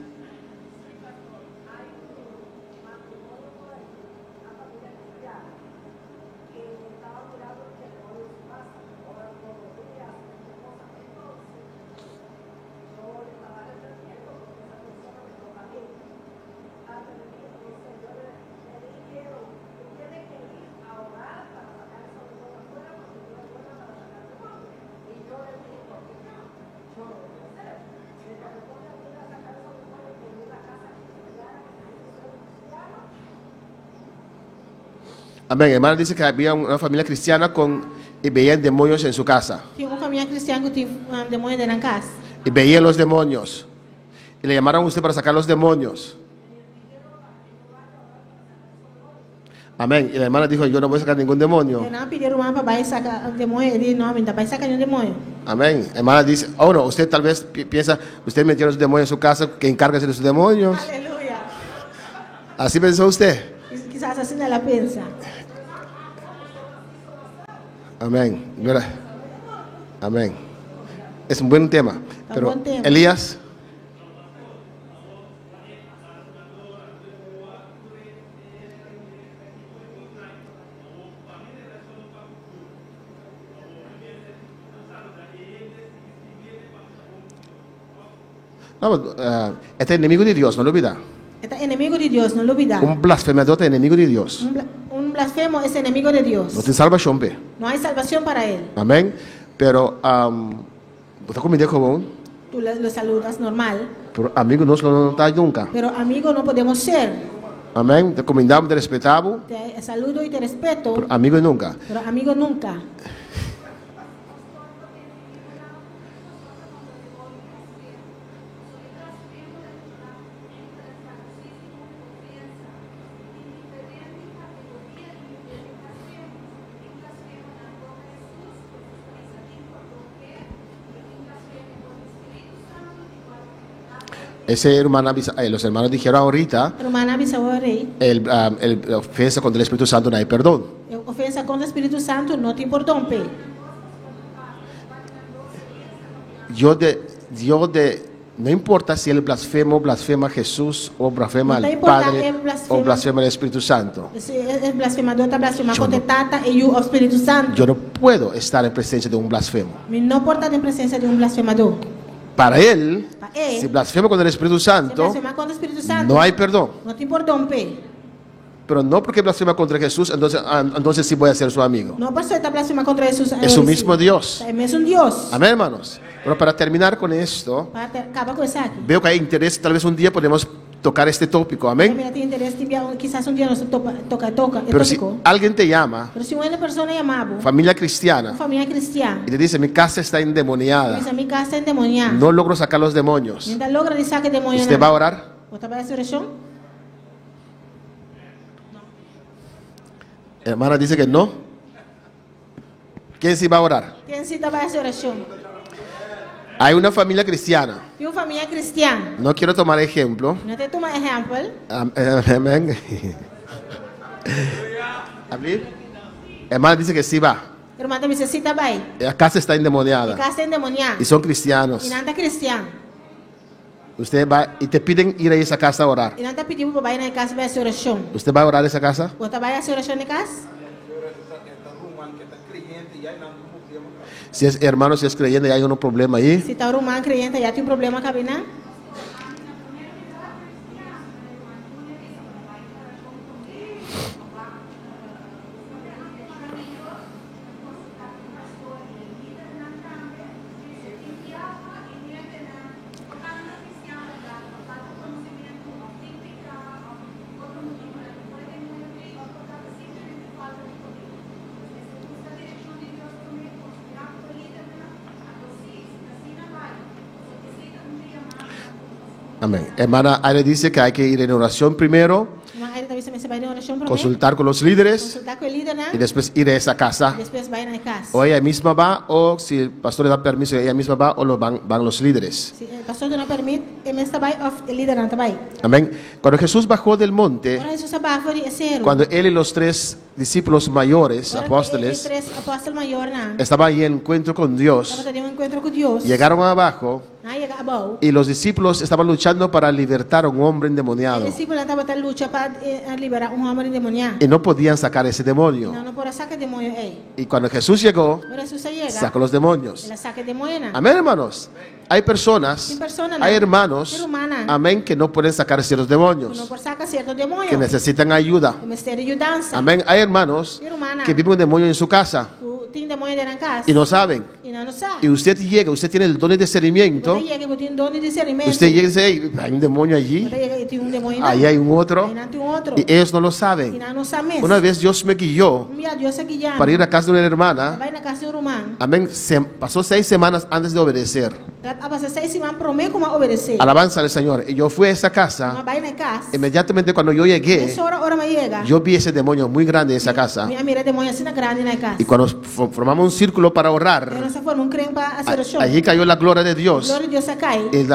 [SPEAKER 6] Amén. Hermana dice que había una familia cristiana con y veían demonios en su casa.
[SPEAKER 3] Tin un famia kristian ku tin demoño den nan kas.
[SPEAKER 6] Y veían los demonios. Y le llamaron a usted para sacar los demonios. Amén. Y la hermana dijo, yo no voy a sacar ningún demonio.
[SPEAKER 3] I nan a pidi e ruman pa bai saka demoño, e di, No, mi no ta bai saka niun demoño.
[SPEAKER 6] Amén. Hermana dice, oh no, usted tal vez piensa, usted metió los demonios en su casa, que encárguese de sus demonios.
[SPEAKER 3] Aleluya.
[SPEAKER 6] Así pensó usted.
[SPEAKER 3] Kisas asina el a pensa.
[SPEAKER 6] Amén. Amén. Es un buen tema.
[SPEAKER 3] Un
[SPEAKER 6] Pero
[SPEAKER 3] buen tema.
[SPEAKER 6] Elías. No, este enemigo de Dios, no lo olvida.
[SPEAKER 3] E ta enemigu di Dios, no lubidá.
[SPEAKER 6] Un blasfemador es enemigo de Dios.
[SPEAKER 3] Un, un blasfemo es enemigo de Dios.
[SPEAKER 6] No tin salbashon p'e.
[SPEAKER 3] No hay salvación para él.
[SPEAKER 6] Amén. Pero, um, bo ta kumind'é komo,
[SPEAKER 3] Tú lo saludas normal.
[SPEAKER 6] pero amigu nos lo no ta nunka.
[SPEAKER 3] Pero amigo no podemos ser.
[SPEAKER 6] Amén. Ta kumindá, ta respetá,
[SPEAKER 3] Te saludo y te respeto.
[SPEAKER 6] pero amigu nunka.
[SPEAKER 3] Pero amigo nunca.
[SPEAKER 6] Ese hermano, los hermanos dijeron ahorita,
[SPEAKER 3] Rumannan a bisa awor ei.
[SPEAKER 6] el, um, el, la ofensa contra el Espíritu Santo no hay perdón.
[SPEAKER 3] E ofensa kontra Spiritu Santu no tin pordon p'e.
[SPEAKER 6] Yo de, yo de, no importa si el blasfemo blasfema a Jesús o blasfema
[SPEAKER 3] No
[SPEAKER 6] al
[SPEAKER 3] ta importa
[SPEAKER 6] Padre
[SPEAKER 3] e blasfema.
[SPEAKER 6] o blasfema al Espíritu Santo.
[SPEAKER 3] Si e blasfemadó ta blasfemá
[SPEAKER 6] Yo
[SPEAKER 3] kontra
[SPEAKER 6] no.
[SPEAKER 3] Tata, e Yu òf Spiritu Santu.
[SPEAKER 6] Yo no puedo estar en presencia de un blasfemo.
[SPEAKER 3] Mi no por ta den presensia di un blasfemadó.
[SPEAKER 6] Para él,
[SPEAKER 3] Pa e,
[SPEAKER 6] si blasfema contra el Espíritu
[SPEAKER 3] si
[SPEAKER 6] Santo,
[SPEAKER 3] blasfemá kontra Spiritu Santu,
[SPEAKER 6] no hay perdón.
[SPEAKER 3] no tin pordon p'e.
[SPEAKER 6] Pero no porque blasfema contra Jesús, entonces, ah, entonces sí voy a ser su amigo.
[SPEAKER 3] No pasobra e ta blasfemá kontra Hesus.
[SPEAKER 6] Es su mismo Dios.
[SPEAKER 3] Ta e mesun Dios.
[SPEAKER 6] Amén, hermanos. Pero para terminar con esto,
[SPEAKER 3] Pa kaba ku esaki.
[SPEAKER 6] veo que hay interés, tal vez un día podemos tocar este tópico. Amén.
[SPEAKER 3] Mira, tin interes, tin bia, kisas un dia nos topa, toka, toka, e
[SPEAKER 6] Pero si
[SPEAKER 3] tópiko.
[SPEAKER 6] alguien te llama,
[SPEAKER 3] Pero si un persona yama bo,
[SPEAKER 6] familia cristiana,
[SPEAKER 3] un famia kristian,
[SPEAKER 6] y te dice, mi casa está endemoniada,
[SPEAKER 3] bisa mi kas ta endemoniá,
[SPEAKER 6] no logro sacar los demonios,
[SPEAKER 3] Mi no ta logra di saka demoñonan.
[SPEAKER 6] ¿usted va a orar?
[SPEAKER 3] Bo ta bai hasi orashon?
[SPEAKER 6] Hermana dice que no. ¿Quién sí va a orar?
[SPEAKER 3] Ken sí ta bai hasi orashon?
[SPEAKER 6] Hay una familia cristiana.
[SPEAKER 3] Tin un famia kristian.
[SPEAKER 6] No quiero tomar ejemplo.
[SPEAKER 3] No ta tuma ehèmpel.
[SPEAKER 6] Amén. Abrir. Hermana dice que sí va.
[SPEAKER 3] E ruman ta bisa, Si ta bai.
[SPEAKER 6] La casa está
[SPEAKER 3] E
[SPEAKER 6] endemoniada.
[SPEAKER 3] kas ta endemoniá.
[SPEAKER 6] Y son cristianos.
[SPEAKER 3] I nan ta kristian.
[SPEAKER 6] Usted va y te piden ir a esa casa a orar.
[SPEAKER 3] I nan ta pidi bo pa bai na e kas bai hasi orashon.
[SPEAKER 6] ¿Usted va a orar a esa casa?
[SPEAKER 3] Bo ta bai hasi orashon na e kas?
[SPEAKER 6] Si es hermano, si es creyente, ya hay un problema ahí.
[SPEAKER 3] Si ta un ruman kreyente ya tin un problema kabiná.
[SPEAKER 6] Amén. Hermana Aire dice que hay que ir en oración primero,
[SPEAKER 3] Ruman Aire ta bisa mester bai den orashon promé.
[SPEAKER 6] consultar con los líderes
[SPEAKER 3] Konsultá ku e lidernan.
[SPEAKER 6] y después ir a esa casa.
[SPEAKER 3] Despues bai na e kas.
[SPEAKER 6] O ella misma va, o si el pastor le da permiso, ella misma va, o lo van, van los líderes.
[SPEAKER 3] Si e pastor duna pèrmit, e mes ta bai òf e lidernan ta bai.
[SPEAKER 6] Amén. Cuando Jesús bajó del monte,
[SPEAKER 3] Ora Hesus a baha for di e seru,
[SPEAKER 6] cuando él y los tres discípulos mayores,
[SPEAKER 3] ora ku e i e
[SPEAKER 6] apóstoles,
[SPEAKER 3] tres apòstel mayornan
[SPEAKER 6] estaban ahí en encuentro con Dios,
[SPEAKER 3] tabata den un enkuentro ku Dios,
[SPEAKER 6] llegaron abajo
[SPEAKER 3] nan a yega abou.
[SPEAKER 6] y los discípulos estaban luchando para libertar a un hombre
[SPEAKER 3] E
[SPEAKER 6] endemoniado
[SPEAKER 3] disipelnan tabata lucha pa liberá un hòmber endemoniá.
[SPEAKER 6] y no podían sacar ese demonio.
[SPEAKER 3] Nan no por a saka e demoño ei.
[SPEAKER 6] Y cuando Jesús llegó,
[SPEAKER 3] Ora Hesus a yega,
[SPEAKER 6] sacó los demonios.
[SPEAKER 3] el a saka e demoñonan.
[SPEAKER 6] Amén, hermanos. Hay personas,
[SPEAKER 3] Tin personanan,
[SPEAKER 6] hay hermanos,
[SPEAKER 3] tin rumannan,
[SPEAKER 6] amén, que no pueden sacar ciertos
[SPEAKER 3] ku no
[SPEAKER 6] demonios,
[SPEAKER 3] por saka sierto demoño,
[SPEAKER 6] que necesitan ayuda.
[SPEAKER 3] ku mester di yudansa.
[SPEAKER 6] Amén. Hay hermanos
[SPEAKER 3] Tin rumannan
[SPEAKER 6] que viven un demonio en su casa
[SPEAKER 3] ku tin demoño den nan kas
[SPEAKER 6] y no saben.
[SPEAKER 3] i nan no sa.
[SPEAKER 6] Y usted llega, usted tiene el don de discernimiento.
[SPEAKER 3] Bo ta yega i bo tin don di disernimentu.
[SPEAKER 6] Usted llega y dice, "Hey, hay un demonio allí,
[SPEAKER 3] Bo ta yega i tin un demoño nan.
[SPEAKER 6] ahí hay un otro.
[SPEAKER 3] Ei nan tin un otro.
[SPEAKER 6] Y ellos no lo
[SPEAKER 3] I
[SPEAKER 6] saben.
[SPEAKER 3] nan no sa mes.
[SPEAKER 6] Una vez Dios me guió
[SPEAKER 3] Un bia Dios a guia mi
[SPEAKER 6] para ir a casa de una
[SPEAKER 3] pa
[SPEAKER 6] hermana.
[SPEAKER 3] bai na kas di un ruman.
[SPEAKER 6] Amén. Se, pasó seis semanas antes de obedecer.
[SPEAKER 3] A pasa seis siman promé ku mi a obedesé.
[SPEAKER 6] Alabanza al Señor. Y yo fui a esa
[SPEAKER 3] Mi a
[SPEAKER 6] casa.
[SPEAKER 3] bai na e kas.
[SPEAKER 6] Inmediatamente cuando yo llegué,
[SPEAKER 3] Mesora ora mi a yega,
[SPEAKER 6] yo vi ese demonio muy grande en esa casa.
[SPEAKER 3] mi a mira e demoño asina grandi na e kas.
[SPEAKER 6] Y cuando formamos un círculo para
[SPEAKER 3] Ora
[SPEAKER 6] orar,
[SPEAKER 3] nos a forma un kren pa hasi orashon.
[SPEAKER 6] allí cayó la gloria de Dios.
[SPEAKER 3] Gloria di Dios a kai.
[SPEAKER 6] El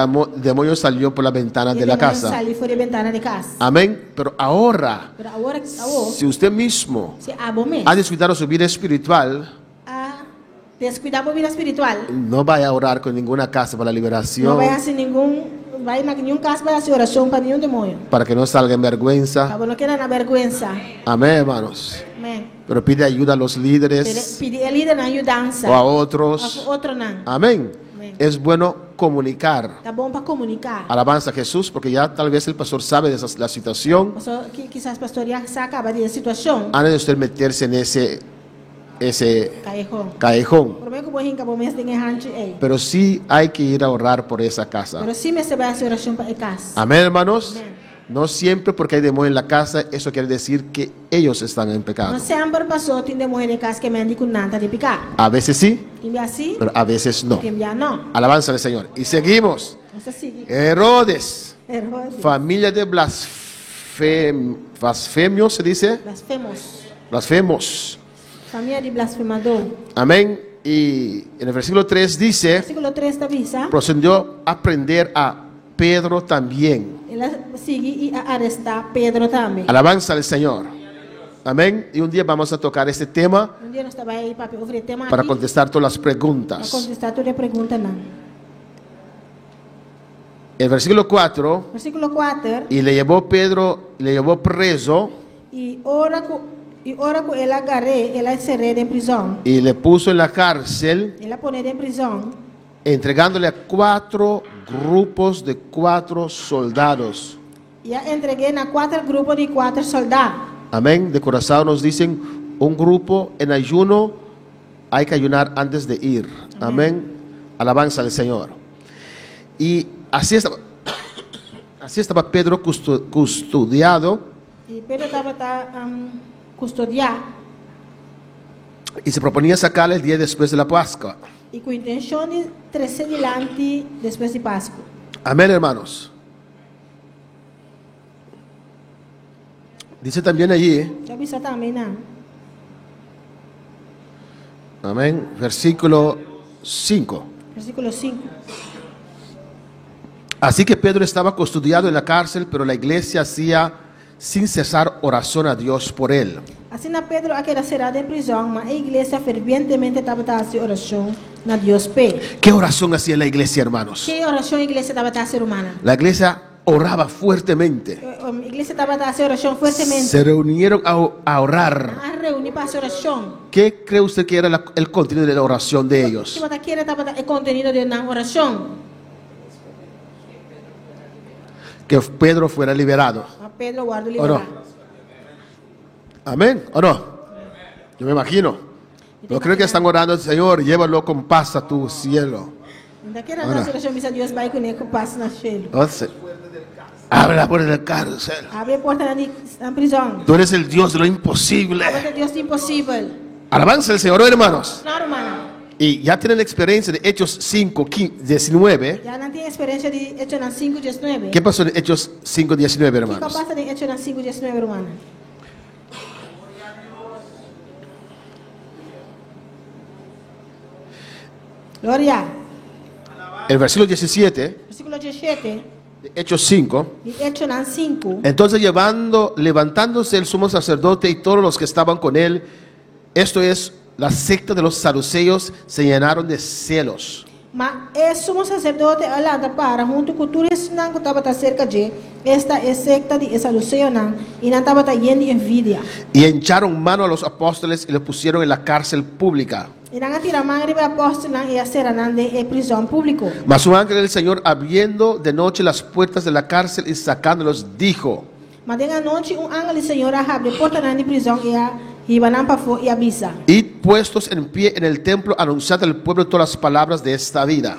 [SPEAKER 6] demonio salió por la ventana
[SPEAKER 3] I e
[SPEAKER 6] de la
[SPEAKER 3] demoño
[SPEAKER 6] casa.
[SPEAKER 3] sali for di e bentana di kas.
[SPEAKER 6] Amén. Pero ahora,
[SPEAKER 3] Pero awor, awor,
[SPEAKER 6] si usted mismo
[SPEAKER 3] si abo mes
[SPEAKER 6] ha descuidado su vida espiritual,
[SPEAKER 3] a descuidá bo bida spiritual,
[SPEAKER 6] no vaya a orar con ninguna casa para la
[SPEAKER 3] no
[SPEAKER 6] liberación,
[SPEAKER 3] bai hasi ningun, bai na ningun kas bai hasi orashon pa ningun demoño.
[SPEAKER 6] para que no salga en vergüenza.
[SPEAKER 3] Pa bo no keda na bèrgwensa.
[SPEAKER 6] Amén, hermanos.
[SPEAKER 3] Amén.
[SPEAKER 6] Pero pide ayuda a los líderes
[SPEAKER 3] Pero pidi e lidernan yudansa.
[SPEAKER 6] o a otros.
[SPEAKER 3] Òf otronan.
[SPEAKER 6] Amén.
[SPEAKER 3] Amén.
[SPEAKER 6] Es bueno comunicar.
[SPEAKER 3] Ta bon pa komuniká.
[SPEAKER 6] Alabanza a Jesús, porque ya tal vez el pastor sabe de esa, la situación.
[SPEAKER 3] Pasó kisas pastor ya sa kaba di e situashon.
[SPEAKER 6] Antes de usted meterse en ese, ese
[SPEAKER 3] Callejón.
[SPEAKER 6] callejón.
[SPEAKER 3] Promé ku bo hinka bo mes den e hanchi ei.
[SPEAKER 6] Pero sí hay que ir a orar por esa casa.
[SPEAKER 3] Pero sí mester bai hasi orashon pa e kas.
[SPEAKER 6] Amén, hermanos.
[SPEAKER 3] Amén.
[SPEAKER 6] No siempre porque hay demonio en la casa, eso quiere decir que ellos están en pecado.
[SPEAKER 3] No semper pasó tin demoño den kas ke men di ku nan ta den piká.
[SPEAKER 6] A veces sí,
[SPEAKER 3] Tin bia sí,
[SPEAKER 6] pero a veces no.
[SPEAKER 3] tin bia no.
[SPEAKER 6] Alabanza al Señor. Y seguimos.
[SPEAKER 3] Nos ta sigui.
[SPEAKER 6] Herodes,
[SPEAKER 3] Herodes.
[SPEAKER 6] familia de blasfemios, se dice.
[SPEAKER 3] Blasfemos.
[SPEAKER 6] Blasfemos.
[SPEAKER 3] Famia di blasfemadó.
[SPEAKER 6] Amén. Y en el versículo 3 dice,
[SPEAKER 3] Versíkulo 3 ta bisa.
[SPEAKER 6] procedió a prender a Pedro también.
[SPEAKER 3] El a sigui i a arestá Pedro tambe.
[SPEAKER 6] Alabanza al Señor. Amén. Y un día vamos a tocar este tema
[SPEAKER 3] Un dia nos ta bai papia over e tema
[SPEAKER 6] para
[SPEAKER 3] aki
[SPEAKER 6] contestar todas las
[SPEAKER 3] pa
[SPEAKER 6] preguntas.
[SPEAKER 3] kontestá tur e preguntanan.
[SPEAKER 6] El versículo 4,
[SPEAKER 3] Versíkulo 4.
[SPEAKER 6] y le llevó Pedro, le llevó preso
[SPEAKER 3] I ora ku i ora ku el a gar'é, el a ser'é den prizòn.
[SPEAKER 6] y le puso en la cárcel,
[SPEAKER 3] El a pon'é den prizòn.
[SPEAKER 6] entregándole a cuatro grupos de cuatro soldados.
[SPEAKER 3] I a entreg'é na kuater grupo di kuater sòldá.
[SPEAKER 6] Amén. De Curazao nos dicen, un grupo en ayuno, hay que ayunar antes de ir. Amén. Alabanza al Señor. Y así estaba, así estaba Pedro custodiado
[SPEAKER 3] I Pedro tabata kustodiá
[SPEAKER 6] y se proponía sacarle el día después de la Pascua.
[SPEAKER 3] I ku intenshon di tres'é dilanti despues di Pasku.
[SPEAKER 6] Amén, hermanos. Dice también allí,
[SPEAKER 3] Ta bisa tambe einan.
[SPEAKER 6] amén, versículo 5.
[SPEAKER 3] Versíkulo 5.
[SPEAKER 6] Así que Pedro estaba custodiado en la cárcel, pero la iglesia hacía sin cesar oración a Dios por él.
[SPEAKER 3] Asina Pedro a keda será den prizòn, ma e iglesia fervientemente tabata hasi orashon na Dios p'e.
[SPEAKER 6] ¿Qué oración hacía la iglesia, hermanos?
[SPEAKER 3] Ki orashon e iglesia tabata hasi, rumannan?
[SPEAKER 6] La iglesia oraba fuertemente.
[SPEAKER 3] E iglesia tabata hasi orashon fuertemente.
[SPEAKER 6] Se reunieron a, a orar.
[SPEAKER 3] Nan a reuní pa hasi orashon.
[SPEAKER 6] ¿Qué cree usted que era la- el contenido de la oración de ellos?
[SPEAKER 3] Ki bo ta kere tabata e kontenido di nan orashon?
[SPEAKER 6] Que Pedro fuera liberado.
[SPEAKER 3] Pa Pedro wòrdu
[SPEAKER 6] ¿O no?
[SPEAKER 3] liberá.
[SPEAKER 6] Amén, ¿o no? Yo me imagino. No creo que están orando, Señor, llévalo con paz a tu cielo.
[SPEAKER 3] Mi ta kere
[SPEAKER 6] Ora.
[SPEAKER 3] hasi orashon bisa Dios bai kuné ku pas na shelu.
[SPEAKER 6] Entonces, abre la puerta del cárcel.
[SPEAKER 3] Abri e portanan di nan prizòn.
[SPEAKER 6] Tú eres el Dios de lo imposible.
[SPEAKER 3] Abo ta Dios di imposibel.
[SPEAKER 6] Alabanza al Señor, hermanos.
[SPEAKER 3] No, rumannan.
[SPEAKER 6] Y ya tienen la experiencia de Hechos 5, 15, 19.
[SPEAKER 3] Ya nan tin eksperensia di Echonan 5, 19.
[SPEAKER 6] ¿Qué pasó en Hechos 5, 19,
[SPEAKER 3] Kiko a
[SPEAKER 6] hermanos?
[SPEAKER 3] pasa den Echonan 5, 19, rumannan? Gloria.
[SPEAKER 6] El versículo 17
[SPEAKER 3] Versíkulo 17
[SPEAKER 6] de Hechos 5.
[SPEAKER 3] di Echonan 5.
[SPEAKER 6] Entonces llevando, levantándose el sumo sacerdote y todos los que estaban con él, esto es, la secta de los saduceos, se llenaron de celos.
[SPEAKER 3] Ma e sumo saserdote a lanta para huntu ku tur esnan ku tabata serka dje, esta e sekta di e saduseonan, i nan tabata yen di envidia.
[SPEAKER 6] Y echaron mano a los apóstoles y los pusieron en la cárcel pública.
[SPEAKER 3] I nan a tira man riba e apòstelnan i a sera nan den e prizòn públiko.
[SPEAKER 6] Mas un ángel del Señor, abriendo de noche las puertas de la cárcel y sacándolos, dijo,
[SPEAKER 3] Ma den anochi un angel di Señor a habri e portanan di prizòn i a hiba nan pafó i a bisa.
[SPEAKER 6] Id puestos en pie en el templo, anunciad al pueblo todas las palabras de esta vida.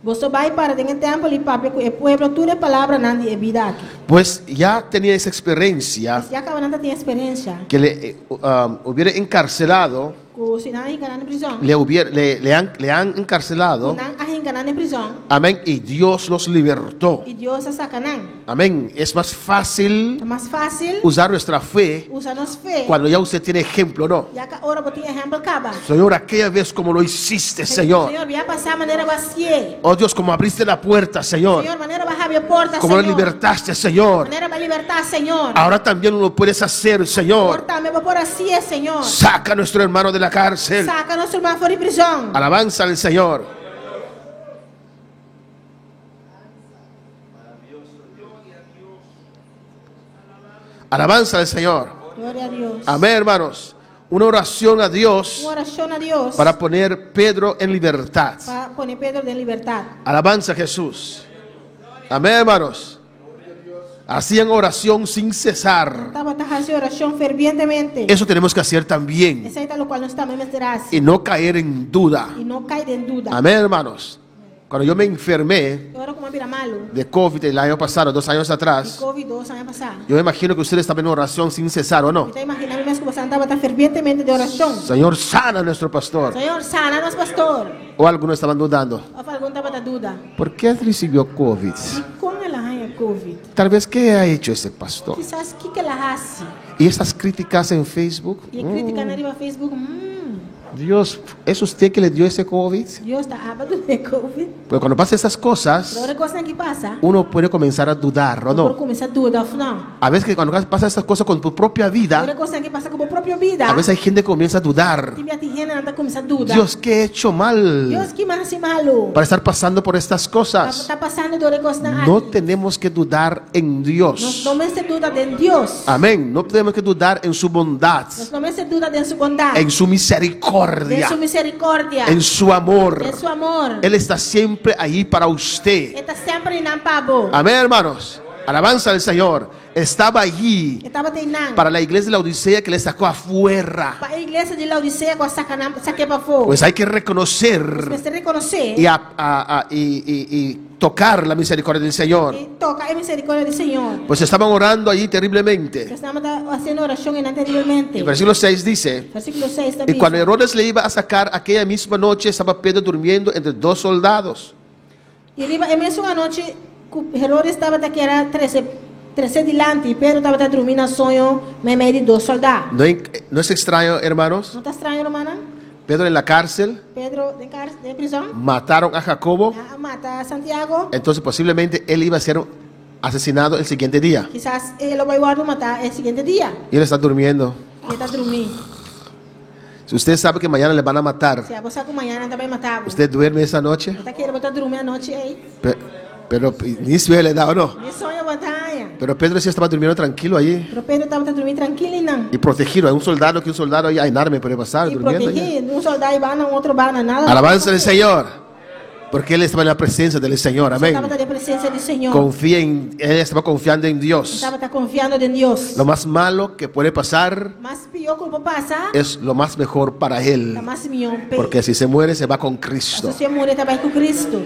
[SPEAKER 3] Boso bai para den e tèmpel i papia ku e pueblo tur e palabranan di e bida aki.
[SPEAKER 6] Pues ya tenía esa experiencia
[SPEAKER 3] Ya kaba nan ta tin eksperensia
[SPEAKER 6] que le hubiera encarcelado,
[SPEAKER 3] ku si nan a hinka nan den prizòn,
[SPEAKER 6] le, hubiera, le, le han, le han
[SPEAKER 3] ku
[SPEAKER 6] encarcelado,
[SPEAKER 3] nan a hinka nan den prizòn
[SPEAKER 6] amén, y Dios los libertó.
[SPEAKER 3] i Dios a saka nan.
[SPEAKER 6] Amén. Es más fácil
[SPEAKER 3] Ta mas fásil
[SPEAKER 6] usar nuestra fe
[SPEAKER 3] usa nos fe
[SPEAKER 6] cuando ya usted tiene ejemplo, ¿no?
[SPEAKER 3] ya ku ora bo tin ehèmpel kaba.
[SPEAKER 6] Señor, aquella vez como lo hiciste, Señor.
[SPEAKER 3] Señor, bia pasá manera bo a hasié.
[SPEAKER 6] Oh Dios, como abriste la puerta, Señor.
[SPEAKER 3] Señor, manera bo a habri e porta,
[SPEAKER 6] Como lo
[SPEAKER 3] Señor.
[SPEAKER 6] libertaste, Señor.
[SPEAKER 3] Manera bo a libertá, Señor.
[SPEAKER 6] Ahora también lo puedes hacer, Señor.
[SPEAKER 3] Awor tambe bo por hasié, Señor.
[SPEAKER 6] Saca a nuestro hermano de la cárcel.
[SPEAKER 3] Saka nos ruman for di prizòn.
[SPEAKER 6] Alabanza al Señor. Alabanza al Señor.
[SPEAKER 3] Gloria a Dios.
[SPEAKER 6] Amén, hermanos. Una oración a Dios
[SPEAKER 3] Un orashon na Dios
[SPEAKER 6] para poner Pedro en libertad.
[SPEAKER 3] pa pone Pedro den libertat.
[SPEAKER 6] Alabanza a Jesús. Amén, hermanos. Hacían oración sin cesar.
[SPEAKER 3] Tabata hasi orashon fervientemente.
[SPEAKER 6] Eso tenemos que hacer también
[SPEAKER 3] Esei ta lokual nos tambe mester hasi.
[SPEAKER 6] y no caer en duda.
[SPEAKER 3] I no kai den duda.
[SPEAKER 6] Amén, hermanos. Cuando yo me enfermé
[SPEAKER 3] Ora ku mi a bira malu.
[SPEAKER 6] de COVID el año pasado, 2 años
[SPEAKER 3] Di
[SPEAKER 6] atrás,
[SPEAKER 3] Covid 2 aña pasá.
[SPEAKER 6] yo me imagino que ustedes estaban en oración sin cesar, ¿o no?
[SPEAKER 3] Mi ta imaginá mi mes ku boso tabata fervientemente den orashon.
[SPEAKER 6] Señor, sana a nuestro pastor.
[SPEAKER 3] Señor, sana nos pastor.
[SPEAKER 6] O algunos estaban dudando.
[SPEAKER 3] Òf algun tabata duda.
[SPEAKER 6] ¿Por qué recibió COVID?
[SPEAKER 3] Dikon el a haña Covid?
[SPEAKER 6] Tal vez, ¿qué ha hecho ese pastor?
[SPEAKER 3] Kisas kiko el a hasi?
[SPEAKER 6] Y esas críticas en Facebook.
[SPEAKER 3] I e krítikanan riba Facebook,
[SPEAKER 6] Dios, ¿es usted que le dio ese COVID?
[SPEAKER 3] Dios ta abo a dun'é Covid.
[SPEAKER 6] Pero cuando pasan esas
[SPEAKER 3] Pero
[SPEAKER 6] cosas,
[SPEAKER 3] ora kosnan aki pasa,
[SPEAKER 6] uno puede comenzar a dudar, ¿o
[SPEAKER 3] bo por
[SPEAKER 6] no?
[SPEAKER 3] kuminsá duda òf no.
[SPEAKER 6] A veces que cuando pasan esas cosas con tu propia
[SPEAKER 3] Ora
[SPEAKER 6] vida,
[SPEAKER 3] kosnan aki pasa ku bo propio bida,
[SPEAKER 6] a veces hay gente que comienza a dudar.
[SPEAKER 3] tin bia tin hendenan ta kuminsá duda.
[SPEAKER 6] Dios, ¿qué he hecho mal
[SPEAKER 3] Dios, ki m'a hasi malu?
[SPEAKER 6] para estar pasando por estas cosas?
[SPEAKER 3] Ta pasando dor e kosnan
[SPEAKER 6] No
[SPEAKER 3] aki.
[SPEAKER 6] tenemos que dudar en
[SPEAKER 3] Nos
[SPEAKER 6] Dios.
[SPEAKER 3] no mester duda den Dios.
[SPEAKER 6] Amén. No tenemos que dudar en su bondad,
[SPEAKER 3] Nos no mester duda den su bondat.
[SPEAKER 6] en su
[SPEAKER 3] Den
[SPEAKER 6] misericordia,
[SPEAKER 3] su miserikordia.
[SPEAKER 6] en su amor.
[SPEAKER 3] Den su amor.
[SPEAKER 6] Él está siempre ahí para usted.
[SPEAKER 3] E ta semper einan pa bo.
[SPEAKER 6] Amén, hermanos. Alabanza al Señor. Estaba allí
[SPEAKER 3] E tabata einan.
[SPEAKER 6] para la iglesia de Laodicea que le sacó afuera.
[SPEAKER 3] Pa e iglesia di Laodicea ku a saka nan sak'é pafó.
[SPEAKER 6] Pues hay que reconocer
[SPEAKER 3] Nos mester rekonosé
[SPEAKER 6] y, y tocar la misericordia del Señor.
[SPEAKER 3] i toka e miserikordia di Señor.
[SPEAKER 6] Pues estaban orando allí terriblemente.
[SPEAKER 3] Pues nan tabata hasiendo orashon einan terriblemente.
[SPEAKER 6] El versículo 6 dice,
[SPEAKER 3] Versíkulo 6
[SPEAKER 6] y cuando
[SPEAKER 3] ta bisa.
[SPEAKER 6] Herodes le iba a sacar aquella misma noche, estaba Pedro durmiendo entre dos soldados.
[SPEAKER 3] I riba e mesun anochi ku Herodes tabata kier a trese tres'é dilanti, Pedro tabata drumí na soño meimei di dos sòldá.
[SPEAKER 6] ¿No, no es extraño, hermanos?
[SPEAKER 3] No ta straño, rumannan?
[SPEAKER 6] Pedro en la cárcel,
[SPEAKER 3] Pedro den kars den prizòn.
[SPEAKER 6] mataron a Jacobo,
[SPEAKER 3] Nan a mata Santiago.
[SPEAKER 6] entonces posiblemente él iba a ser asesinado el siguiente día.
[SPEAKER 3] Kisas e lo bai wòrdu matá e siguiente dia.
[SPEAKER 6] Y él está durmiendo.
[SPEAKER 3] E ta drumí.
[SPEAKER 6] Si usted sabe que mañana le van a matar,
[SPEAKER 3] Si abo sa ku mañan nan ta bai mata bo.
[SPEAKER 6] ¿usted duerme esa noche?
[SPEAKER 3] Bo ta kere bo ta drumi anochi ei?
[SPEAKER 6] Pe- Pero ni sueño le da o no.
[SPEAKER 3] Ni soño bo ta haña.
[SPEAKER 6] Pero Pedro sí estaba durmiendo tranquilo allí
[SPEAKER 3] Pero Pedro tabata drumí trankil einan.
[SPEAKER 6] y protegido. Hay un soldado que un soldado ahí, ay, nada me puede pasar
[SPEAKER 3] I
[SPEAKER 6] durmiendo allí.
[SPEAKER 3] protegí, un soldá ei banda, un otro banda, nada.
[SPEAKER 6] Alabanza del Señor. Porque él estaba en la presencia del Señor. Amén.
[SPEAKER 3] Tabata den presensia di Señor.
[SPEAKER 6] Confía en, él estaba confiando en Dios.
[SPEAKER 3] Tabata konfiando den Dios.
[SPEAKER 6] Lo más malo que puede pasar
[SPEAKER 3] Mas pió ku por pasa,
[SPEAKER 6] es lo más mejor para
[SPEAKER 3] ta
[SPEAKER 6] él.
[SPEAKER 3] mas mihó p'e.
[SPEAKER 6] Porque si se muere, se va con Cristo.
[SPEAKER 3] Si e muri, e ta bai ku Kristu.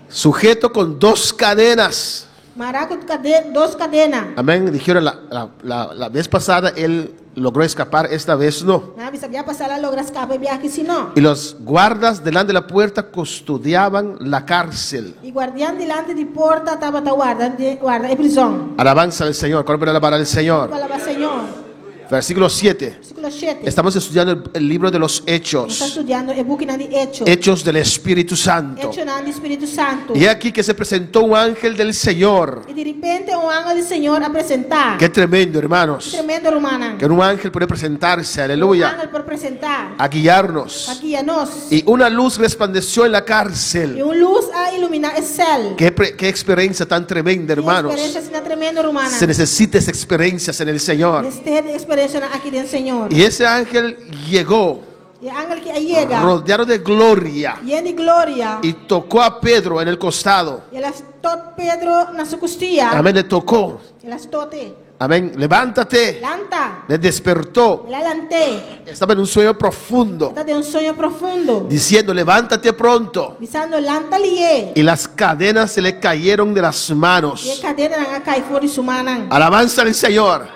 [SPEAKER 6] Sujeto con dos cadenas.
[SPEAKER 3] Mará ku kade, dos kadena.
[SPEAKER 6] Amén. Dijeron la, la- la- la vez pasada él logró escapar, esta vez no.
[SPEAKER 3] Nan a bisa biaha pasá el a logra skapa e biaha akí sí no.
[SPEAKER 6] Y los guardas delante de la puerta custodiaban la cárcel.
[SPEAKER 3] I guardian dilanti di porta tabata warda di warda e prizòn.
[SPEAKER 6] Alabanza al Señor. ¿Cuál puede alabar al Señor?
[SPEAKER 3] Alabá Señor.
[SPEAKER 6] Versículo 7.
[SPEAKER 3] Versíkulo 7.
[SPEAKER 6] Estamos estudiando el, el libro de los
[SPEAKER 3] Nos ta
[SPEAKER 6] Hechos.
[SPEAKER 3] studiando e bukinan di Echo.
[SPEAKER 6] Hechos del Espíritu Santo.
[SPEAKER 3] Echonan di Spiritu Santu.
[SPEAKER 6] Y he aquí que se presentó un ángel del Señor.
[SPEAKER 3] I direpente un angel di Señor a presentá.
[SPEAKER 6] Qué tremendo, hermanos.
[SPEAKER 3] Tremendo, rumannan.
[SPEAKER 6] Que un ángel puede presentarse,
[SPEAKER 3] Un
[SPEAKER 6] aleluya,
[SPEAKER 3] angel por presentá.
[SPEAKER 6] a guiarnos.
[SPEAKER 3] Pa guia nos.
[SPEAKER 6] Y una luz resplandeció en la
[SPEAKER 3] I
[SPEAKER 6] cárcel.
[SPEAKER 3] un lus a iluminá e sèl.
[SPEAKER 6] Qué, pre- qué experiencia tan tremenda, hermanos.
[SPEAKER 3] Eksperensia asina tremendo, rumannan.
[SPEAKER 6] Se necesita esas experiencias en el Señor.
[SPEAKER 3] Mester di eksperensianan aki den Señor.
[SPEAKER 6] Y ese ángel llegó
[SPEAKER 3] E angel akí a yega.
[SPEAKER 6] rodeado de gloria
[SPEAKER 3] Yen di gloria.
[SPEAKER 6] y tocó a Pedro en el costado.
[SPEAKER 3] I el a stot Pedro na su kustia.
[SPEAKER 6] Amén, le tocó.
[SPEAKER 3] El a stot'é.
[SPEAKER 6] Amén, levántate.
[SPEAKER 3] Lanta.
[SPEAKER 6] Le despertó.
[SPEAKER 3] El a lant'é.
[SPEAKER 6] Estaba en un sueño profundo,
[SPEAKER 3] Tabata den un soño profundo.
[SPEAKER 6] diciendo, levántate pronto.
[SPEAKER 3] Bisando lanta lihé.
[SPEAKER 6] Y las cadenas se le cayeron de las
[SPEAKER 3] I e
[SPEAKER 6] manos.
[SPEAKER 3] kadenanan a kai for di su mannan.
[SPEAKER 6] Alabanza al Señor.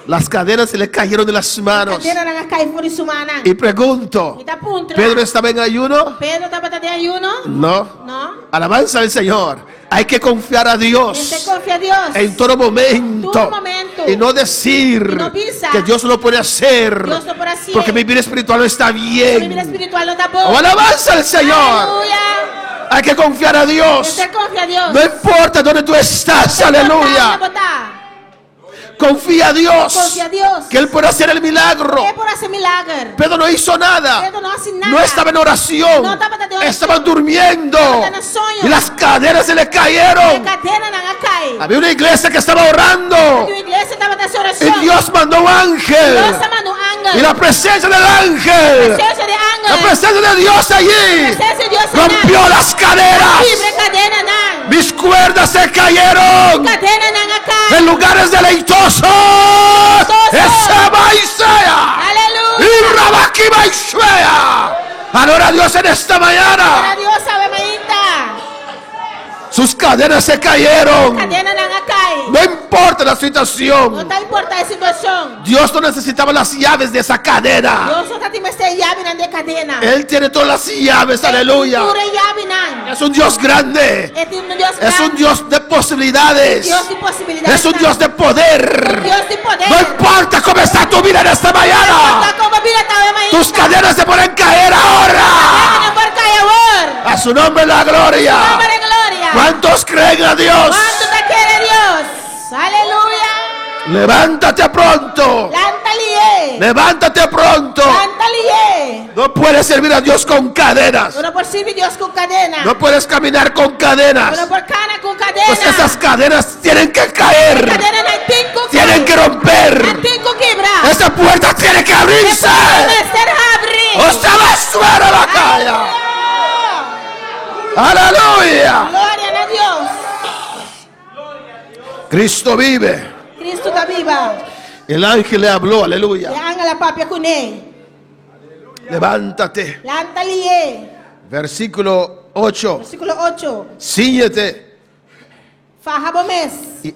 [SPEAKER 6] Las cadenas se le cayeron de las manos.
[SPEAKER 3] Kadenanan a kai for di su mannan.
[SPEAKER 6] Y pregunto,
[SPEAKER 3] Mi ta puntra.
[SPEAKER 6] ¿Pedro estaba en ayuno?
[SPEAKER 3] Pedro tabata den ayuno?
[SPEAKER 6] No.
[SPEAKER 3] No.
[SPEAKER 6] Alabanza al Señor. Hay que confiar a
[SPEAKER 3] Mester
[SPEAKER 6] Dios
[SPEAKER 3] konfia Dios.
[SPEAKER 6] en todo momento.
[SPEAKER 3] Tur momento.
[SPEAKER 6] Y no decir
[SPEAKER 3] I no bisa.
[SPEAKER 6] que Dios no puede hacer.
[SPEAKER 3] Dios no por hasi.
[SPEAKER 6] Porque mi vida espiritual no está
[SPEAKER 3] Mi vida
[SPEAKER 6] bien.
[SPEAKER 3] espiritual no ta bon.
[SPEAKER 6] Oh, alabanza al Señor.
[SPEAKER 3] Aleluya.
[SPEAKER 6] Hay que confiar a Dios.
[SPEAKER 3] Mester konfia Dios.
[SPEAKER 6] No importa dónde tú estás, aleluya. Confía a Dios.
[SPEAKER 3] Konfia Dios.
[SPEAKER 6] Que Él puede hacer el milagro.
[SPEAKER 3] E por hasi milager.
[SPEAKER 6] Pedro no hizo nada.
[SPEAKER 3] Pedro no a hasi nada.
[SPEAKER 6] No estaba en oración.
[SPEAKER 3] No tabata den oracion.
[SPEAKER 6] Estaban durmiendo.
[SPEAKER 3] Tabata na soño.
[SPEAKER 6] Y las cadenas se le cayeron.
[SPEAKER 3] Kadenanan a kai.
[SPEAKER 6] Había una iglesia que estaba orando.
[SPEAKER 3] Un iglesia tabata hasi
[SPEAKER 6] Y
[SPEAKER 3] orashon.
[SPEAKER 6] Dios mandó un ángel.
[SPEAKER 3] Dios a manda un angel.
[SPEAKER 6] Y la presencia del ángel.
[SPEAKER 3] Presensia di angel.
[SPEAKER 6] La presencia de Dios allí.
[SPEAKER 3] Presensia di Dios einan.
[SPEAKER 6] Rompió las cadenas.
[SPEAKER 3] Kibra kadenanan.
[SPEAKER 6] Mis cuerdas se cayeron.
[SPEAKER 3] Kadenanan a kai.
[SPEAKER 6] En lugares deleitosos. Ese sea.
[SPEAKER 3] Aleluya.
[SPEAKER 6] Y Rabakiba y Shea. Adora a Dios en esta mañana.
[SPEAKER 3] Adorá Dios awe mainta.
[SPEAKER 6] Sus cadenas se cayeron.
[SPEAKER 3] Kadenanan a kai.
[SPEAKER 6] No importa la
[SPEAKER 3] No
[SPEAKER 6] situación.
[SPEAKER 3] ta importá e situashon.
[SPEAKER 6] Dios no necesitaba las llaves de esa cadena.
[SPEAKER 3] Dios no tabatin mester di yabinan di kadena.
[SPEAKER 6] Él tiene todas las llaves, aleluya.
[SPEAKER 3] Tur e yabinan.
[SPEAKER 6] Es un Dios grande.
[SPEAKER 3] E ta un Dios
[SPEAKER 6] Es un
[SPEAKER 3] grandi.
[SPEAKER 6] Dios de posibilidades.
[SPEAKER 3] Dios di posibilidat.
[SPEAKER 6] Es un Dios de poder.
[SPEAKER 3] Dios di poder.
[SPEAKER 6] No importa cómo está tu vida en esta mañana.
[SPEAKER 3] Kon bo bida ta awe mainta.
[SPEAKER 6] Tus cadenas se pueden caer ahora.
[SPEAKER 3] Kadenanan por kai awor.
[SPEAKER 6] A su nombre la gloria.
[SPEAKER 3] Nòmber di gloria.
[SPEAKER 6] ¿Cuántos creen a Dios?
[SPEAKER 3] Kuantu ta kere Dios? Aleluya.
[SPEAKER 6] Levántate pronto.
[SPEAKER 3] Lanta lihé.
[SPEAKER 6] Levántate pronto.
[SPEAKER 3] Lanta lihé.
[SPEAKER 6] No puedes servir a Dios con cadenas.
[SPEAKER 3] Bo no por sirbi Dios ku kadena.
[SPEAKER 6] No puedes caminar con
[SPEAKER 3] Bo
[SPEAKER 6] cadenas.
[SPEAKER 3] no por kana ku kadena.
[SPEAKER 6] Pues esas cadenas tienen que caer.
[SPEAKER 3] Kadenanan tin ku kai.
[SPEAKER 6] Tienen que romper.
[SPEAKER 3] Tin ku kibra.
[SPEAKER 6] Esa puerta tiene que abrirse.
[SPEAKER 3] Mester habri.
[SPEAKER 6] O se va fuera la calle. Aleluya.
[SPEAKER 3] Gloria na Dios.
[SPEAKER 6] Cristo vive.
[SPEAKER 3] Kristu ta biba.
[SPEAKER 6] El ángel le habló,
[SPEAKER 3] E
[SPEAKER 6] aleluya.
[SPEAKER 3] angel a papia kuné.
[SPEAKER 6] Levántate.
[SPEAKER 3] Lanta lihé.
[SPEAKER 6] Versículo 8.
[SPEAKER 3] Versíkulo 8.
[SPEAKER 6] Cíñete
[SPEAKER 3] Faha bo mes.
[SPEAKER 6] y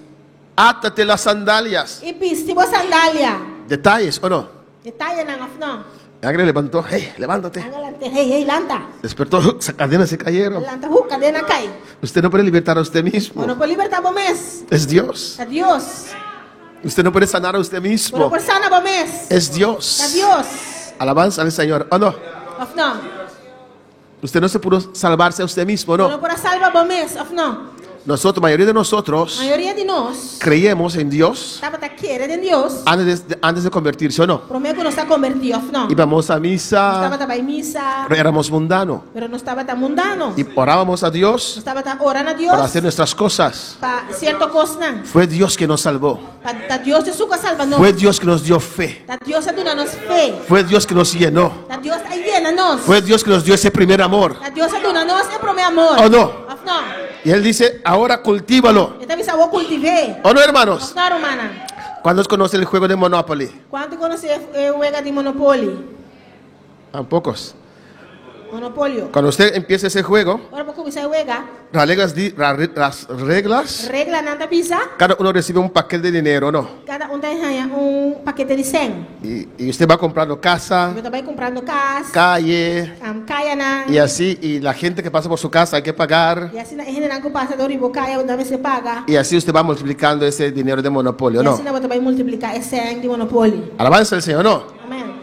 [SPEAKER 6] átate las sandalias.
[SPEAKER 3] I bisti bo sandalia.
[SPEAKER 6] Detalles, ¿o no?
[SPEAKER 3] Detayenan òf no?
[SPEAKER 6] El ángel levantó, hey, levántate.
[SPEAKER 3] Angel a lanta, hey, hey, lanta.
[SPEAKER 6] Despertó, esas cadenas se cayeron.
[SPEAKER 3] Lanta, hu, kadena a kai.
[SPEAKER 6] Usted no puede libertar a usted mismo.
[SPEAKER 3] Bo no por libertá bo mes.
[SPEAKER 6] Es Dios.
[SPEAKER 3] Ta Dios.
[SPEAKER 6] Usted no puede sanar a usted
[SPEAKER 3] Bo no
[SPEAKER 6] mismo.
[SPEAKER 3] por sana bo mes.
[SPEAKER 6] Es Dios.
[SPEAKER 3] Ta Dios.
[SPEAKER 6] Alabanza al Señor. ¿O no?
[SPEAKER 3] Òf no?
[SPEAKER 6] Usted no se pudo salvarse a usted mismo,
[SPEAKER 3] Bo no
[SPEAKER 6] ¿no?
[SPEAKER 3] por salba bo mes, òf no?
[SPEAKER 6] Nosotros, mayoría de nosotros,
[SPEAKER 3] Mayoria di nos
[SPEAKER 6] creemos en Dios
[SPEAKER 3] tabata kere den Dios.
[SPEAKER 6] antes de convertirse o no.
[SPEAKER 3] Promé ku nos a kombertí òf no.
[SPEAKER 6] Íbamos a
[SPEAKER 3] Nos
[SPEAKER 6] misa,
[SPEAKER 3] tabata bai misa,
[SPEAKER 6] pero éramos mundanos.
[SPEAKER 3] pero nos tabata mundano.
[SPEAKER 6] Y orábamos a Dios
[SPEAKER 3] Nos tabata ora na Dios
[SPEAKER 6] para hacer nuestras cosas.
[SPEAKER 3] pa sierto kosnan.
[SPEAKER 6] Fue Dios que nos salvó.
[SPEAKER 3] Pa, ta Dios esun ku a salba nos.
[SPEAKER 6] Fue Dios que nos dio fe.
[SPEAKER 3] Ta Dios a duna nos fe.
[SPEAKER 6] Fue Dios que nos llenó.
[SPEAKER 3] Ta Dios a yena nos.
[SPEAKER 6] Fue Dios que nos dio ese primer amor.
[SPEAKER 3] Ta Dios a duna nos e promé amor.
[SPEAKER 6] ¿O no?
[SPEAKER 3] Òf no?
[SPEAKER 6] Y él dice, ahora cultívalo.
[SPEAKER 3] E ta bisa awor kultiv'é.
[SPEAKER 6] ¿O no, hermanos?
[SPEAKER 3] Òf no, rumannan?
[SPEAKER 6] ¿Cuántos conocen el juego de Monopoly?
[SPEAKER 3] Kuantu konosé e wega di Monopoly?
[SPEAKER 6] Ah, pocos.
[SPEAKER 3] Monopolio.
[SPEAKER 6] Cuando usted empieza ese juego,
[SPEAKER 3] Ora bo kuminsá e wega,
[SPEAKER 6] las reglas, las reglas,
[SPEAKER 3] reglanan ta bisa,
[SPEAKER 6] cada uno recibe un paquete de dinero, ¿no?
[SPEAKER 3] kada un ta haña un pakete di sèn.
[SPEAKER 6] Y usted va comprando casa,
[SPEAKER 3] Bo ta bai kumprando kas,
[SPEAKER 6] calle,
[SPEAKER 3] kayanan.
[SPEAKER 6] y así, y la gente que pasa por su casa hay que pagar.
[SPEAKER 3] I asina e hendenan ku pasa dor di bo kaya, bo mester paga.
[SPEAKER 6] Y así usted va multiplicando ese dinero de monopolio,
[SPEAKER 3] I
[SPEAKER 6] ¿no?
[SPEAKER 3] asina bo ta bai multipliká e sèn di Monopoly.
[SPEAKER 6] Alabanza al Señor, ¿no?
[SPEAKER 3] Amèn.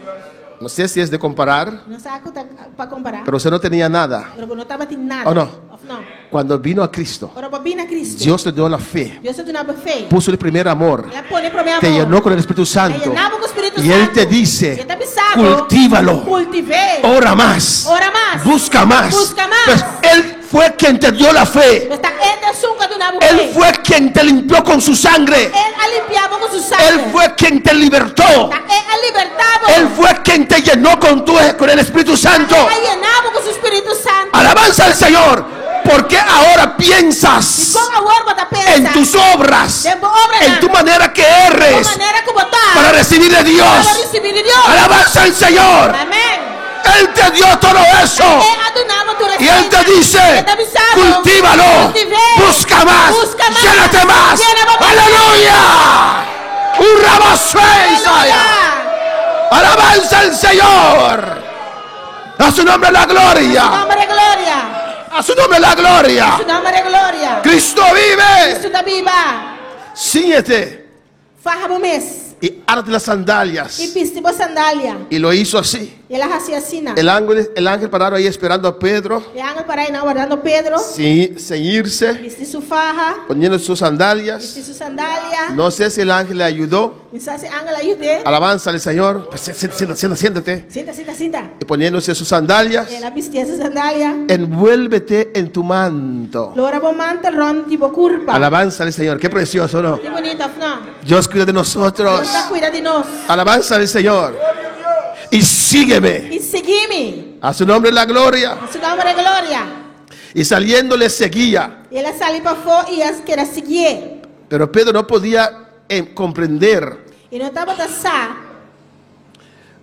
[SPEAKER 6] No sé si es de comparar,
[SPEAKER 3] No sa ku ta pa kompará.
[SPEAKER 6] pero usted no tenía nada.
[SPEAKER 3] Pero no tabatin nada.
[SPEAKER 6] ¿O no?
[SPEAKER 3] Òf no?
[SPEAKER 6] Cuando vino a Cristo,
[SPEAKER 3] Ora bo a bin na Kristu.
[SPEAKER 6] Dios le dio la fe,
[SPEAKER 3] Dios a duna bo fe.
[SPEAKER 6] puso el primer amor,
[SPEAKER 3] El a pone promé amor.
[SPEAKER 6] te llenó con el Espíritu Santo.
[SPEAKER 3] Te yena ku Spiritu
[SPEAKER 6] Y Él
[SPEAKER 3] Santu.
[SPEAKER 6] te dice,
[SPEAKER 3] I E ta bisa bo,
[SPEAKER 6] cultívalo,
[SPEAKER 3] Kultiv'é.
[SPEAKER 6] ora más,
[SPEAKER 3] Ora mas.
[SPEAKER 6] busca más.
[SPEAKER 3] Buska mas.
[SPEAKER 6] Pues Él fue quien te dio la fe.
[SPEAKER 3] Ta E ta esun ku a duna bo
[SPEAKER 6] Él
[SPEAKER 3] fe.
[SPEAKER 6] fue quien te limpió con su sangre.
[SPEAKER 3] El a limpia bo ku su sanger.
[SPEAKER 6] Él fue quien te libertó.
[SPEAKER 3] Ta E a libertá bo.
[SPEAKER 6] Él fue quien te llenó con el Espíritu Santo.
[SPEAKER 3] El a yena bo ku su Spiritu Santu.
[SPEAKER 6] Alabanza al Señor. Porque ahora piensas
[SPEAKER 3] Kon awor bo ta pensa
[SPEAKER 6] en tus obras,
[SPEAKER 3] Den bo obranan.
[SPEAKER 6] en tu manera que eres
[SPEAKER 3] Manera ku bo ta.
[SPEAKER 6] para recibir de Dios.
[SPEAKER 3] Pa risibí di Dios.
[SPEAKER 6] Alabanza al Señor.
[SPEAKER 3] Amèn.
[SPEAKER 6] Él te dio todo eso.
[SPEAKER 3] E a duna bo tur
[SPEAKER 6] Y Él te dice,
[SPEAKER 3] E ta bisa bo,
[SPEAKER 6] cultívalo,
[SPEAKER 3] Kultiv'é.
[SPEAKER 6] busca más,
[SPEAKER 3] Buska mas.
[SPEAKER 6] llénate más.
[SPEAKER 3] Yena bo mas.
[SPEAKER 6] Aleluya. Un
[SPEAKER 3] Aleluya.
[SPEAKER 6] Alabanza al Señor. A su nombre la gloria.
[SPEAKER 3] Nòmber gloria.
[SPEAKER 6] A su nombre la gloria.
[SPEAKER 3] Su nòmber gloria.
[SPEAKER 6] Cristo vive.
[SPEAKER 3] Kristu ta biba.
[SPEAKER 6] Cíñete
[SPEAKER 3] Faha bo mes.
[SPEAKER 6] y átate las sandalias.
[SPEAKER 3] I bisti bo sandalia.
[SPEAKER 6] Y lo hizo así.
[SPEAKER 3] I el a hasi asina.
[SPEAKER 6] El ángel parado ahí esperando a Pedro,
[SPEAKER 3] E angel pará einan wardando Pedro.
[SPEAKER 6] sin ceñirse,
[SPEAKER 3] Bisti su faha.
[SPEAKER 6] poniendo sus sandalias.
[SPEAKER 3] Bisti su sandalia.
[SPEAKER 6] No sé si el ángel le ayudó.
[SPEAKER 3] Mi sa si angel a yud'é.
[SPEAKER 6] Alabanza al Señor. Pues, siéntate, siéntate, siéntate.
[SPEAKER 3] Sinta, sinta, sinta.
[SPEAKER 6] Y poniéndose sus sandalias.
[SPEAKER 3] El a bisti su sandalia.
[SPEAKER 6] Envuélvete en tu manto.
[SPEAKER 3] Lora bo mantel rònt di bo kurpa.
[SPEAKER 6] Alabanza al Señor. Qué precioso, ¿no?
[SPEAKER 3] Ki bunita, no?
[SPEAKER 6] Dios cuida de nosotros.
[SPEAKER 3] Dios ta kuida di nos.
[SPEAKER 6] Alabanza al Señor. Y sígueme.
[SPEAKER 3] I sigui mi.
[SPEAKER 6] A su nombre la gloria.
[SPEAKER 3] Su nòmber gloria.
[SPEAKER 6] Y saliendo le seguía.
[SPEAKER 3] I el a sali pafó i a keda siguié.
[SPEAKER 6] Pero Pedro no podía comprender.
[SPEAKER 3] E no tabata sa.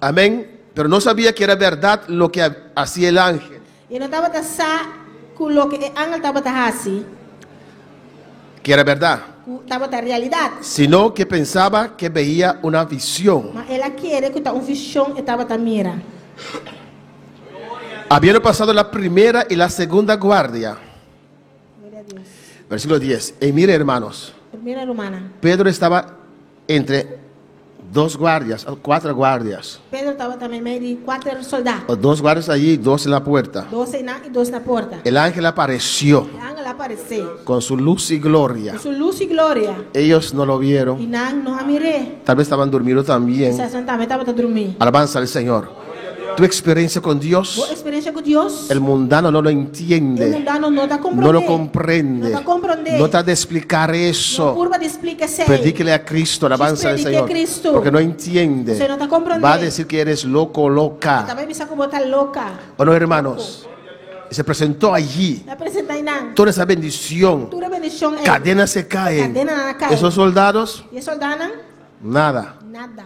[SPEAKER 6] Amén. Pero no sabía que era verdad lo que hacía el ángel.
[SPEAKER 3] E no tabata sa ku loke e angel tabata hasi.
[SPEAKER 6] Que era verdad.
[SPEAKER 3] Ku tabata realidat.
[SPEAKER 6] Sino que pensaba que veía una visión.
[SPEAKER 3] Ma el a kere ku ta un vishon e tabata mira.
[SPEAKER 6] Habiendo pasado la primera y la segunda guardia.
[SPEAKER 3] Gloria a Dios.
[SPEAKER 6] Versículo 10. Y mire, hermanos,
[SPEAKER 3] Mira, rumannan.
[SPEAKER 6] Pedro estaba entre dos guardias, o cuatro guardias.
[SPEAKER 3] Pedro tabata meimei di kuater sòldá.
[SPEAKER 6] O dos guardias allí y dos en la puerta.
[SPEAKER 3] Dos einan i dos na porta.
[SPEAKER 6] El ángel apareció
[SPEAKER 3] E angel a aparesé.
[SPEAKER 6] con su luz y gloria.
[SPEAKER 3] Ku su lus i gloria.
[SPEAKER 6] Ellos no lo
[SPEAKER 3] I
[SPEAKER 6] vieron.
[SPEAKER 3] nan no a mir'é.
[SPEAKER 6] Tal vez estaban dormidos también.
[SPEAKER 3] Kisas nan tambe tabata drumí.
[SPEAKER 6] Alabanza al Señor. Tu experiencia con
[SPEAKER 3] Bo
[SPEAKER 6] Dios,
[SPEAKER 3] eksperensia ku Dios,
[SPEAKER 6] el mundano no lo
[SPEAKER 3] e
[SPEAKER 6] entiende.
[SPEAKER 3] mundano no ta komprondé.
[SPEAKER 6] No lo comprende.
[SPEAKER 3] No ta komprondé.
[SPEAKER 6] No te ha de explicar
[SPEAKER 3] No
[SPEAKER 6] eso.
[SPEAKER 3] purba di splika esei.
[SPEAKER 6] Predíquele a Cristo, alabanza al
[SPEAKER 3] Predik'é
[SPEAKER 6] Señor.
[SPEAKER 3] Cristo.
[SPEAKER 6] Porque no entiende.
[SPEAKER 3] Se no ta komprondé.
[SPEAKER 6] Va a decir que eres loco o loca.
[SPEAKER 3] Ta bai bisa ku bo ta loka.
[SPEAKER 6] ¿O no, hermanos? Se presentó allí.
[SPEAKER 3] El a presentá einan.
[SPEAKER 6] Toda esa bendición.
[SPEAKER 3] Tur e bendishon ei.
[SPEAKER 6] Cadenas se caen.
[SPEAKER 3] Kadenanan a kai.
[SPEAKER 6] Esos soldados,
[SPEAKER 3] I e sòldánan?
[SPEAKER 6] nada.
[SPEAKER 3] Nada.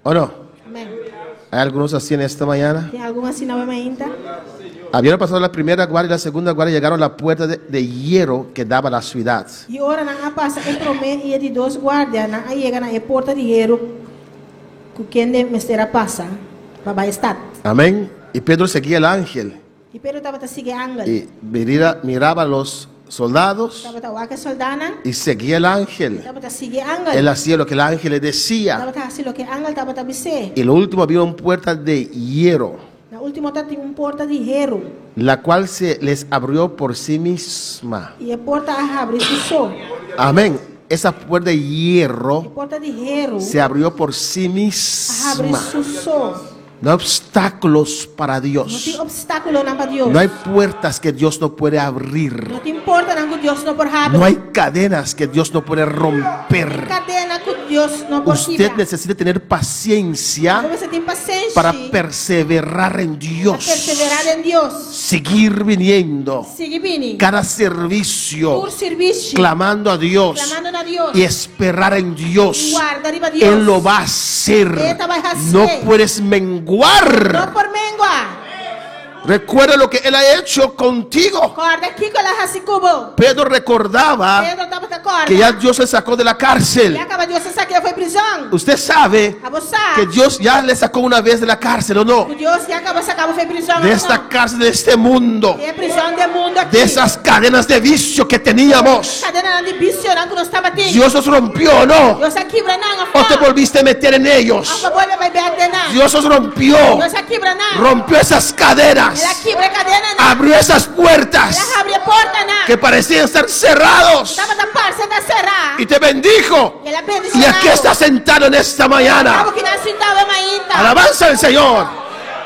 [SPEAKER 6] ¿O no?
[SPEAKER 3] Amèn.
[SPEAKER 6] Hay algunos así en esta mañana.
[SPEAKER 3] Tin algun asina awe mainta?
[SPEAKER 6] Habían pasado la primera guardia y la segunda guardia, llegaron a la puerta de hierro que daba a la ciudad.
[SPEAKER 3] I ora nan a pasa e promé i e di dos guardia, nan a yega na e porta di heru ku hende mester a pasa pa bai stat.
[SPEAKER 6] Amén. Y Pedro seguía al ángel
[SPEAKER 3] I Pedro tabata sigui angel.
[SPEAKER 6] y miraba a los soldados
[SPEAKER 3] Tabata wak e sòldánan.
[SPEAKER 6] y seguía al ángel.
[SPEAKER 3] Tabata sigui angel.
[SPEAKER 6] Él hacía lo que el ángel le decía.
[SPEAKER 3] Tabata hasi loke angel tabata bis'é.
[SPEAKER 6] Y lo último había una puerta de hierro
[SPEAKER 3] Na último tabatin un porta di heru.
[SPEAKER 6] La cual se les abrió por sí misma.
[SPEAKER 3] I e porta a habri su so.
[SPEAKER 6] Amén. Esa puerta de
[SPEAKER 3] E
[SPEAKER 6] hierro
[SPEAKER 3] porta di heru
[SPEAKER 6] se abrió por sí
[SPEAKER 3] a habri
[SPEAKER 6] misma.
[SPEAKER 3] su so.
[SPEAKER 6] No hay obstáculos para
[SPEAKER 3] No tin
[SPEAKER 6] Dios.
[SPEAKER 3] opstákulonan pa Dios.
[SPEAKER 6] No hay puertas que Dios no puede abrir.
[SPEAKER 3] No tin portanan ku Dios no por habri.
[SPEAKER 6] No hay cadenas que Dios no puede romper.
[SPEAKER 3] Kadena ku Dios no por
[SPEAKER 6] Usted
[SPEAKER 3] kibra.
[SPEAKER 6] necesita tener paciencia
[SPEAKER 3] Bo mester tin pasenshi
[SPEAKER 6] para perseverar en
[SPEAKER 3] pa
[SPEAKER 6] Dios.
[SPEAKER 3] perseverá den Dios.
[SPEAKER 6] Seguir viniendo.
[SPEAKER 3] Sigui bini.
[SPEAKER 6] Cada servicio.
[SPEAKER 3] Tur servisio.
[SPEAKER 6] Clamando a Dios.
[SPEAKER 3] Klamando na Dios.
[SPEAKER 6] Y esperar en Dios.
[SPEAKER 3] I warda riba Dios.
[SPEAKER 6] Él lo va a hacer.
[SPEAKER 3] E ta bai hasi.
[SPEAKER 6] No puedes menguar.
[SPEAKER 3] No por mengua.
[SPEAKER 6] Recuerda lo que Él ha hecho contigo.
[SPEAKER 3] Kòrda kiko el a hasi ku bo.
[SPEAKER 6] Pedro recordaba
[SPEAKER 3] Pedro tabata kòrda.
[SPEAKER 6] que ya Dios le sacó de la cárcel.
[SPEAKER 3] Ya kaba Dios a sak'é for di prizòn.
[SPEAKER 6] Usted sabe
[SPEAKER 3] Abo sa.
[SPEAKER 6] que Dios ya le sacó una vez de la cárcel, ¿o no?
[SPEAKER 3] Ku Dios ya kaba a saka bo for di prizòn.
[SPEAKER 6] De esta cárcel de este mundo,
[SPEAKER 3] E prizòn di mundu aki.
[SPEAKER 6] de esas cadenas de vicio que teníamos.
[SPEAKER 3] Kadenanan di visionan ku nos tabatin.
[SPEAKER 6] Dios nos rompió, ¿o no?
[SPEAKER 3] Dios a kibra nan.
[SPEAKER 6] O te volviste a meter en ellos.
[SPEAKER 3] Òf bo a bolbe bai bèk den nan.
[SPEAKER 6] Dios nos rompió.
[SPEAKER 3] Dios a kibra nan.
[SPEAKER 6] Rompió esas cadenas.
[SPEAKER 3] El a kibra kadenanan.
[SPEAKER 6] Abrió esas puertas
[SPEAKER 3] El a habri e portanan.
[SPEAKER 6] que parecían estar cerrados.
[SPEAKER 3] Tabata parse ta será.
[SPEAKER 6] Y te bendijo.
[SPEAKER 3] I el a
[SPEAKER 6] Y
[SPEAKER 3] bendishoná.
[SPEAKER 6] aquí estás sentado en esta mañana.
[SPEAKER 3] Abo akinan sintá awe mainta.
[SPEAKER 6] Alabanza al Señor.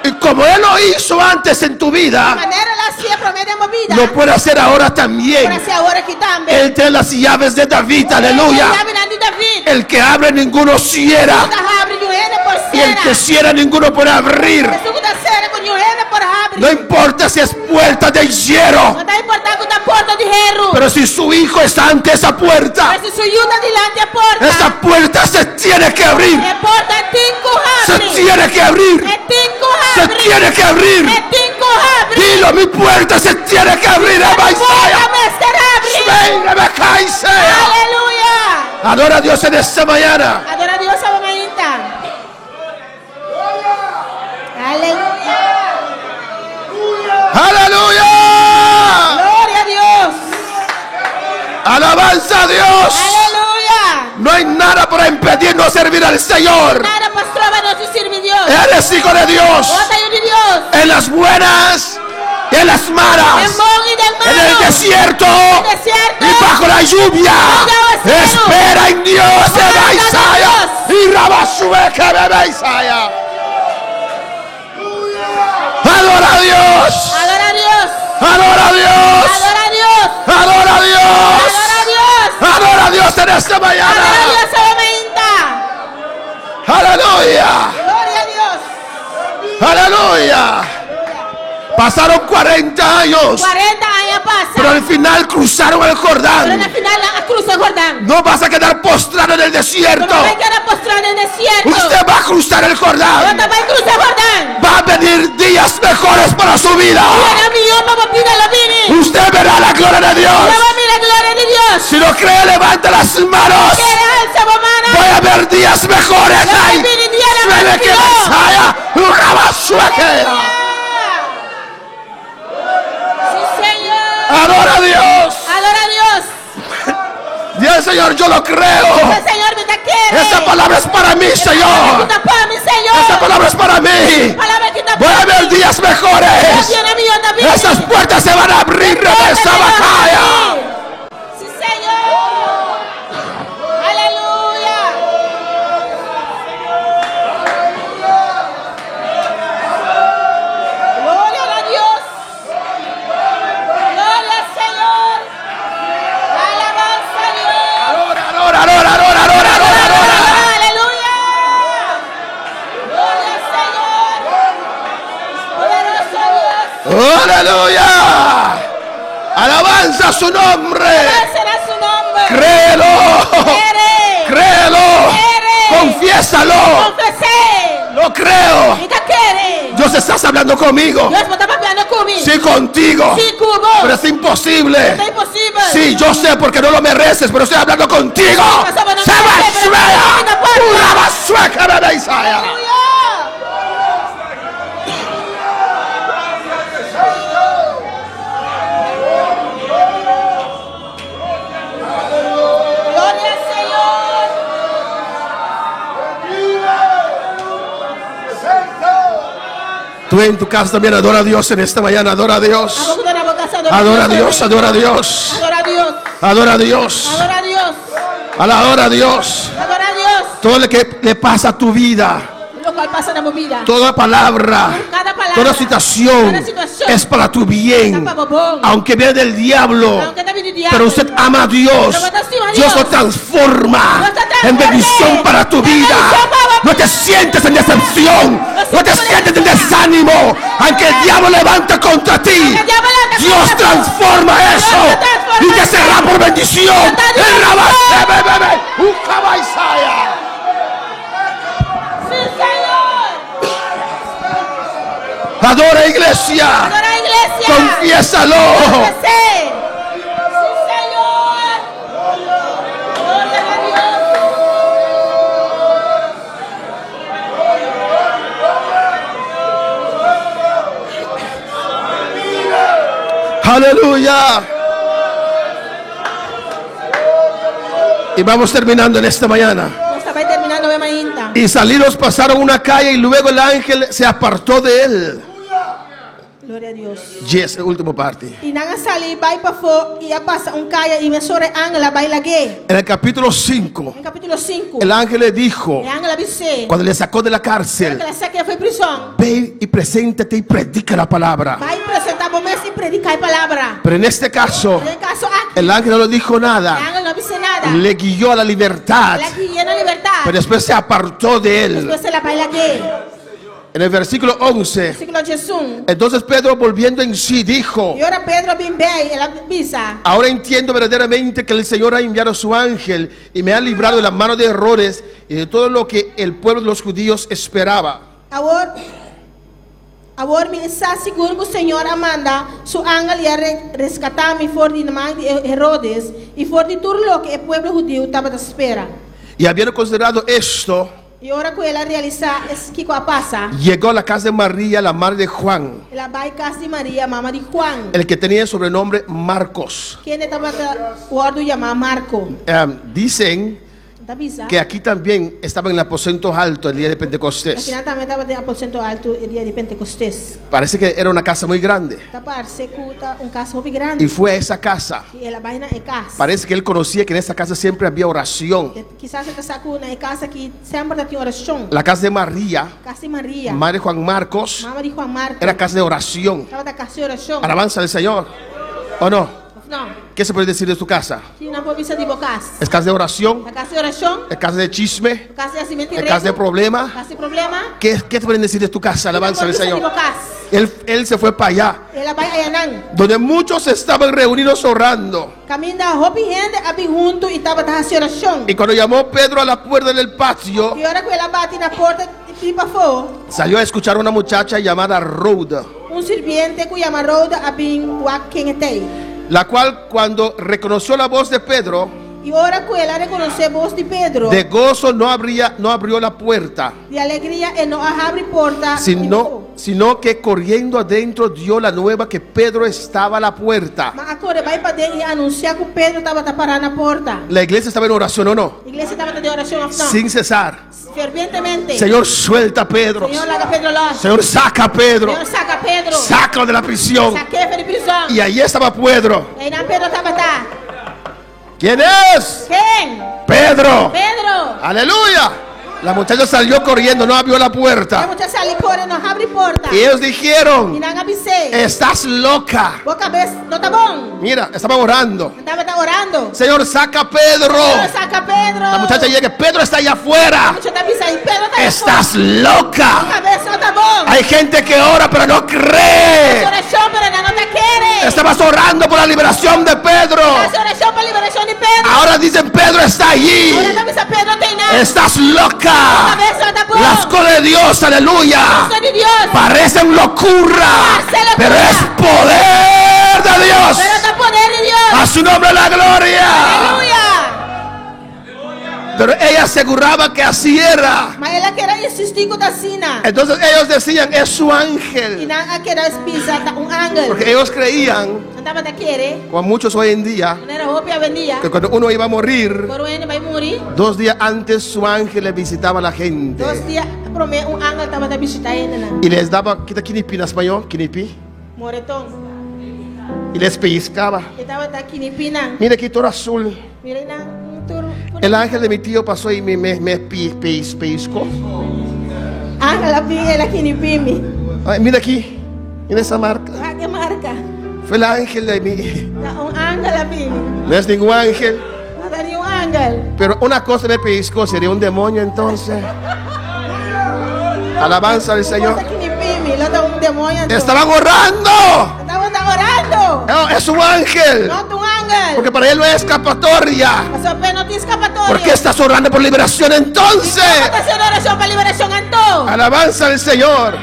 [SPEAKER 6] Y como Él lo hizo antes en tu vida,
[SPEAKER 3] Manera el a hasié promé den bo bida.
[SPEAKER 6] lo puede hacer ahora
[SPEAKER 3] Por
[SPEAKER 6] también.
[SPEAKER 3] hasi awor aki tambe.
[SPEAKER 6] Él tiene las llaves de David, aleluya.
[SPEAKER 3] Yabinan di David.
[SPEAKER 6] El que abre, ninguno cierra.
[SPEAKER 3] Ku ta habri, niun hende por
[SPEAKER 6] Y el que
[SPEAKER 3] sera.
[SPEAKER 6] cierra, ninguno puede abrir.
[SPEAKER 3] Esun ku ta sera ku niun hende por habri.
[SPEAKER 6] No importa si es puerta de hierro,
[SPEAKER 3] No ta importá ku ta porta di heru.
[SPEAKER 6] pero si su hijo está ante esa puerta,
[SPEAKER 3] Pero si su yu ta dilanti e porta.
[SPEAKER 6] esa puerta se tiene que abrir.
[SPEAKER 3] E porta tin ku
[SPEAKER 6] Se
[SPEAKER 3] habri.
[SPEAKER 6] tiene que abrir.
[SPEAKER 3] E tin ku
[SPEAKER 6] Se
[SPEAKER 3] habri.
[SPEAKER 6] tiene que abrir.
[SPEAKER 3] E tin ku habri.
[SPEAKER 6] Dilo, mi puerta se tiene que abrir.
[SPEAKER 3] Porta
[SPEAKER 6] Isaiah.
[SPEAKER 3] mester habri.
[SPEAKER 6] Ven, Rebeca, Isaiah.
[SPEAKER 3] Aleluya.
[SPEAKER 6] Adora a Dios en esta mañana.
[SPEAKER 3] Adorá Dios awe mainta. Aleluya.
[SPEAKER 6] Aleluya.
[SPEAKER 3] Gloria na Dios.
[SPEAKER 6] Alabanza a Dios.
[SPEAKER 3] Aleluya.
[SPEAKER 6] No hay nada para impedirnos servir al Señor.
[SPEAKER 3] Nada pa stroba nos di sirbi Dios.
[SPEAKER 6] Eres hijo de Dios.
[SPEAKER 3] Bo ta yu di Dios.
[SPEAKER 6] En las buenas y en las malas.
[SPEAKER 3] Den bon i den
[SPEAKER 6] En el
[SPEAKER 3] malu.
[SPEAKER 6] desierto
[SPEAKER 3] Desierto.
[SPEAKER 6] y bajo la lluvia. Espera en Dios, Eva Isaiah. Y Rabasueca, bebé Isaiah. Adora a Dios.
[SPEAKER 3] Adorá Dios.
[SPEAKER 6] Adora a Dios.
[SPEAKER 3] Adorá Dios.
[SPEAKER 6] Adora a Dios.
[SPEAKER 3] Adorá Dios.
[SPEAKER 6] Adora a Dios en esta
[SPEAKER 3] Adorá
[SPEAKER 6] mañana.
[SPEAKER 3] Dios awe mainta.
[SPEAKER 6] Aleluya.
[SPEAKER 3] Gloria na Dios.
[SPEAKER 6] Aleluya. Pasaron 40 años,
[SPEAKER 3] 40 aña a pasa.
[SPEAKER 6] pero al final cruzaron el
[SPEAKER 3] Pero
[SPEAKER 6] Jordán.
[SPEAKER 3] na final nan a krusa Hordan.
[SPEAKER 6] No vas a quedar postrado en el desierto.
[SPEAKER 3] No bo ta bai keda postrá den desierto.
[SPEAKER 6] Usted va a cruzar el
[SPEAKER 3] Bo
[SPEAKER 6] Jordán.
[SPEAKER 3] ta bai krusa Hordan.
[SPEAKER 6] Va a venir días mejores para su vida.
[SPEAKER 3] Dianan mihó pa bo bida lo bini.
[SPEAKER 6] Usted verá la gloria de Dios.
[SPEAKER 3] Lo bo mira gloria di Dios.
[SPEAKER 6] Si no cree, levanta las manos.
[SPEAKER 3] Kere halsa bo mannan.
[SPEAKER 6] Voy a ver días mejores. Ay, suele que Mesaya, Rabasueque.
[SPEAKER 3] Sí, Señor.
[SPEAKER 6] Adora a Dios.
[SPEAKER 3] Adorá Dios.
[SPEAKER 6] Dios, Señor, yo lo creo.
[SPEAKER 3] Señor, mi ta kere.
[SPEAKER 6] Esa palabra es para mí, Señor.
[SPEAKER 3] Ta pa mi, Señor.
[SPEAKER 6] Esa palabra es para mí.
[SPEAKER 3] Palabra aki ta
[SPEAKER 6] Voy a ver días mejores. Esas puertas se van a abrir. Esa batalla.
[SPEAKER 3] Sí, Señor. Aleluya. Gloria a Dios. Gloria al Señor. Alabanza a Dios.
[SPEAKER 6] Adora, adora, adora, adora, adora, adora, adora.
[SPEAKER 3] Aleluya. Gloria al Señor. Poderoso Dios.
[SPEAKER 6] Aleluya. Alabanza a su nombre.
[SPEAKER 3] Será su nombre.
[SPEAKER 6] Créelo.
[SPEAKER 3] Kere.
[SPEAKER 6] Créelo.
[SPEAKER 3] Kere.
[SPEAKER 6] Confiésalo.
[SPEAKER 3] Konfes'é.
[SPEAKER 6] Lo creo.
[SPEAKER 3] Mi ta kere.
[SPEAKER 6] Dios estás hablando conmigo.
[SPEAKER 3] Dios bo ta papiando ku mi.
[SPEAKER 6] Sí, contigo.
[SPEAKER 3] Sí, ku bo.
[SPEAKER 6] Pero es imposible.
[SPEAKER 3] Ta imposibel.
[SPEAKER 6] Sí, yo sé porque no lo mereces, pero estoy hablando contigo. Se va sueca, bebé Isaiah.
[SPEAKER 3] Aleluya. Gloria al Señor.
[SPEAKER 6] Tú Tú en tu casa también adora a Dios en esta mañana. Adora a Dios.
[SPEAKER 3] Abo ku ta na bo kas,
[SPEAKER 6] Adora a Dios, adora a Dios.
[SPEAKER 3] Adora a Dios.
[SPEAKER 6] Adora a Dios.
[SPEAKER 3] Adora a Dios.
[SPEAKER 6] Adora a Dios.
[SPEAKER 3] Adora a Dios.
[SPEAKER 6] Todo lo que le pasa a tu vida,
[SPEAKER 3] Lokual pasa na bo bida.
[SPEAKER 6] toda palabra,
[SPEAKER 3] Kada palabra,
[SPEAKER 6] toda situación
[SPEAKER 3] kada situashon,
[SPEAKER 6] es para tu bien.
[SPEAKER 3] Ta pa bo bon.
[SPEAKER 6] Aunque viene del diablo,
[SPEAKER 3] Aunke ta bin di diabel.
[SPEAKER 6] pero usted ama a Dios.
[SPEAKER 3] Pero bo ta stima
[SPEAKER 6] Dios
[SPEAKER 3] Dios.
[SPEAKER 6] lo transforma
[SPEAKER 3] Dios ta
[SPEAKER 6] en bendición para tu
[SPEAKER 3] En
[SPEAKER 6] vida.
[SPEAKER 3] bendición para bo
[SPEAKER 6] No te sientes en decepción, no te sientes en desánimo, aunque el diablo levanta contra ti.
[SPEAKER 3] Aunque el diablo levanta
[SPEAKER 6] Dios
[SPEAKER 3] contra ti.
[SPEAKER 6] transforma
[SPEAKER 3] Dios
[SPEAKER 6] eso
[SPEAKER 3] te transforma
[SPEAKER 6] y te será por bendición.
[SPEAKER 3] Te
[SPEAKER 6] El
[SPEAKER 3] bendición.
[SPEAKER 6] rabase, be, be, be, ucabaisaya.
[SPEAKER 3] Sí, Señor.
[SPEAKER 6] Adora iglesia.
[SPEAKER 3] Adora iglesia.
[SPEAKER 6] Confiésalo.
[SPEAKER 3] Confesé. Sí, Señor. Gloria a Dios.
[SPEAKER 6] Aleluya. Y vamos terminando en esta mañana.
[SPEAKER 3] Nos ta bai terminando e mainta.
[SPEAKER 6] Y salidos pasaron una calle y luego el ángel se apartó de él.
[SPEAKER 3] Gloria a Dios.
[SPEAKER 6] Yes, última parte.
[SPEAKER 3] I nan a sali bai pafó i a pasa un kaya i mesora e angel a bai lag'é.
[SPEAKER 6] En el capítulo 5,
[SPEAKER 3] Den kapítulo 5.
[SPEAKER 6] el ángel le dijo,
[SPEAKER 3] E angel a bis'é.
[SPEAKER 6] cuando le sacó de la
[SPEAKER 3] Que
[SPEAKER 6] cárcel,
[SPEAKER 3] el a sak'é for di prizòn.
[SPEAKER 6] ve y preséntate y predica la palabra.
[SPEAKER 3] Bai presentá bo mes i prediká e palabra.
[SPEAKER 6] Pero en este caso,
[SPEAKER 3] Den e kaso aki,
[SPEAKER 6] el ángel no le dijo
[SPEAKER 3] e
[SPEAKER 6] nada.
[SPEAKER 3] angel no a bis'é nada.
[SPEAKER 6] Le guió a la libertad.
[SPEAKER 3] El a gui'é na libertat.
[SPEAKER 6] Pero después se apartó de él.
[SPEAKER 3] Despues el a bai lag'é.
[SPEAKER 6] En el versículo 11.
[SPEAKER 3] Versíkulo 11.
[SPEAKER 6] Entonces Pedro volviendo en sí dijo,
[SPEAKER 3] I ora Pedro a bin bei, el a bisa.
[SPEAKER 6] ahora entiendo verdaderamente que el Señor ha enviado a su ángel y me ha librado de la mano de Herodes y de todo lo que el pueblo de los judíos esperaba.
[SPEAKER 3] Awor, awor mi sa sigur ku Señor a manda su angel i a reskatá mi for di man di Herodes i for di tur loke e pueblo hudiu tabata spera.
[SPEAKER 6] Y habiendo considerado esto,
[SPEAKER 3] I ora ku el a realisá kiko a pasa,
[SPEAKER 6] llegó a la casa de María, la madre de Juan,
[SPEAKER 3] el a bai kas di Maria, mama di Juan,
[SPEAKER 6] el que tenía el sobrenombre Marcos.
[SPEAKER 3] kende tabata wòrdu yamá Marko.
[SPEAKER 6] Dicen
[SPEAKER 3] Ta bisa.
[SPEAKER 6] que aquí también estaba en el aposento alto el día de Pentecostés.
[SPEAKER 3] Akinan tambe tabata den aposento altu e dia di Pentekostes.
[SPEAKER 6] Parece que era una casa muy grande.
[SPEAKER 3] Ta parse ku ta un kas hopi grandi.
[SPEAKER 6] Y fue a esa casa.
[SPEAKER 3] I el a bai na e kas.
[SPEAKER 6] Parece que él conocía que en esa casa siempre había oración.
[SPEAKER 3] Kisas e ta sa ku na e kas aki semper tabatin orashon.
[SPEAKER 6] La casa de María,
[SPEAKER 3] Kas di Maria,
[SPEAKER 6] madre de Juan Marcos,
[SPEAKER 3] mama di Juan Marco,
[SPEAKER 6] era casa de oración.
[SPEAKER 3] Tabata kas di orashon.
[SPEAKER 6] Alabanza al Señor. ¿O no?
[SPEAKER 3] No.
[SPEAKER 6] ¿Qué se puede decir de tu casa?
[SPEAKER 3] Kiko nan por bisa di bo kas.
[SPEAKER 6] ¿Es casa de oración?
[SPEAKER 3] Ta kas di orashon?
[SPEAKER 6] ¿Es casa de chisme?
[SPEAKER 3] Kas di hasimentu
[SPEAKER 6] ¿Es casa de problema?
[SPEAKER 3] Kas di problema?
[SPEAKER 6] ¿Qué te pueden decir de tu casa? Alabanza al Señor.
[SPEAKER 3] Di bo kas.
[SPEAKER 6] Él se fue para allá,
[SPEAKER 3] El a bai ayanan.
[SPEAKER 6] donde muchos estaban reunidos orando.
[SPEAKER 3] Kaminda hopi hende a bin huntu i tabata hasi orashon.
[SPEAKER 6] Y cuando llamó Pedro a la puerta del patio,
[SPEAKER 3] I ora ku el a bati na porta di pafó,
[SPEAKER 6] salió a escuchar a una muchacha llamada Rhoda,
[SPEAKER 3] un sirviente ku yama Rhoda a bin wak ken t'ei.
[SPEAKER 6] la cual cuando reconoció la voz de Pedro,
[SPEAKER 3] I ora ku el a rekonosé bos di Pedro,
[SPEAKER 6] de gozo no abrió la puerta,
[SPEAKER 3] di alegria e no a habri porta,
[SPEAKER 6] sino que corriendo adentro dio la nueva que Pedro estaba a la puerta.
[SPEAKER 3] Ma a kore bai paden i a anunsiá ku Pedro tabata pará na porta.
[SPEAKER 6] La iglesia estaba en oración, ¿o no?
[SPEAKER 3] Iglesia tabata den orashon òf no?
[SPEAKER 6] Sin cesar.
[SPEAKER 3] Fervientemente.
[SPEAKER 6] Señor, suelta a Pedro.
[SPEAKER 3] Señor, laga Pedro lòs.
[SPEAKER 6] Señor, saca a Pedro.
[SPEAKER 3] Señor, saka Pedro.
[SPEAKER 6] Sácalo de la prisión.
[SPEAKER 3] Sak'é for di prizòn.
[SPEAKER 6] Y ahí estaba Pedro.
[SPEAKER 3] Einan Pedro tabata.
[SPEAKER 6] ¿Quién es?
[SPEAKER 3] Ken?
[SPEAKER 6] Pedro.
[SPEAKER 3] Pedro.
[SPEAKER 6] Aleluya. La muchacha salió corriendo, no abrió la puerta.
[SPEAKER 3] E mucha a sali kore, no a habri porta.
[SPEAKER 6] Y ellos dijeron,
[SPEAKER 3] I nan a bis'é.
[SPEAKER 6] estás loca.
[SPEAKER 3] Bo kabes no ta bon.
[SPEAKER 6] Mira, estaban orando.
[SPEAKER 3] Tabata orando.
[SPEAKER 6] Señor, saca a Pedro.
[SPEAKER 3] Señor, saca Pedro.
[SPEAKER 6] La muchacha llega, Pedro está allá afuera.
[SPEAKER 3] E mucha ta bisa, Pedro ta
[SPEAKER 6] Estás loca.
[SPEAKER 3] Bo kabes no ta bon.
[SPEAKER 6] Hay gente que ora pero no cree.
[SPEAKER 3] Orashon, pero nan no ta kere.
[SPEAKER 6] Estabas orando por la liberación de Pedro.
[SPEAKER 3] Tabata orashon pa liberashon di Pedro.
[SPEAKER 6] Ahora dicen, Pedro está allí.
[SPEAKER 3] Awor ta bisa Pedro t'einan.
[SPEAKER 6] Estás loca.
[SPEAKER 3] Kabes no ta bon.
[SPEAKER 6] Las cosas de Dios, aleluya.
[SPEAKER 3] Kos di Dios.
[SPEAKER 6] Parecen locura,
[SPEAKER 3] Parece locura.
[SPEAKER 6] pero es poder de Dios.
[SPEAKER 3] Pero ta poder di Dios.
[SPEAKER 6] A su nombre la gloria.
[SPEAKER 3] Aleluya.
[SPEAKER 6] Pero ella aseguraba que así era.
[SPEAKER 3] Ma el a keda insistí ku ta asina.
[SPEAKER 6] Entonces ellos decían, es su
[SPEAKER 3] I
[SPEAKER 6] ángel.
[SPEAKER 3] nan a keda bisa ta un angel.
[SPEAKER 6] Porque ellos creían,
[SPEAKER 3] Nan tabata kere.
[SPEAKER 6] como muchos hoy en día,
[SPEAKER 3] Manera hopi awendia.
[SPEAKER 6] que cuando uno iba a morir,
[SPEAKER 3] Ora hende bai muri.
[SPEAKER 6] 2 días antes su ángel le visitaba a la gente.
[SPEAKER 3] 2 dia promé un angel tabata bishitá hendenan.
[SPEAKER 6] Y les daba, kiko ta kinipi na spañó, kinipi.
[SPEAKER 3] Moreton.
[SPEAKER 6] Y les pellizcaba.
[SPEAKER 3] E tabata kinipi nan.
[SPEAKER 6] Mira aquí todo azul.
[SPEAKER 3] Mira nan tur.
[SPEAKER 6] El ángel de mi tío pasó y me pellizcó.
[SPEAKER 3] Angel a bin el a kinipi mi.
[SPEAKER 6] Ay, mira aquí, mira esa marca.
[SPEAKER 3] Wak e marka.
[SPEAKER 6] Fue el ángel de mi.
[SPEAKER 3] Ta un angel a bin.
[SPEAKER 6] No es ningún ángel.
[SPEAKER 3] No ta ningun angel.
[SPEAKER 6] Pero una cosa me pellizcó, sería un demonio entonces. Alabanza al Señor.
[SPEAKER 3] Kos a kinipi mi, lo ta un demoño anto.
[SPEAKER 6] Estaban orando.
[SPEAKER 3] Tabata orando.
[SPEAKER 6] No, es un ángel.
[SPEAKER 3] No ta un angel.
[SPEAKER 6] Porque para él no hay escapatoria.
[SPEAKER 3] Paso p'e no tin skapatoria.
[SPEAKER 6] ¿Por qué estás orando por liberación entonces?
[SPEAKER 3] Bo ta hasi orashon pa liberashon anto?
[SPEAKER 6] Alabanza al Señor.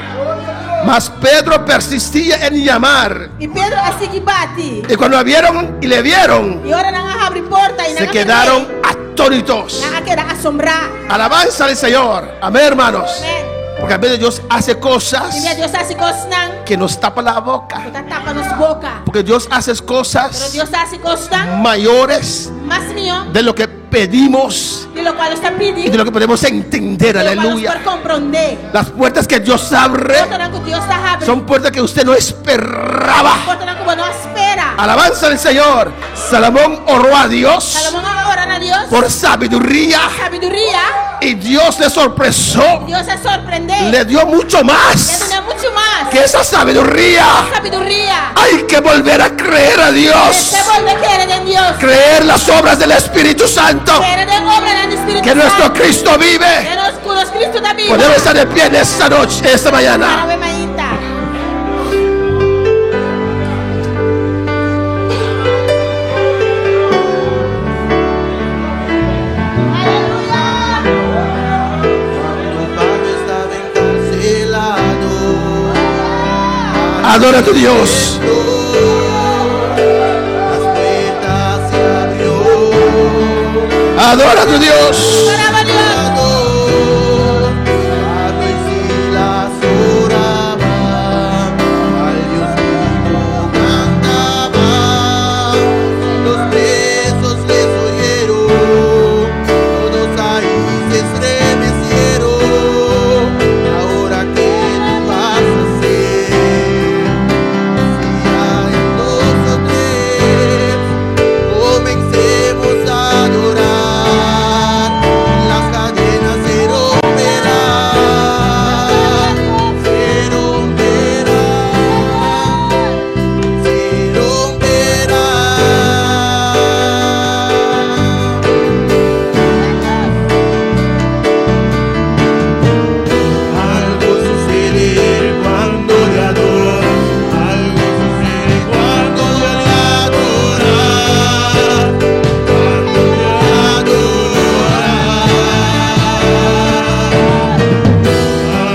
[SPEAKER 6] Mas Pedro persistía en llamar.
[SPEAKER 3] I Pedro a sigui bati.
[SPEAKER 6] Y cuando vieron y le vieron,
[SPEAKER 3] I ora nan a habri porta i
[SPEAKER 6] se
[SPEAKER 3] nan a
[SPEAKER 6] quedaron atónitos.
[SPEAKER 3] Nan a keda asombrá.
[SPEAKER 6] Alabanza al Señor. Amén, hermanos.
[SPEAKER 3] Amèn.
[SPEAKER 6] Porque a veces Dios hace cosas
[SPEAKER 3] I Dios ta hasi kosnan.
[SPEAKER 6] que nos tapa la boca.
[SPEAKER 3] Ku ta tapa nos boka.
[SPEAKER 6] Porque Dios hace
[SPEAKER 3] Pero
[SPEAKER 6] cosas
[SPEAKER 3] Dios ta hasi kosnan
[SPEAKER 6] mayores
[SPEAKER 3] mas mihó
[SPEAKER 6] de lo que pedimos
[SPEAKER 3] di loke nos ta
[SPEAKER 6] y de lo que podemos entender.
[SPEAKER 3] Di loke nos
[SPEAKER 6] Aleluya.
[SPEAKER 3] por komprondé.
[SPEAKER 6] Las puertas que Dios abre
[SPEAKER 3] Portanan ku Dios ta habri.
[SPEAKER 6] son puertas que usted no esperaba.
[SPEAKER 3] Portanan ku bo no a spera.
[SPEAKER 6] Alabanza al Señor. Salomón oró a Dios
[SPEAKER 3] Salomon a ora na Dios.
[SPEAKER 6] por sabiduría
[SPEAKER 3] Sabiduria.
[SPEAKER 6] y Dios le sorprendió.
[SPEAKER 3] Dios a sorprend'é.
[SPEAKER 6] Le dio mucho
[SPEAKER 3] El a
[SPEAKER 6] más
[SPEAKER 3] dun'é muchu mas.
[SPEAKER 6] que esa sabiduría.
[SPEAKER 3] Sabiduria.
[SPEAKER 6] Hay que volver a creer a Dios.
[SPEAKER 3] Mester bolbe kere den Dios.
[SPEAKER 6] Creer las obras del Espíritu Santo.
[SPEAKER 3] Kere den obranan di Spiritu
[SPEAKER 6] Que nuestro
[SPEAKER 3] Santu.
[SPEAKER 6] Cristo vive.
[SPEAKER 3] Ku nos, ku nos Kristu ta biba.
[SPEAKER 6] Podemos estar de pie en esta noche, esta mañana.
[SPEAKER 3] Awe mainta. Aleluya.
[SPEAKER 4] Cuando Pablo estaba encarcelado,
[SPEAKER 6] Adora a tu Dios.
[SPEAKER 4] las puertas se abrió.
[SPEAKER 6] Adora a tu Dios.
[SPEAKER 3] Alabá Dios.
[SPEAKER 4] Pablo y Silas oraban, al Dios vivo cantaban. Los presos les oyeron, todos ahí se estremecieron. Ahora qué tú vas a hacer, si hay dos o tres, comencemos a adorar. Las cadenas se romperán, se romperán, se romperán. Algo sucede cuando le adoras, algo sucede cuando le adoras, cuando le adoras.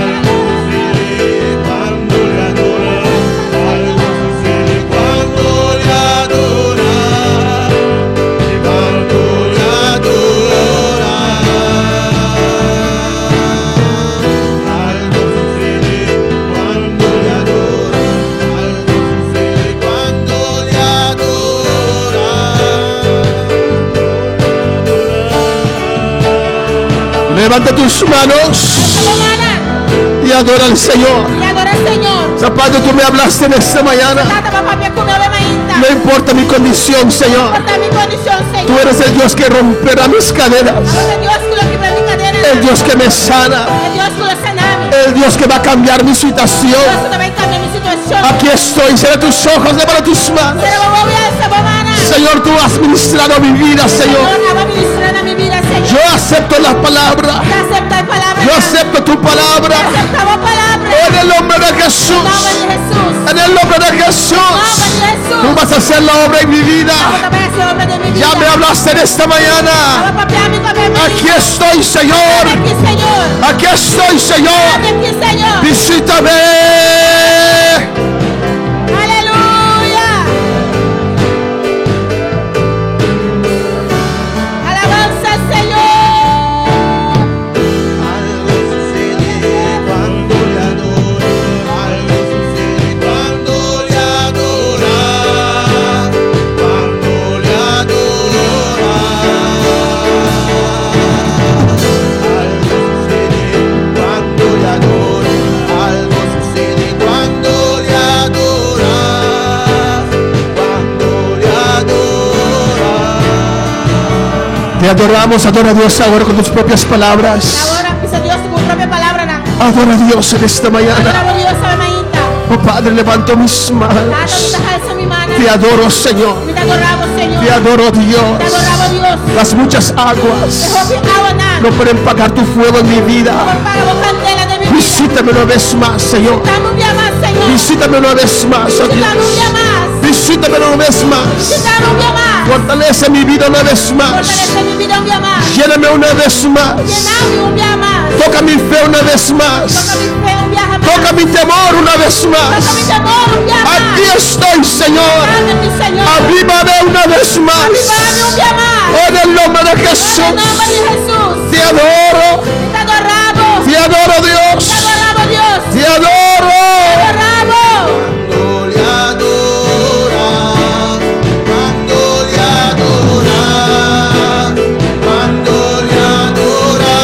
[SPEAKER 4] Algo sucede cuando le adoras, algo sucede cuando le adoras, cuando le adoras. Algo sucede cuando le adoras, algo sucede cuando le adoras.
[SPEAKER 6] Levanta tus manos
[SPEAKER 3] Alsa
[SPEAKER 6] y adora al Señor.
[SPEAKER 3] I adorá Señor.
[SPEAKER 6] Padre, tú me hablaste en esta mañana.
[SPEAKER 3] Tata, bo a papia ku mi awe mainta.
[SPEAKER 6] No importa mi condición, Señor.
[SPEAKER 3] No importá mi kondishon, Señor.
[SPEAKER 6] Tú eres el Dios que romperá mis cadenas.
[SPEAKER 3] Abo ta Dios ku lo kibra mi kadena.
[SPEAKER 6] El Dios que me sana.
[SPEAKER 3] E Dios ku lo sana mi.
[SPEAKER 6] El Dios que va a cambiar mi situación.
[SPEAKER 3] Dios ku ta bai kambia mi situashon.
[SPEAKER 6] Aquí estoy. Cierra tus ojos, levanta tus manos.
[SPEAKER 3] Sera bo wowo i alsa bo man.
[SPEAKER 6] Señor, tú has ministrado mi vida, Señor.
[SPEAKER 3] Señor, a ministrá na mi bida, Señor.
[SPEAKER 6] Yo acepto la palabra.
[SPEAKER 3] Mi ta aseptá e palabra.
[SPEAKER 6] Yo acepto tu palabra.
[SPEAKER 3] Mi ta aseptá bo palabra.
[SPEAKER 6] En el nombre de Jesús.
[SPEAKER 3] Nòmber di Hesus.
[SPEAKER 6] En el nombre de Jesús.
[SPEAKER 3] Nòmber di Hesus.
[SPEAKER 6] Tú vas a hacer la obra en mi vida.
[SPEAKER 3] Bo ta bai hasi obra den mi bida.
[SPEAKER 6] Ya me hablaste en esta mañana.
[SPEAKER 3] Bo a papia mi ku awe
[SPEAKER 6] Aquí estoy, Señor.
[SPEAKER 3] Aki, Señor.
[SPEAKER 6] Aquí estoy, Señor.
[SPEAKER 3] Aki, Señor.
[SPEAKER 6] Visítame.
[SPEAKER 3] Aleluya. Alabanza al Señor.
[SPEAKER 6] Te adoramos, adora a Dios ahora con tus propias palabras.
[SPEAKER 3] Awor, bisa Dios ku bo propio palabranan.
[SPEAKER 6] Adora a Dios en esta mañana.
[SPEAKER 3] Adorá Dios awe mainta.
[SPEAKER 6] Oh Padre, levanto mis
[SPEAKER 3] Tata, mi
[SPEAKER 6] manos.
[SPEAKER 3] ta halsa mi mannan.
[SPEAKER 6] Te adoro, Señor.
[SPEAKER 3] Mi ta adorá Bo, Señor.
[SPEAKER 6] Te adoro, Dios.
[SPEAKER 3] Te adoramos, Dios.
[SPEAKER 6] Las muchas
[SPEAKER 3] E
[SPEAKER 6] aguas
[SPEAKER 3] hopi awanan.
[SPEAKER 6] no pueden pagar tu fuego en mi vida.
[SPEAKER 3] Por paga bo kandela den mi bida.
[SPEAKER 6] Visítame una vez más, Señor.
[SPEAKER 3] Bishitá mi un bia mas, Señor.
[SPEAKER 6] Visítame una vez más, oh
[SPEAKER 3] Bishitá mi un
[SPEAKER 6] Dios.
[SPEAKER 3] bia mas.
[SPEAKER 6] Visítame una vez más.
[SPEAKER 3] Bishitá mi un bia mas.
[SPEAKER 6] Fortalece mi vida una vez más.
[SPEAKER 3] Fortalesé mi bida un bia mas.
[SPEAKER 6] Lléname una vez más.
[SPEAKER 3] Yena mi un bia mas.
[SPEAKER 6] Toca mi fe una vez
[SPEAKER 3] Toka
[SPEAKER 6] más.
[SPEAKER 3] mi fe un biaha mas.
[SPEAKER 6] Toca mi temor una vez
[SPEAKER 3] Toka mi
[SPEAKER 6] más.
[SPEAKER 3] temor un bia mas.
[SPEAKER 6] Aquí estoy, Señor.
[SPEAKER 3] Ami aki, Señor.
[SPEAKER 6] Avívame una vez más.
[SPEAKER 3] Avivá mi un bia mas.
[SPEAKER 6] En el nombre de
[SPEAKER 3] Den
[SPEAKER 6] Jesús.
[SPEAKER 3] nòmber di Hesus.
[SPEAKER 6] Te adoro.
[SPEAKER 3] Mi ta adorá Bo.
[SPEAKER 6] Te adoro, Dios.
[SPEAKER 3] Mi ta adorá Bo, Dios.
[SPEAKER 6] Te adoro.
[SPEAKER 3] Adorá Bo.
[SPEAKER 4] Cuando le adora, cuando le adora, cuando le adora,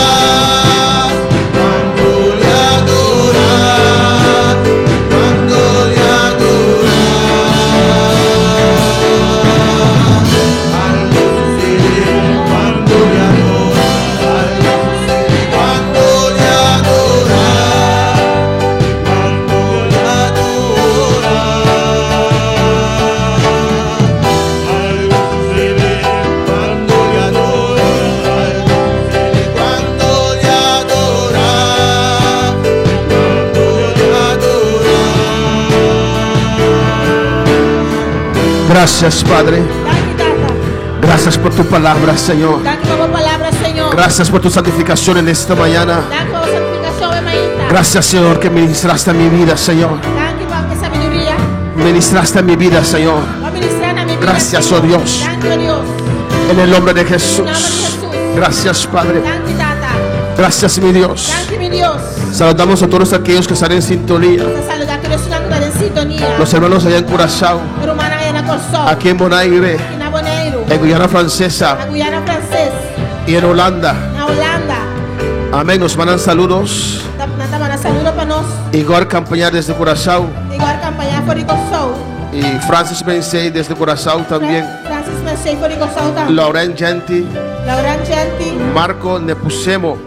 [SPEAKER 4] cuando le adora, cuando le adora. Algo sucede cuando le adora, algo sucede cuando le adora. Cuando le adora, algo sucede cuando le adora, algo sucede cuando le adora, cuando le adora.
[SPEAKER 6] Gracias, Padre.
[SPEAKER 3] Danki, Tata.
[SPEAKER 6] Gracias por tu palabra, Señor.
[SPEAKER 3] Danki pa Bo palabra, Señor.
[SPEAKER 6] Gracias por tu santificación en esta mañana.
[SPEAKER 3] Danki pa Bo santifikashon awe mainta.
[SPEAKER 6] Gracias, Señor, que ministraste a mi vida, Señor.
[SPEAKER 3] Danki pa bo sabiduria.
[SPEAKER 6] Ministraste a mi vida, Señor.
[SPEAKER 3] Bo a ministrá na mi bida.
[SPEAKER 6] Gracias,
[SPEAKER 3] Señor.
[SPEAKER 6] oh Dios.
[SPEAKER 3] Danki, oh Dios.
[SPEAKER 6] En el nombre de
[SPEAKER 3] En nombre de
[SPEAKER 6] Jesús.
[SPEAKER 3] Jesús.
[SPEAKER 6] Gracias, Padre.
[SPEAKER 3] Danki, Tata.
[SPEAKER 6] Gracias, mi Dios.
[SPEAKER 3] Danki, mi Dios.
[SPEAKER 6] Saludamos a todos aquellos que están en sintonía.
[SPEAKER 3] Ta saludá tur esnan ku ta den sintonia.
[SPEAKER 6] Los hermanos allá en Curazao,
[SPEAKER 3] Rumannan aya na Kòrsou.
[SPEAKER 6] aquí en Bonaire,
[SPEAKER 3] Aki na Boneiru.
[SPEAKER 6] en Guyana Francesa
[SPEAKER 3] Na Guyana Franses.
[SPEAKER 6] y en Holanda.
[SPEAKER 3] Na Hulanda.
[SPEAKER 6] Amén. Nos mandan saludos.
[SPEAKER 3] Nan ta manda saludo pa nos.
[SPEAKER 6] Igor Campaña desde Curazao
[SPEAKER 3] Igor Campaña for di Kòrsou.
[SPEAKER 6] y Francis Bensey desde Curazao también.
[SPEAKER 3] Francis Mensey for di Kòrsou tambe.
[SPEAKER 6] Lauren Genti,
[SPEAKER 3] Lauren Genti.
[SPEAKER 6] Marco Nepusemo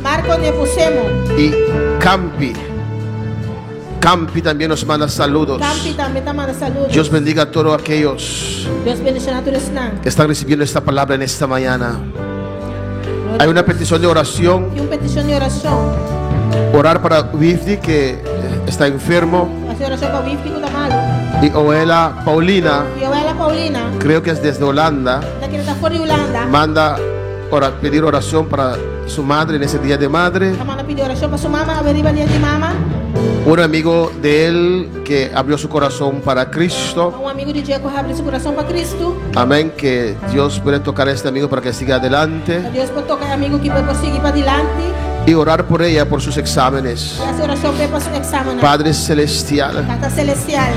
[SPEAKER 3] Marco Nepusemo.
[SPEAKER 6] y Campi. Campi también nos manda saludos.
[SPEAKER 3] Campi tambe ta manda saludo.
[SPEAKER 6] Dios bendiga a todos aquellos
[SPEAKER 3] Dios bendishoná tur esnan.
[SPEAKER 6] que están recibiendo esta palabra en esta mañana. Hay una petición de oración,
[SPEAKER 3] Tin un petishon di orashon.
[SPEAKER 6] orar para Wifdi que está enfermo
[SPEAKER 3] Hasi orashon pa Wifdi ku ta malu.
[SPEAKER 6] y Oela Paulina,
[SPEAKER 3] I Oela Paulina,
[SPEAKER 6] creo que es desde Holanda,
[SPEAKER 3] ta kere ta for di Hulanda.
[SPEAKER 6] manda pedir oración para su madre en ese día de madre.
[SPEAKER 3] Ta manda pidi orashon pa su mama, awe riba dia di mama.
[SPEAKER 6] Un amigo de él que abrió su corazón para Cristo.
[SPEAKER 3] Un amigu di dje ku a habri su kurason pa Kristu.
[SPEAKER 6] Amén, que Dios puede tocar a este amigo para que siga adelante
[SPEAKER 3] Dios por toka e amigu aki pa sigui pa dilanti.
[SPEAKER 6] y orar por ella por sus exámenes.
[SPEAKER 3] I hasi orashon p'e pa su èksamen.
[SPEAKER 6] Padre Celestial,
[SPEAKER 3] Tata Selestial,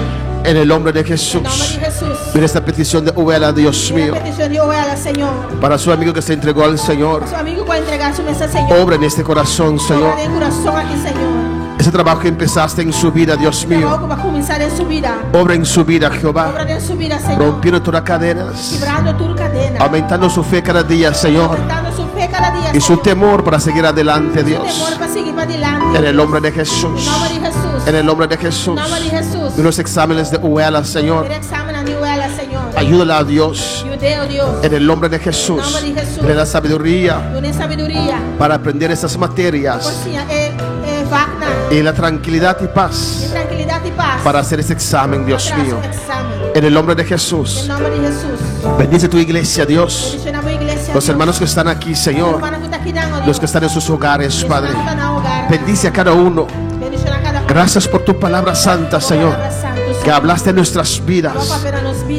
[SPEAKER 6] en el nombre de
[SPEAKER 3] na nòmber
[SPEAKER 6] Jesús,
[SPEAKER 3] di Hesus.
[SPEAKER 6] mira esta petición de Oela, Dios
[SPEAKER 3] Mira
[SPEAKER 6] mío,
[SPEAKER 3] e petishon di Oela, Señor.
[SPEAKER 6] para su amigo que se entregó al Señor.
[SPEAKER 3] Su amigu ku a entregá su mes na Señor.
[SPEAKER 6] Obra en este corazón, Señor.
[SPEAKER 3] Obra den kurason aki, Señor.
[SPEAKER 6] Ese trabajo que empezaste en su vida, Dios mío.
[SPEAKER 3] Trabou ku bo a kuminsá den su bida.
[SPEAKER 6] Obra en su vida, Jehová.
[SPEAKER 3] Obra den su bida, Señor.
[SPEAKER 6] Rompiendo todas las cadenas.
[SPEAKER 3] Kibrando tur kadena.
[SPEAKER 6] Aumentando su fe cada día, Señor.
[SPEAKER 3] Oumentando su fe kada dia,
[SPEAKER 6] Y su
[SPEAKER 3] Señor.
[SPEAKER 6] temor para seguir adelante,
[SPEAKER 3] Su
[SPEAKER 6] Dios.
[SPEAKER 3] temor pa sigui pa dilanti.
[SPEAKER 6] En el nombre de Jesús.
[SPEAKER 3] Na nòmber di Hesus.
[SPEAKER 6] En el nombre de Jesús.
[SPEAKER 3] Na nòmber di Hesus.
[SPEAKER 6] Y los exámenes de Uela, Señor.
[SPEAKER 3] Mira èksamen di Uela, Señor.
[SPEAKER 6] Ayúdala a Dios.
[SPEAKER 3] Yud'é, Dios.
[SPEAKER 6] En el nombre de Jesús.
[SPEAKER 3] En nombre de Jesús.
[SPEAKER 6] Le da sabiduría
[SPEAKER 3] Dun'é sabiduria.
[SPEAKER 6] para aprender esas
[SPEAKER 3] Por
[SPEAKER 6] materias.
[SPEAKER 3] siña e e vaknan.
[SPEAKER 6] Y la tranquilidad y
[SPEAKER 3] I
[SPEAKER 6] paz
[SPEAKER 3] trankilidat i pas.
[SPEAKER 6] para hacer ese examen, Dios
[SPEAKER 3] Tras
[SPEAKER 6] mío.
[SPEAKER 3] un èksamen.
[SPEAKER 6] En el nombre de
[SPEAKER 3] En
[SPEAKER 6] Jesús.
[SPEAKER 3] nòmber di Hesus.
[SPEAKER 6] Bendice tu iglesia, Dios.
[SPEAKER 3] Bendishoná bo iglesia.
[SPEAKER 6] Los hermanos que están aquí, Señor.
[SPEAKER 3] Rumannan ku ta akinan, oh Dios.
[SPEAKER 6] Los que están en sus hogares, Padre.
[SPEAKER 3] Padre.
[SPEAKER 6] Bendice a cada uno.
[SPEAKER 3] Bendishoná kada un.
[SPEAKER 6] Gracias por tu palabra santa, Señor. Que hablaste en nuestras vidas.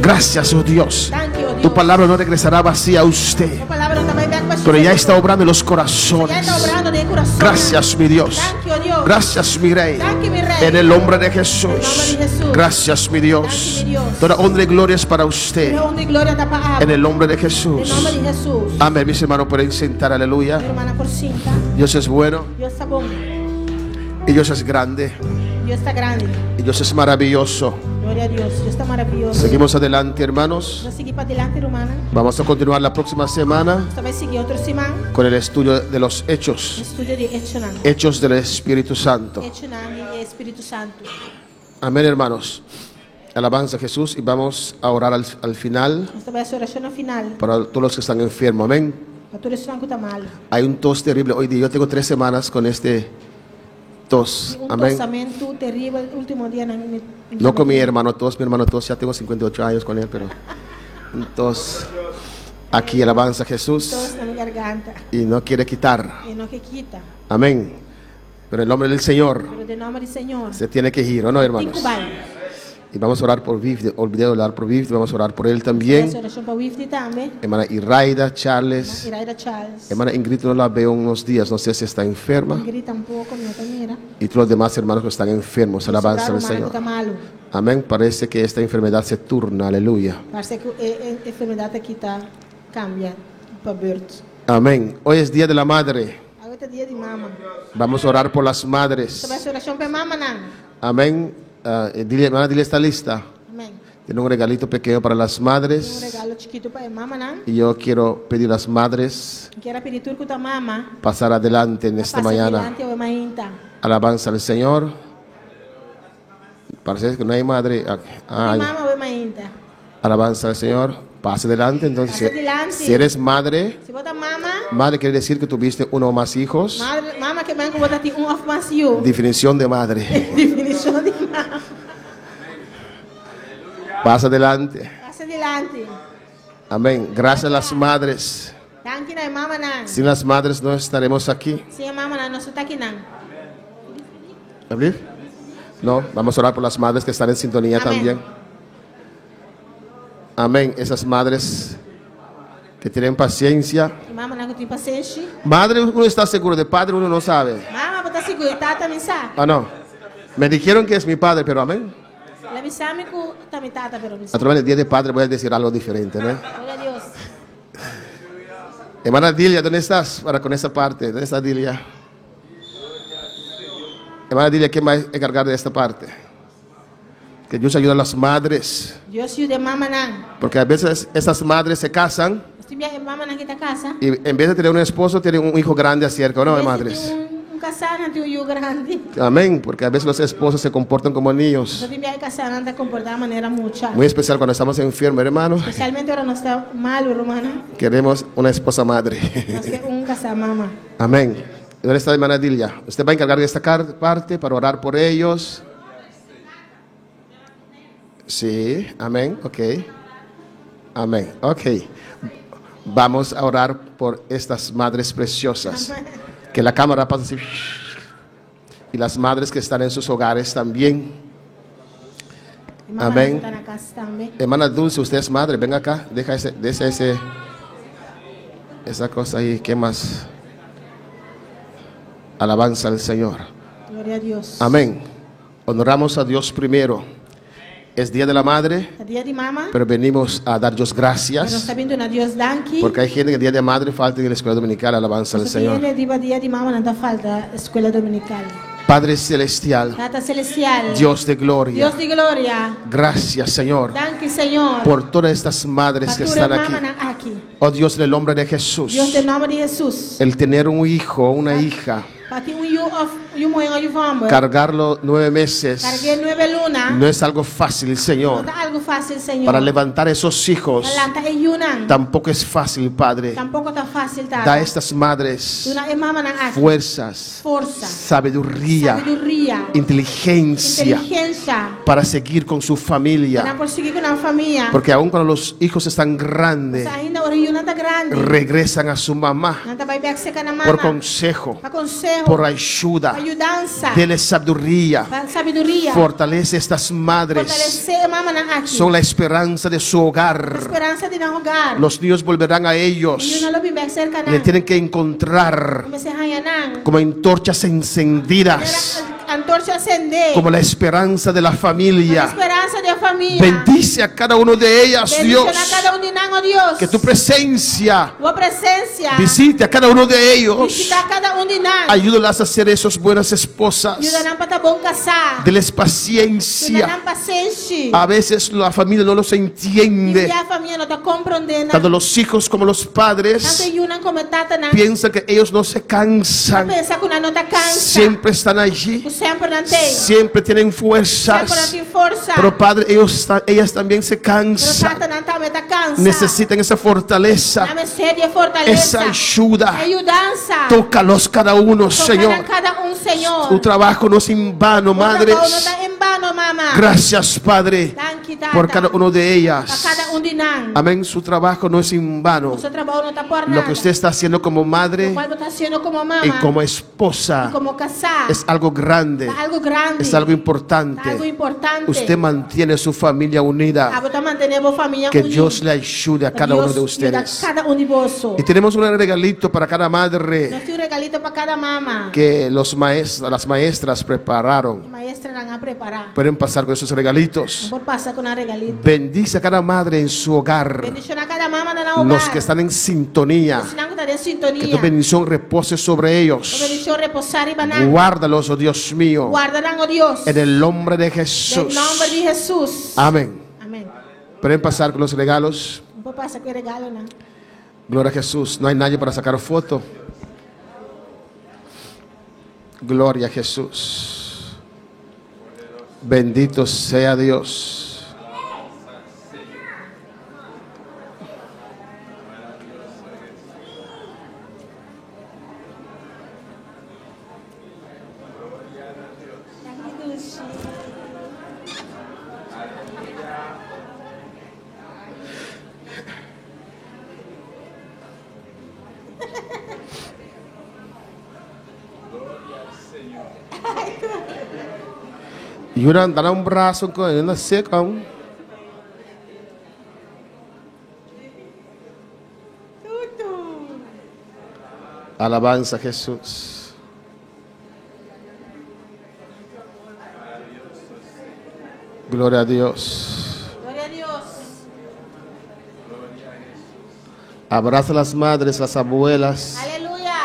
[SPEAKER 6] Gracias, oh Dios.
[SPEAKER 3] Danki, oh Dios.
[SPEAKER 6] Tu palabra no regresará vacía a usted,
[SPEAKER 3] Bo palabra no ta bai bèk bashí.
[SPEAKER 6] pero ya está obrando en los
[SPEAKER 3] Ya
[SPEAKER 6] corazones.
[SPEAKER 3] ta obrando den kurason.
[SPEAKER 6] Gracias, mi Dios.
[SPEAKER 3] Danki, oh Dios.
[SPEAKER 6] Gracias, mi Rey.
[SPEAKER 3] Danki, mi Rei.
[SPEAKER 6] En el nombre de Jesús.
[SPEAKER 3] En nombre de Jesús.
[SPEAKER 6] Gracias, mi Dios.
[SPEAKER 3] Danki, mi Dios.
[SPEAKER 6] Toda honra y gloria es para usted.
[SPEAKER 3] Honra i gloria ta pa abo.
[SPEAKER 6] En el nombre de
[SPEAKER 3] En
[SPEAKER 6] Jesús.
[SPEAKER 3] nòmber di Hesus.
[SPEAKER 6] Amén. Mis hermanos pueden sentar. Aleluya.
[SPEAKER 3] Mi rumannan por sinta.
[SPEAKER 6] Dios es bueno
[SPEAKER 3] Dios ta bon.
[SPEAKER 6] y Dios es grande
[SPEAKER 3] Dios ta grandi.
[SPEAKER 6] y Dios es maravilloso.
[SPEAKER 3] Gloria a Dios. Dios ta maravioso.
[SPEAKER 6] Seguimos adelante, hermanos.
[SPEAKER 3] Nos ta sigui padilanti, rumannan.
[SPEAKER 6] Vamos a continuar la próxima semana
[SPEAKER 3] Nos ta bai sigui otro siman.
[SPEAKER 6] con el estudio de los hechos.
[SPEAKER 3] Estudio di Echonan.
[SPEAKER 6] Hechos del Espíritu Santo.
[SPEAKER 3] Echonan di e Spiritu Santu.
[SPEAKER 6] Amén, hermanos. Alabanza a Jesús y vamos a orar al, al final
[SPEAKER 3] Nos ta bai hasi orashon na final
[SPEAKER 6] para todos los que están enfermos. Amén.
[SPEAKER 3] pa tur esnan ku ta malu.
[SPEAKER 6] Hay un tos terrible hoy día. Yo tengo tres semanas con este tos.
[SPEAKER 3] Un
[SPEAKER 6] Amén.
[SPEAKER 3] tosamentu teribel último dianan. Mi,
[SPEAKER 6] No con mi hermano tos, mi hermano tos, ya tengo 58 años con él, pero un tos aquí, alabanza a Jesús,
[SPEAKER 3] Tos na mi garganta.
[SPEAKER 6] y no quiere quitar.
[SPEAKER 3] E no ke kita.
[SPEAKER 6] Amén. Pero en el nombre del Señor
[SPEAKER 3] Pero den nòmber di Señor.
[SPEAKER 6] se tiene que ir, ¿o no,
[SPEAKER 3] Tin
[SPEAKER 6] hermanos?
[SPEAKER 3] ku bai.
[SPEAKER 6] Y vamos a orar por Viv, olvidé de orar por Viv, vamos a orar por él también.
[SPEAKER 3] Hasi orashon pa Wifti tambe.
[SPEAKER 6] Hermana Iraida, Charles,
[SPEAKER 3] Iraida Charles.
[SPEAKER 6] hermana Ingrid no la veo unos días, no sé si está enferma.
[SPEAKER 3] Ingrid tampoko, mi no ta mira.
[SPEAKER 6] Y todos los demás hermanos que están enfermos, alabanza al
[SPEAKER 3] Rumannan
[SPEAKER 6] Señor.
[SPEAKER 3] ku ta malu.
[SPEAKER 6] Amén. Parece que esta enfermedad se turna, aleluya.
[SPEAKER 3] Parse ku e enfermedat aki ta kambia pa beurt.
[SPEAKER 6] Amén. Hoy es Día de la Madre.
[SPEAKER 3] Awe ta dia di mama.
[SPEAKER 6] Vamos a orar por las
[SPEAKER 3] Nos
[SPEAKER 6] madres.
[SPEAKER 3] ta bai hasi orashon pa mamanan.
[SPEAKER 6] Amén. Ah, dile, hermana, dile, está lista.
[SPEAKER 3] Amèn.
[SPEAKER 6] Tiene un regalito pequeño para las
[SPEAKER 3] Un
[SPEAKER 6] madres.
[SPEAKER 3] regalo chikitu pa mamanan.
[SPEAKER 6] Y yo quiero pedir a las madres
[SPEAKER 3] Mi ke pidi tur ku ta mama.
[SPEAKER 6] pasar adelante en esta
[SPEAKER 3] Pasa
[SPEAKER 6] mañana.
[SPEAKER 3] dilanti awe mainta.
[SPEAKER 6] Alabanza al Señor. Parece que no hay madre. Ah,
[SPEAKER 3] Mi
[SPEAKER 6] ay.
[SPEAKER 3] mama awe mainta.
[SPEAKER 6] Alabanza al Señor. Pase adelante. Entonces,
[SPEAKER 3] Pase
[SPEAKER 6] si,
[SPEAKER 3] adelante.
[SPEAKER 6] si eres madre,
[SPEAKER 3] Si bo ta mama,
[SPEAKER 6] madre quiere decir que tuviste uno o más hijos.
[SPEAKER 3] madre, mama ke men ku bo tin un òf mas yu.
[SPEAKER 6] Definición de madre.
[SPEAKER 3] Definishon di mama.
[SPEAKER 6] Pasa adelante.
[SPEAKER 3] Pasa dilanti.
[SPEAKER 6] Amén. Gracias a las madres.
[SPEAKER 3] Danki na mamanan.
[SPEAKER 6] Sin las madres no estaremos aquí.
[SPEAKER 3] Sin mamanan, nos no ta akinan.
[SPEAKER 6] ¿Abrir? No, vamos a orar por las madres que están en sintonía
[SPEAKER 3] Amén.
[SPEAKER 6] también. Amén. Esas madres que tienen paciencia.
[SPEAKER 3] Mamanan ku tin pasenshi.
[SPEAKER 6] Madre, uno está seguro, de padre uno no sabe.
[SPEAKER 3] Mama, bo ta sigur, tata mi sa.
[SPEAKER 6] Ah, no. Me dijeron que es mi padre, pero amén.
[SPEAKER 3] El a bisami ku ta mi tata, pero mi sa.
[SPEAKER 6] Naturalmente, el día de padre voy a decir algo diferente, ¿no?
[SPEAKER 3] Gloria a Dios.
[SPEAKER 6] Hermana Dilia, ¿dónde estás? Para con esa parte. ¿Dónde está Dilia? Hermana Dilia, ¿quién va a encargar de esta parte? Que Dios ayude a las madres.
[SPEAKER 3] Dios yuda mamanan.
[SPEAKER 6] Porque a veces esas madres se casan
[SPEAKER 3] Tin biaha mamanan aki ta kasa.
[SPEAKER 6] y en vez de tener un esposo, tienen un hijo grande acerca, ¿o no, madres?
[SPEAKER 3] Un, un kasá, nan tin un yu grandi.
[SPEAKER 6] Amén, porque a veces los esposos se comportan como niños.
[SPEAKER 3] Tin biaha kasánan ta komportá manera mucha.
[SPEAKER 6] Muy especial cuando estamos enfermos, hermano.
[SPEAKER 3] Spesialmente ora nos ta malu, rumannan.
[SPEAKER 6] Queremos una esposa madre.
[SPEAKER 3] Nos ke un kasá mama.
[SPEAKER 6] Amén. ¿Dónde está hermana Dilia? Usted va a encargar de esta parte para orar por ellos. Sí, amén, ok. Amén, ok. Vamos a orar por estas madres preciosas. Que la cámara pase así. Y las madres que están en sus hogares también.
[SPEAKER 3] Mama
[SPEAKER 6] Amén.
[SPEAKER 3] ta na kas tambe.
[SPEAKER 6] Hermana Dulce, usted es madre, venga acá, deja ese, deja ese, esa cosa ahí, ¿qué más? Alabanza al Señor.
[SPEAKER 3] Gloria a Dios.
[SPEAKER 6] Amén. Honramos a Dios primero. Es Día de la Madre,
[SPEAKER 3] Ta dia di mama.
[SPEAKER 6] pero venimos a dar Dios
[SPEAKER 3] Nos
[SPEAKER 6] gracias,
[SPEAKER 3] ta bin duna Dios danki.
[SPEAKER 6] porque hay gente que el Día de Madre falta en la escuela dominical, alabanza al Señor.
[SPEAKER 3] Hende riba dia di mama nan ta falta skol dominikal.
[SPEAKER 6] Padre Celestial,
[SPEAKER 3] Tata Selestial.
[SPEAKER 6] Dios de gloria,
[SPEAKER 3] Dios di gloria.
[SPEAKER 6] gracias Señor
[SPEAKER 3] Danki, Señor.
[SPEAKER 6] por todas estas madres que
[SPEAKER 3] Pa tur
[SPEAKER 6] están aquí.
[SPEAKER 3] mamanan aki.
[SPEAKER 6] Oh Dios, en el nombre de Jesús,
[SPEAKER 3] Dios den nòmber di Hesus.
[SPEAKER 6] el tener un hijo, una hija,
[SPEAKER 3] Pa tin un yu òf yu muhé òf yu hòmber.
[SPEAKER 6] cargarlo 9 meses
[SPEAKER 3] Karg'é 9 luna.
[SPEAKER 6] no es algo fácil,
[SPEAKER 3] No
[SPEAKER 6] Señor.
[SPEAKER 3] ta algu fásil, Señor.
[SPEAKER 6] Para levantar esos hijos
[SPEAKER 3] Pa lanta e yunan.
[SPEAKER 6] tampoco es fácil, Padre.
[SPEAKER 3] Tampoko ta fásil,
[SPEAKER 6] Da a
[SPEAKER 3] Tata.
[SPEAKER 6] estas madres
[SPEAKER 3] Duna e mamanan aki.
[SPEAKER 6] fuerzas,
[SPEAKER 3] Forsa.
[SPEAKER 6] sabiduría,
[SPEAKER 3] Sabiduria.
[SPEAKER 6] inteligencia
[SPEAKER 3] Inteligensia.
[SPEAKER 6] para seguir con su
[SPEAKER 3] Pa
[SPEAKER 6] familia.
[SPEAKER 3] por sigui ku nan famia.
[SPEAKER 6] Porque aun cuando los hijos están grandes,
[SPEAKER 3] Ainda ora yunan ta grandi.
[SPEAKER 6] regresan a su mamá
[SPEAKER 3] Nan ta bai bèk serka nan
[SPEAKER 6] por
[SPEAKER 3] mama.
[SPEAKER 6] consejo,
[SPEAKER 3] Pa konseho.
[SPEAKER 6] por ayuda.
[SPEAKER 3] Pa yudansa.
[SPEAKER 6] Dele sabiduría.
[SPEAKER 3] Pa sabiduria.
[SPEAKER 6] Fortalece estas madres.
[SPEAKER 3] Fortalesé mamanan aki.
[SPEAKER 6] Son la esperanza de su hogar.
[SPEAKER 3] Speransa di nan hogar.
[SPEAKER 6] Los niños volverán a ellos.
[SPEAKER 3] Yunan lo bin bèk serka nan.
[SPEAKER 6] Le tienen que encontrar
[SPEAKER 3] Mester haña nan.
[SPEAKER 6] como antorchas encendidas,
[SPEAKER 3] Antorcha sendé.
[SPEAKER 6] como la esperanza de la
[SPEAKER 3] La
[SPEAKER 6] familia.
[SPEAKER 3] speransa di famia. famia.
[SPEAKER 6] Bendice a cada uno de ellas, Dios.
[SPEAKER 3] Bendishoná kada un di nan, oh Dios.
[SPEAKER 6] Que tu presencia
[SPEAKER 3] Bo presensia.
[SPEAKER 6] visite a cada uno de ellos.
[SPEAKER 3] Bishitá kada un di nan.
[SPEAKER 6] Ayúdalas a ser esas buenas esposas.
[SPEAKER 3] Yuda nan pa ta bon kasá.
[SPEAKER 6] Deles
[SPEAKER 3] Yuda
[SPEAKER 6] paciencia.
[SPEAKER 3] nan pasenshi.
[SPEAKER 6] A veces la familia no los entiende.
[SPEAKER 3] I famia no ta komprondé nan.
[SPEAKER 6] Tanto los hijos como los
[SPEAKER 3] Tantu
[SPEAKER 6] padres
[SPEAKER 3] yunan komo tatanan.
[SPEAKER 6] piensan que ellos no se cansan.
[SPEAKER 3] Pensa ku nan no ta kansa.
[SPEAKER 6] Siempre están allí.
[SPEAKER 3] Ku semper nan t'ei.
[SPEAKER 6] Siempre tienen
[SPEAKER 3] Semper nan
[SPEAKER 6] fuerzas.
[SPEAKER 3] tin forsa.
[SPEAKER 6] Pero padre, ellos, ellas también se
[SPEAKER 3] Pero
[SPEAKER 6] cansan.
[SPEAKER 3] tatanan tambe ta kansa.
[SPEAKER 6] Necesitan esa fortaleza,
[SPEAKER 3] Nan mester di e fortalesa.
[SPEAKER 6] esa ayuda.
[SPEAKER 3] E yudansa.
[SPEAKER 6] Tócalos cada uno,
[SPEAKER 3] Toka nan
[SPEAKER 6] Señor.
[SPEAKER 3] kada un, Señor.
[SPEAKER 6] Tu trabajo no es en vano,
[SPEAKER 3] Bo trabou no
[SPEAKER 6] madres.
[SPEAKER 3] ta en vano, mama.
[SPEAKER 6] Gracias, Padre,
[SPEAKER 3] Danki, tata.
[SPEAKER 6] por cada uno de
[SPEAKER 3] Pa
[SPEAKER 6] ellas.
[SPEAKER 3] kada un di nan.
[SPEAKER 6] Amén. Su trabajo no es en vano.
[SPEAKER 3] Su trabou no ta por
[SPEAKER 6] Lo
[SPEAKER 3] nada.
[SPEAKER 6] que usted está haciendo como madre
[SPEAKER 3] Loke bo ta hasiendo komo mama.
[SPEAKER 6] y como esposa
[SPEAKER 3] I komo kasá.
[SPEAKER 6] es algo grande,
[SPEAKER 3] Ta algu grandi.
[SPEAKER 6] es algo
[SPEAKER 3] Ta algu
[SPEAKER 6] importante.
[SPEAKER 3] importante.
[SPEAKER 6] Usted mantiene su familia unida.
[SPEAKER 3] Abo ta mantené bo famia
[SPEAKER 6] Que
[SPEAKER 3] uní.
[SPEAKER 6] Dios le ayude a cada uno de
[SPEAKER 3] Dios yuda
[SPEAKER 6] ustedes.
[SPEAKER 3] kada un di boso.
[SPEAKER 6] Y tenemos un regalito para cada madre
[SPEAKER 3] Nos tin un regalito pa kada mama.
[SPEAKER 6] que los maestros, las maestras prepararon.
[SPEAKER 3] Maestronan a prepará.
[SPEAKER 6] Pueden pasar con esos regalitos.
[SPEAKER 3] Por pasa ku nan regalito.
[SPEAKER 6] Bendice a cada madre en su hogar.
[SPEAKER 3] Bendishoná kada mama na nan hogar.
[SPEAKER 6] Los que están en sintonía.
[SPEAKER 3] Esnan ku ta den
[SPEAKER 6] Que
[SPEAKER 3] sintonia.
[SPEAKER 6] tu bendición repose sobre
[SPEAKER 3] Bo
[SPEAKER 6] ellos.
[SPEAKER 3] bendishon reposá riba nan.
[SPEAKER 6] Guárdalos, oh Dios mío.
[SPEAKER 3] Warda nan, oh Dios.
[SPEAKER 6] En el nombre de
[SPEAKER 3] Den
[SPEAKER 6] Jesús.
[SPEAKER 3] nòmber di Hesus.
[SPEAKER 6] Amén.
[SPEAKER 3] Amèn.
[SPEAKER 6] Pueden pasar con los regalos.
[SPEAKER 3] Por pasa ku e regalonan.
[SPEAKER 6] Gloria a Jesús. No hay nadie para sacar foto. Gloria a Jesús. Bendito sea Dios. Y una dará un brazo con una seca. aún. Alabanza a Jesús. Gloria a Dios.
[SPEAKER 3] Gloria a Dios.
[SPEAKER 6] Abraza a las madres, las abuelas,
[SPEAKER 3] Aleluya.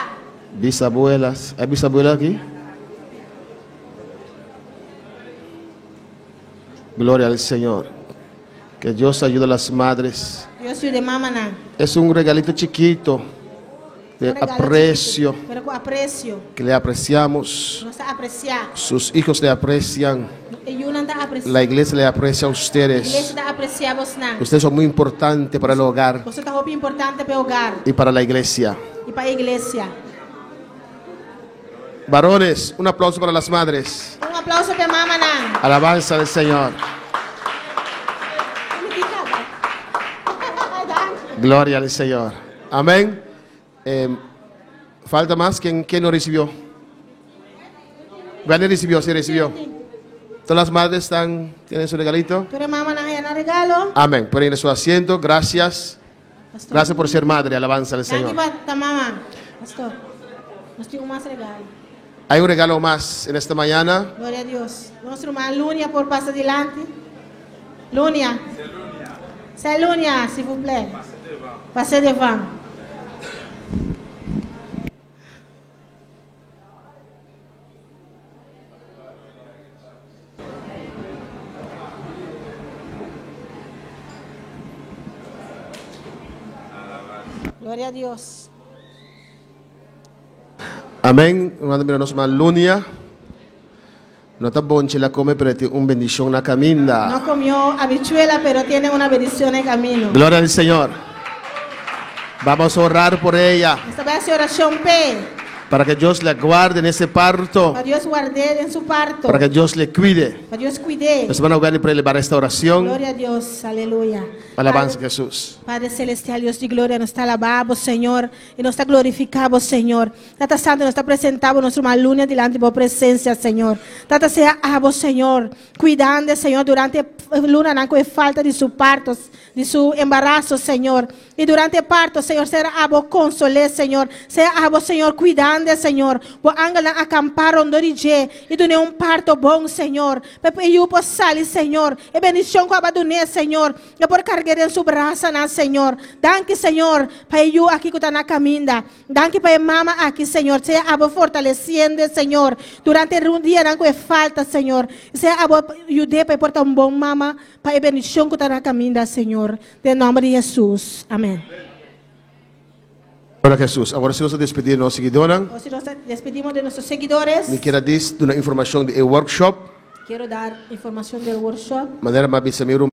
[SPEAKER 6] bisabuelas. ¿Hay bisabuelas aquí? Gloria al Señor. Que Dios ayude a las madres.
[SPEAKER 3] Dios yuda mamanan.
[SPEAKER 6] Es un regalito chiquito de
[SPEAKER 3] Un regalo
[SPEAKER 6] aprecio,
[SPEAKER 3] chikitu, Pero ku apresio.
[SPEAKER 6] que le apreciamos.
[SPEAKER 3] Nos ta apresiá.
[SPEAKER 6] Sus hijos le aprecian.
[SPEAKER 3] E yunan ta apresiá.
[SPEAKER 6] La iglesia le aprecia a
[SPEAKER 3] Iglesia
[SPEAKER 6] ustedes.
[SPEAKER 3] ta apresiá bosnan.
[SPEAKER 6] Ustedes son muy importantes para el hogar
[SPEAKER 3] Boso ta hopi importante pa hogar
[SPEAKER 6] y para la iglesia.
[SPEAKER 3] i pa iglesia.
[SPEAKER 6] Varones, un aplauso para las madres.
[SPEAKER 3] Un aplouso pa mamanan.
[SPEAKER 6] Alabanza al Señor. Gloria al Señor. Amén. Eh, Falta más. ¿Quién, quién no recibió? Granny recibió, sí recibió. Todas las madres están, tienen su regalito.
[SPEAKER 3] Tur mamanan a haña nan regalo.
[SPEAKER 6] Amén. Pueden ir a su asiento. Gracias.
[SPEAKER 3] Pastor.
[SPEAKER 6] Gracias por ser madre. Alabanza al
[SPEAKER 3] Danki
[SPEAKER 6] Señor.
[SPEAKER 3] pa ta mama. Pastor. Nos tin un mas regalo.
[SPEAKER 6] Hay un regalo más en esta mañana.
[SPEAKER 3] Gloria na Dios. Nos ruman Lunia por pasa dilanti. Lunia. C'est Lunia, s'il vous plaît. Passez devant. Gloria a Dios.
[SPEAKER 6] Amén. Manda nos ruman Lunia. No ta bonchi el a kome, pero tin un bendishon na kaminda.
[SPEAKER 3] No comió habichuela, pero tiene una bendición en camino.
[SPEAKER 6] Gloria al Señor. Vamos a orar por ella
[SPEAKER 3] Nos ta bai hasi orashon p'e.
[SPEAKER 6] para que Dios la guarde en ese parto,
[SPEAKER 3] Pa Dios ward'é den su parto.
[SPEAKER 6] para que Dios le cuide.
[SPEAKER 3] Pa Dios kuid'é.
[SPEAKER 6] Nos van a jugar para elevar esta oración.
[SPEAKER 3] Gloria a Dios, aleluya.
[SPEAKER 6] Alabanza a Jesús.
[SPEAKER 3] Padre Celestial, Dios de gloria, nos ta alabá, Señor, i nos ta glorifiká, Señor. Tata Santu, nos ta presentá nos ruman Lunia dilanti di Bo presensia, Señor. Tata, sea abo, Señor, kuidando, Señor, durante lunanan ku falta di su parto, di su embaraso, Señor. I durante parto, Señor, sea abo konsol'é, Señor. Sea abo, Señor, kuidando. Vigilando, Señor. Bo angelnan akampá rondó di dje i dun'é un parto bon, Señor. Pa e yu por sali, Señor. E bendishon ku abo a dun'é, Señor, e por karg'é den su brasanan, Señor. Danki, Señor, pa e yu aki ku ta na kaminda. Danki pa e mama aki, Señor. Sea abo fortalesiendo, Señor, durante e dianan ku e falta, Señor. Sea abo yud'é pa e por ta un bon mama pa e bendishon ku ta na kaminda, Señor. Den nòmber di Hesus. Amèn.
[SPEAKER 6] Gloria a Jesus. Awor si nos ta despedí di nos siguidónan.
[SPEAKER 3] Awor si nos ta despedimos de nuestros seguidores.
[SPEAKER 6] Mi kier a dis duna informashon di e workshop.
[SPEAKER 3] Quiero dar informacion del workshop.
[SPEAKER 6] Manera mi a bisa mi ruman.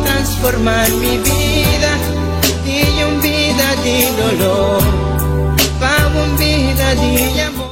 [SPEAKER 1] Transformar mi vida di un vida di dolor pa un vida di amor.